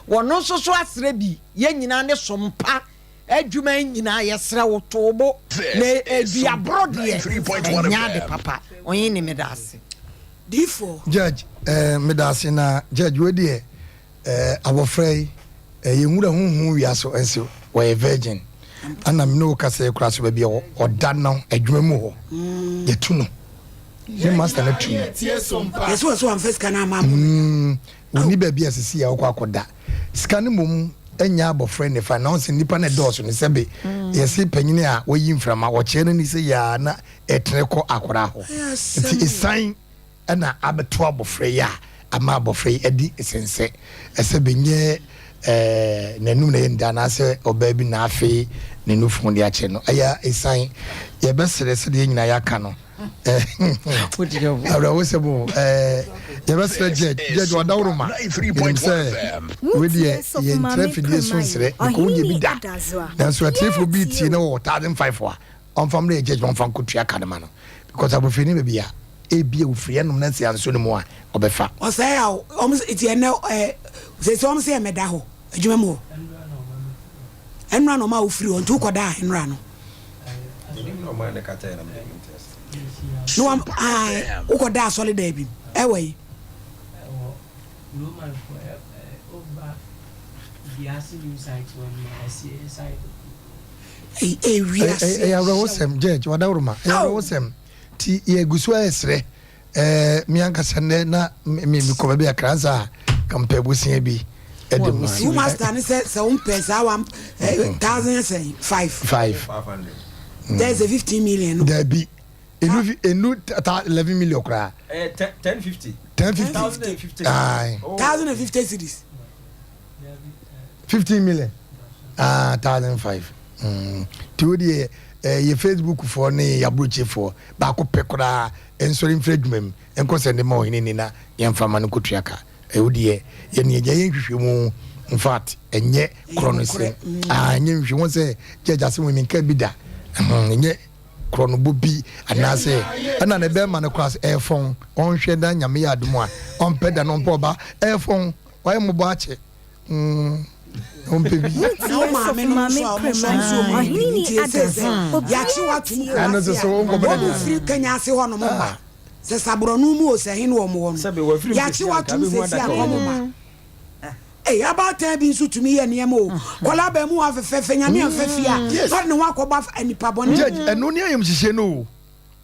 wɔno nso so asrɛ bi yɛn nyinaa ne sompa Adwuma yi nyinaa yɛsrɛ wo to wo bo na aduaboro deɛ ɛnyɛ ade papa ɔhene medaase. Difoɔ. Judge eh, medaase na judge wei deɛ eh, abɔfra yi eh, yɛn wura huhu wiase nse wɔyɛ virgin ana mene wo kasa yi koraa so baabi a ɔda no adwuma mu hɔ mm. yɛtu no ne master no tu no yɛsɛ wɔ so wamfa sika no ama mm. Onni baabi a sisi a ɔkɔ akɔda. Sika no mmom nyɛ abɔfra nifa na ɔsɛ nnipa no ɛdɔɔso no sɛbe yɛse panyini a wayi mframa ɔkyerɛ no ni sɛ yaa na ɛtene kɔ akwadaa hɔ nti esan ɛna abɛto abɔfra yi a ama abɔfra yi adi sensɛ ɛsɛ bɛnyɛ ɛɛ n'anum na ɛyɛ nda anaasɛ ɔbaa bi na afei ne nufu de akyerɛ no ɛyɛ esan yɛbɛsrɛ sɛdeɛ nyinaa yɛaka no awerɛhosɛm o yɛbɛsrɛ judge judge wadaworo ma yɛnim sɛ wedeɛ yɛnkyerɛ fidie so nsrɛ because wonyɛ bi da nanso atiefoɔ bi tie na wɔwɔ 1005 a ɔmfa mmerɛ yɛ judge ɔmfa nkɔtua ka no ma no because abɔfra ni baabi a ebi a ofiri ɛnom na nsi anso no mu a ɔbɛfa ɔsɛe a ɔmo ti ɛnɛ ɛ sɛ ɔmo sɛ ɛmɛda hɔ adwuma mu hɔ Ɛnora na ɔma wo firi hɔ nti wokɔ daa ɛnora no. Na wa ae wokɔ daa asɔre daa bi ɛwɔ yi. Ɛyɛ awerɛhosɛm judge wadaworoma ɛyɛ awerɛhosɛm ti yɛgu so ɛsrɛ Ɛɛ, me ankasa nnɛ na me me mekɔ baabi a kransa a ka mpɛ bosea bi de ma. Wo master ne sɛ sɛ wo mpɛ saa one eh, thousand sɛn five. Five. That's a 15 million no. Dabi. Enu fi enu ta 11 million koraa. Eh, 1050. 1050. 1050. Aye. 1050 cedis. 15 million. Ah, 1005. Mm. Ti wo deɛ eh, yɛ Facebook foɔ ne yɛ aburokyi foɔ baako pɛ koraa nsɔre mfiri adwuma mu nkɔ sɛ ne ma ɔhene ni na yɛmfa ma no nkɔtua ka. Ɛwo deɛ yɛne agya yɛ nhwehwɛmu in fact ɛnyɛ korɔ no sɛ ah ɛnyɛ nhwehwɛmu sɛ gyagya sɛ wɔn nka bi da ɛnyɛ korɔ no bɔ bi anaasɛ ɛna ne bɛrima no koraa sɛ ɛfɔn ɔnhwɛ na nyame yɛ adom a ɔmpɛ da na ɔmpɛ ɔba ɛfɔn wayɛ mmɔbɔ akyɛ mm ɔmpɛ bi. Na wo maame no nso a wɔn nso nso wɔn bi nti ɛsɛ sɛ yɛakye watom Ɛno nso so wɔn wɔn mu firi Kenya ase hɔ nom ba sɛ saborɔno mu o sɛ he ne wɔn wɔ no yɛakye watom sɛsi a wɔn ma. Ei, abaatan bi nso tumi yɛ nneɛma o. Kɔla abaamuwa fɛfɛɛfɛ, Nyame amfa fie a, na ɔde ne ho akɔbɔ nipa bɔne. Judge, ɛno ne ayamhyehyeɛ no o.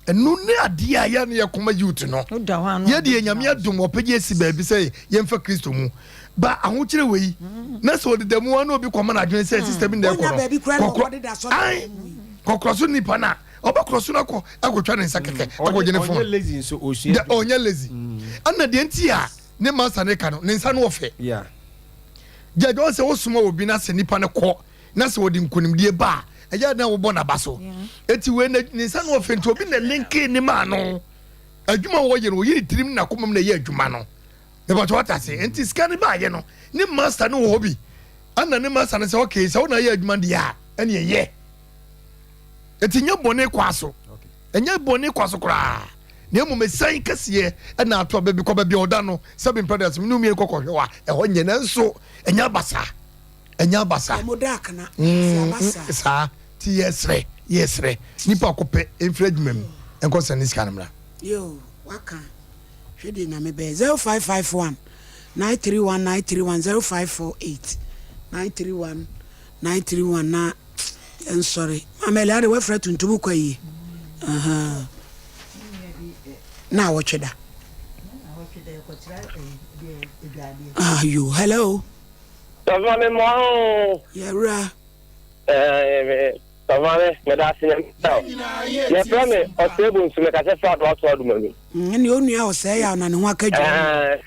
Ɛno ne adeɛ a yɛ ne yɛ kɔma youth no. Yɛ deɛ Nyame adom ɔpɛgye asi baabi sɛ yɛmfa Kristo mu. Ba ahokyerɛ wei, na sɛ ɔdeda mu a na obi kɔma no adwene sɛ sister bi na ɛkɔ no. Kɔkɔ, ae, kɔkɔ so nipa no a, ɔbɛkɔ so no akɔ akɔtwa ne nsa kɛkɛ, akɔgye ne phone. Ɔnyɛ lazy nso, ɔsua adwuma. Ɔnyɛ lazy. Ɛna deɛ nti a ne master ne ka no, ne nsa no ɔfɛ. Judge, ɔn sɛ wosoma obi na sɛ nipa no kɔ na sɛ ɔde nkonimdie ba a, ɛyɛ na wobɔ n'aba so. Eti wei ne nsa no ɔfɛ nti obi na linke ne maa no. Adwuma a wɔyɛ no, oyi ne tirim ne n'akoma mu na ɛyɛ adwuma no. Mepatwa wate ase. Nti sika no baayɛ no, ne master no wɔ hɔ bi. Ɛna ne master no sɛ okay, sɛ wo na ayɛ adwuma deɛ a, ɛne ɛyɛ. Eti nyɛ bɔne kwa so. Ɛnyɛ bɔne kwa so koraa. Na mmom ɛsiane kɛseɛ ɛna ato aba bi kɔ baabi a ɔda no, sɛbi mpɛ dɛ asɛm ne mmienu kɔkɔhwɛ hɔ a, ɛhɔ nyɛ nanso ɛnyɛ abasa. Ɛnyɛ abasa. Ɔmo da akana. Sɛ abasa. Saa ti yɛsrɛ yɛsrɛ nipa ko pɛ mfiri adwuma mu nkɔ sɛ ne sika no mmra. Yoo waka hwɛ deɛ nyame bɛyɛ 0551 931 931 0548 931 931 na yɛnsɔre maame ɛlɛ ade wafira tuntum kɔ ayie ahaa na awɔtwe da ah yo hello. Tɔfuma mi mɔ o. Yɛwura. Ɛɛ tɔfuma mi mɛ da ase nyame o. Yɛfrɛ mi ɔsɛɛ bonsu mi kasɛ fɛ adoa so aduma mi. Ɛne onua ɔsɛɛ yaw na ne ho aka dwa. Ɛɛ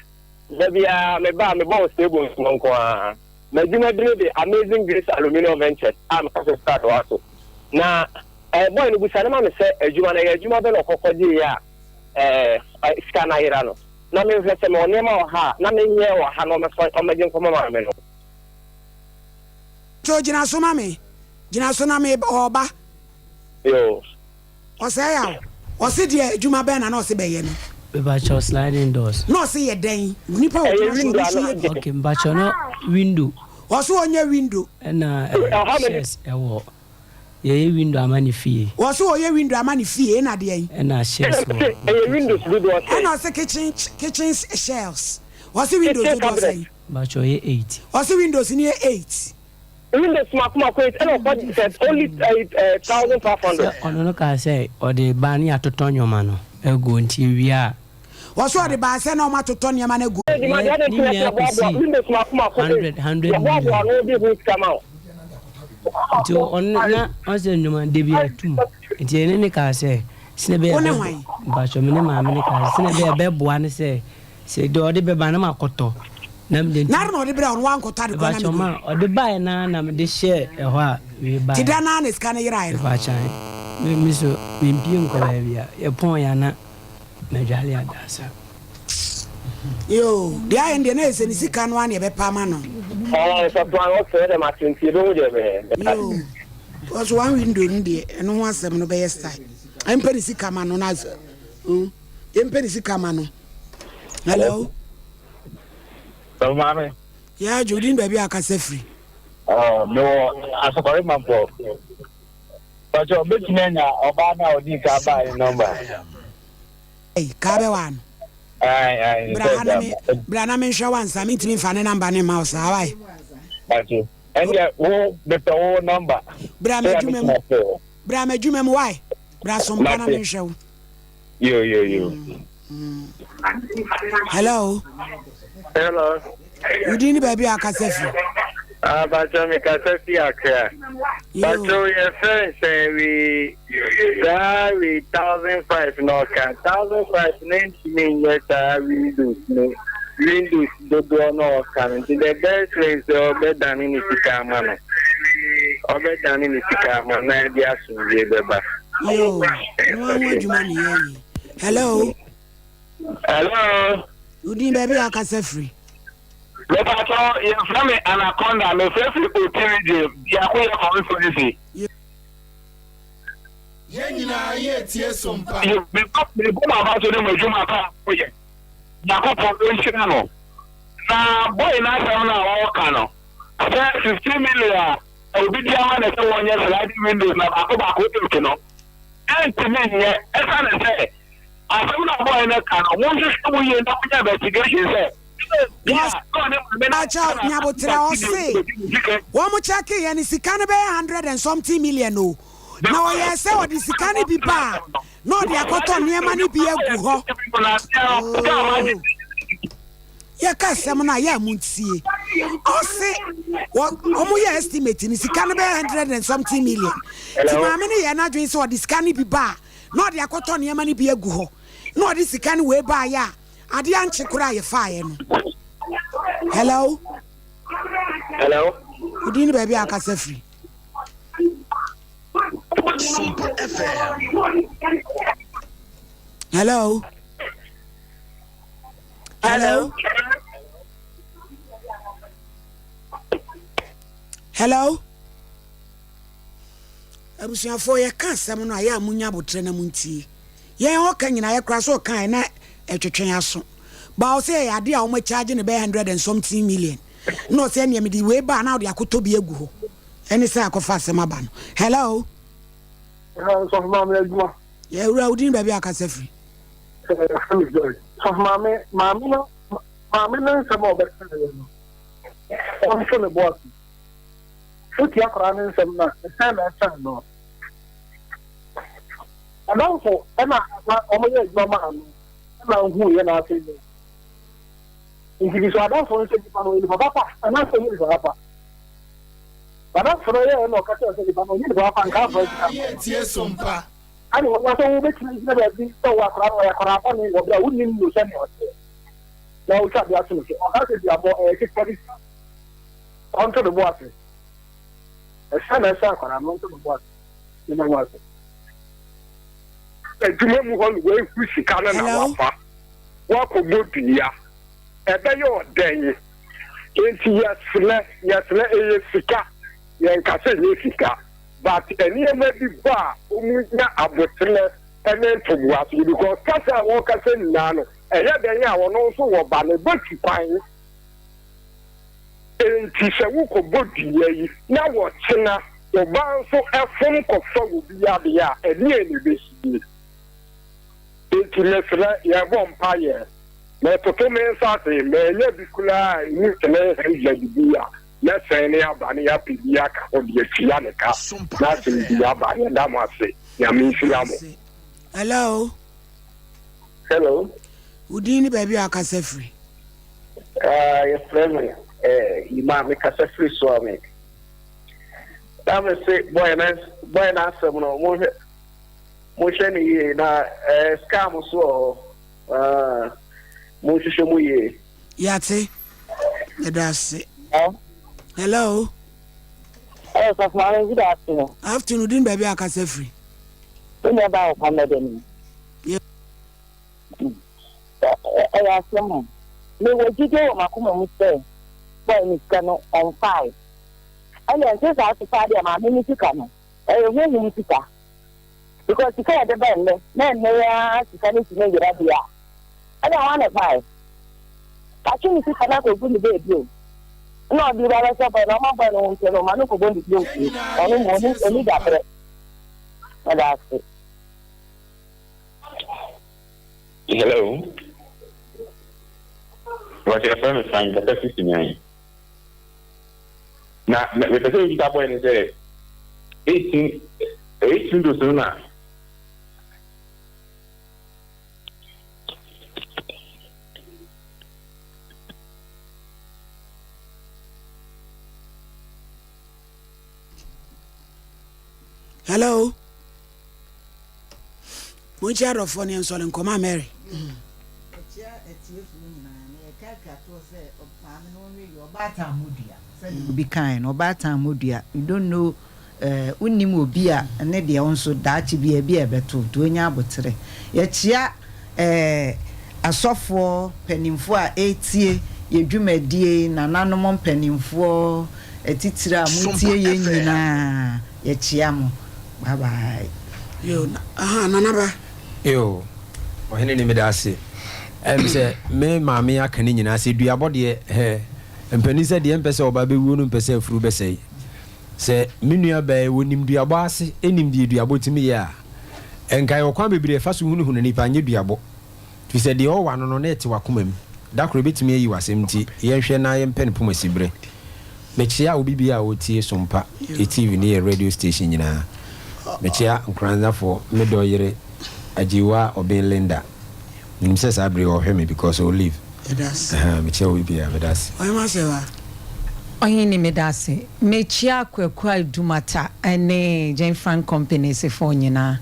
dabi a me ba me bɔ ɔsɛɛ bonsu nko ara. M'adwuma dini de Amazing Grace Aluminium Ventures a meka sɛ sika adoa so. Na ɛɛ boy no busa no ma me sɛ adwuma no ɛyɛ adwuma bɛ na ɔkɔkɔ gye yɛ a ɛɛ sika no ayera no. Na menhwɛ sɛ mewɔ nneɛma wɔ ha a na menyɛ wɔ ha na ɔmɛfa ɔmɛgye nkɔma maame no. To gyina so ma me. Gyina so na me ɔɔba. Yoo. Ɔsɛe aw. Ɔse deɛ adwuma bɛn na na ɔse bɛyɛ no. Mepakyɛw sliding doors. Na ɔse yɛ dɛn? Nipa a ɔgyina so ɔno nso yɛ bi. Okay mepakyɛw na window. Ɔse ɔnyɛ window. Ɛna ɛɛ shells ɛwɔ yɛyɛ window ama ne fie. Ɔse ɔyɛ window ama ne fie ɛna deɛn? Ɛna shells wɔ. Ɛyɛ windows dodoɔ sɛn? Ɛna ɔse kitchen kitchen shells. Ɔse windows dodoɔ sɛn? Mepakyɛw ɛyɛ 8. Ɔse windows no yɛ 8. Windows mako mako eight ɛna ɔkɔ sɛ only 1500. Sɛ ɔno no kaa sɛ ɔde ba ne yɛatotɔ nneɛma no agu nti ewie a. Ɔse ɔde baa sɛ na ɔmo atotɔ nneɛma no agu. Ne nyinaa kɔsi 100 100 million. Nti ɔno na ɔsɛ nneɛma da bi atum nti ɛne ne kaa sɛ sɛ ɛbɛyɛ Wo ne bɛboa hwan? mpakyɛ me ne maame ne kaa sɛ sɛ ɛbɛyɛ bɛboa ne sɛ Sɛ deɛ ɔde bɛba na makɔtɔ na mede nti. Nare na ɔde brɛ wo no wankɔtɔ ade koraa na Mepakyɛw mede. ma ɔde baeɛ no ara na mede hyɛɛ ɛhɔ a wei Nti baeɛ. da no ara na sika no yeraeɛ no. Mepakyɛw me me so mempue nkɔ baabi a yɛpɔn yɛ a na madwale ada asa. Yoo deɛ ayɛ no deɛ na ɛyɛ sɛ ne sika no ara na yɛbɛpa ama no. Ɛɛ sɔfo ano ɔsrɛ dɛ mate nti yɛbɛhu deɛ ɛbɛyɛ. Yoo because one window no deɛ ɛno ho asɛm no bɛyɛ style. Ɛmpɛ ne sika ma no na yɛmpɛ ne sika ma no. Hello. Sɔfo maame. Yeah, Jodin baabi a akasa firi. Oh, mewɔ asɔkɔre mampɔ. Pàtó obetumi anya ɔbaa no a ɔdii ka baa ne nɔmba. Ɛyi, kaa bɛ wa no. Ayi, ayi, Bra ha na me, bra na me nhwɛ wansa, me ntumi nfa ne namba ne ma wo saa, wae. Pàtó, ɛnna wo mepɛ wo nɔmba. Bra m'adwuma mu, bra m'adwuma mu, wae. Bra sompa na me nhwɛ wo. Yo, yo, yo. Hello. Hello. Wodin ne baabi a akasa fi? Ah, Bacho mi kasa fi Accra. Bacho yɛ fɛn sɛn wi saa wi 1005 na ɔka 1005 ne ntumi nyɛ saa windows no windows dodoɔ na ɔka no nti the best way sɛ ɔbɛdane ne sika ama no ɔbɛdane ne sika ama na ɛde asomdwie bɛba. Yoo, no ho adwuma ne yɛ yi. Hello. Hello. Wodin baabi a akasa firi? Mepatɔ yɛfrɛ me Anaconda mefrɛ firi Oti region biako yɛ constituency. Yɛn nyinaa yɛretie sompa. Mebɔ mo aba so ne mo adwuma pa a moyɛ. Nyankopɔn nhyira no. Na boy no asɛm no a ɔreka no sɛ 15 million a obi de ama no sɛ wɔnyɛ sliding windows na baako baako eight no ɛntumi nyɛ ɛsiane sɛ asɛm no a boy no ka no monhwehwɛ mu yie na monyɛ investigation sɛ. Ɔkyɛ nyabotrɛ ɔse wɔn kyɛke yɛ no sika no bɛyɛ hundred and something million o na ɔyɛ sɛ ɔde sika no bi ba a na ɔde akɔtɔ nneɛma no bi agu hɔ. Oh. Yɛka asɛm no a yɛ a montie. Ɔse wɔn yɛ estimate no sika no bɛyɛ hundred and something million. Ti maame no yɛ n'adwene sɛ ɔde sika no bi ba a na ɔde akɔtɔ nneɛma no bi agu hɔ na ɔde sika no wei baayɛ a adeɛ ankye koraa a yɛfaeɛ no. Hello. Hello. Wodin ne baabi a akasa firi. Sompa FM. Hello. Hello. Hello. Abusuafoɔ yɛka asɛm no a yɛ a monya abotrɛ na montie. Yɛn ɔka nyinaa yɛ koraa sɛ ɔka na ɛtwetwe aso. Ba ɔsɛ yɛ adeɛ a wɔn akyagye no bɛyɛ hundred and something million. Na ɔsɛ ɛneɛ mede wei ba a na ɔde akɔtɔ bi agu hɔ. Ɛne sɛ akɔfa asɛm aba no. Hello. Hello, sɔfo maame adwuma. Yɛ wura wo din baabi a akasa firi. Ɛɛ fɛn Joy. Sɔfo maame maame no maame no nsɛm a ɔbɛka yɛ no. Ɔnso ne bo ase. Wotie akwadaa no nsɛm no a, ɛsɛn na ɛsɛn no. Adamfo ɛna wɔyɛ adwuma maa no ɛna ohuu yɛ n'asɛm mu. Nti bi so adamfo no sɛ nipa no ɔyɛ nipa papa anaasɛ ɔnyɛ nipa papa. Adamfo no yɛɛ na ɔka kyerɛ sɛ nipa no ɔnyɛ nipa papa nka afa sika. Yɛ tie sompa. Ɛna wɔn sɛ wobɛtumi gyina baabi sɛ wɔ akwadaa no ɔyɛ akwadaa bɔne wɔ berɛ a wonim no sɛnea ɔteɛ na wotwa de ato no so. Ɔka sɛ duabɔ ɛyɛ ketewa bi saa. Ɔnto ne bo ase. Ɛsɛ na ɛsɛ akwadaa no ɔnto ne bo ase. Meda mo ase. Adwuma mu hɔ no wahu sika no na wafa wakɔbɔ dua ɛbɛyɛ ɔdɛn nti yɛsrɛ yɛsrɛ ɛyɛ sika yɛnka sɛ ɛnyɛ sika but nneɛma bi ba a wɔn nya aboterɛ ɛne ntoboaseɛ because kasa a wɔkasa nyinaa no ɛyɛ dɛn a ɔno nso wɔ ba ne ba tu kwan Enti sɛ wokɔbɔ dua yi na wɔkyena wo ba nso fom kɔfa obi adeɛ a, ɛdeɛn na ɛbɛsie? Enti mesrɛ, yɛbɔ mpaeɛ. Metoto me nsa ase, manya bi koraa a ɛmu 300 bi a, mɛsɛn ne aba na yɛapɛ bi aka ho de atua ne ka na asɛm bi aba. Yɛda mo ase. Nyame nhyira mo. Hello. Hello. Wo din ne baabi a wakasa firi? Uh, yɛfrɛ me eh, Yima, mekasa firi Suame. Na me se boy na boy na asɛm no monhwɛ monhwɛ ne yie na eh, scam so wɔ hɔ. Uh, monhwehwɛ mu yie. Yate. Yɛda ase. Hello. Hello, Sɔfo Maame, good afternoon. Afternoon, din baabi a akasa firi. Wo nua ba wɔ kwan bɛdɛ no. Ɛyɛ asɛm o. Mewɔ gyidie wɔ m'akoma mu sɛ boy no sika no ɔmfae. Ɛnna ɛnte saa so paa deɛ maame no sika no ɛyɛ honhom sika. Because sika a yɛde ba nnɛ na ɛnnɛ yi ara sika no tumi yera deɛ a, ɛnna hwan na ɛfae? Watwe ne sika no akɔgu ne baabi o. Ɛnna ɔde ba bɛsɛ boy no, ɔma boy no ho nkyɛ no, ɔma no kɔbɔ ne bio nsuo. Ɔno mmom ɔni dabrɛ. Meda ase. Hello. Wɔte yɛfrɛ me Frank kasa fi Sunyani. Na mepɛ sɛ mebisa bɔyɛ no sɛ 18 18 dos no na Hello. Monkyia adɔfoɔ ne yɛnsɔre nkɔ ma Mary. Ɛkyia atiefoɔ nyinaa na yɛka atwa toɔ sɛ maame no ɔnhwɛ yie ɔbaatan mmɔ dua sɛdeɛ obi kae no ɔbaatan mmɔ dua you don't know eh, wonnim obi a ne deɛ wo nso daakye bi ebi a ɛbɛto nti ɔnya aboterɛ yɛkyia eh, asɔfoɔ mpanimfoɔ a ɛretie yɛ dwumadie yi nananom mpanimfoɔ atitire a motie yɛn nyinaa yɛkyia mo Bye bye. Yo, aha, Nana ba. Yo, ɔhene ni meda ase. Ɛm sɛ me maame aka ne nyinaa sɛ duabɔ deɛ hɛ mpanin sɛ deɛ mpɛ sɛ ɔba bɛwuo no mpɛ sɛ afuru bɛsɛe. Sɛ me nua baa yi wɔnim duabɔ ase nim deɛ duabɔ tumi yɛ a, ɛnka yɛwɔ kwan bebree ɛfa so hunahuna nipa nyɛ duabɔ. Firi sɛ deɛ ɔwa no no na ɛte w'akoma mu. Da koro ebetumi ayi w'asɛm nti yɛnhwɛ na yɛmpɛ no poma siberɛ. Mekyea obi biaa a ɔtie Sompa, yɛ TV ne yɛ radio station nyinaa. Mekyea Nkoranzafoɔ, me dɔ yere Agyewa Obeng Linda. Menim sɛ saa bere yi ɔhwɛ me because ɔwɔ leave. Ahaa, mekyea obi biaa, meda ase. Ɔhene meda ase. Mekyea Kwaku Adumata ne Jenfran Companies foɔ nyinaa.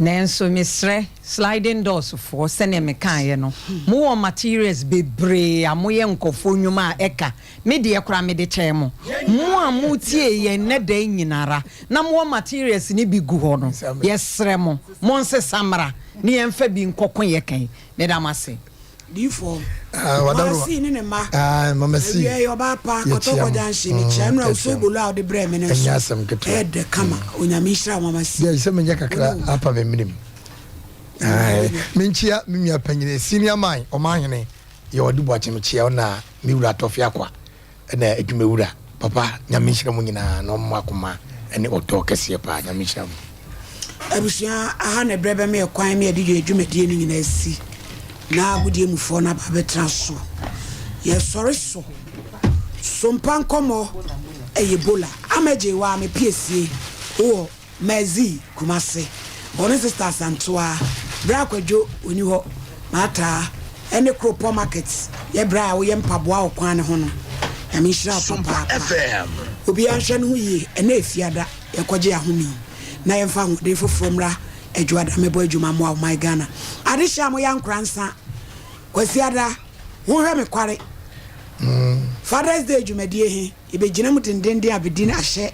Nanso mesrɛ sliding doors foɔ sɛdeɛ mekaeɛ no, mowɔ materials bebree a moyɛ nkurɔfoɔ nnwuma a ɛka Me deɛ koraa mede kyɛɛ mo. Mo a motie yɛn nnɛ da yi nyinara na mowɔ materials no bi gu hɔ no, yɛsrɛ mo, monsesa mmra na yɛmfa bi nkɔko yɛ kan. Meda mo ase. Diifoɔ, Mama C ne ne mma, awia yi ɔbaa pa, Kɔtɔkɔ Junction, mekyia nnora wo sobolo a wode brɛɛ me no nso, ɛyɛ dɛ kama, Onyame nhyira wo Mama C. Deɛ sɛ menyɛ kakra apa me menem. Menkyia me nua panyini, senior man, ɔmanhene. Yɛ ɔde boakye mekyea wo na me wura tɔfe akwa ɛna adwuma wura papa nyame nhyira mo nyinaa na ɔmma akoma ɛne ɔdɔ kɛseɛ paa nyame nhyira mo. Abusua, aha na ɛberɛ bɛma yɛ kwan ma yɛde yɛn dwumadie no nyinaa asi na agodie mufoɔ no aba abɛtena so. Yɛsɔre so. Sompa nkɔmmɔ ɛyɛ bola. Ama Gyewaa me piesie wowɔ Mercy, Kumasi, ɔne Sister Asantewaa, Bra Kwadwo ɔni hɔ, Maataa, ɛne Koropɔ Market yɛ bra a woyɛ mpaboa wɔ kwan no ho no. Nyame nhyira wo papaapa. Obiara nhwɛ ne ho yie, ɛnnɛ yɛ Fiada, yɛkɔgye ahome na yɛmfa ahoɔden foforɔ mmra Adwoada mmɛbɔ adwuma mmoa ɔman Ghana. Adehye a moyɛ ankoransa, Kwasiada, honhwɛ me kware. Father's Day dwumadie he. Yebegyina mu dendeenden abedi no ahyɛ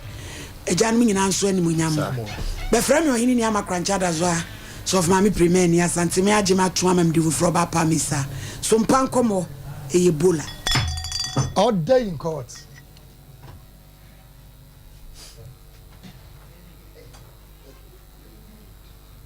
agyanom nyinaa nso animuonyam. Bɛfrɛ me Ɔhene Nii Amakora Adazoa, Sɔfo Maame Pirimani, Asante me agye me ato ama mede foforɔ ba apa Misa. So mpa nkɔmmɔ, ɛyɛ Bola. Order in court.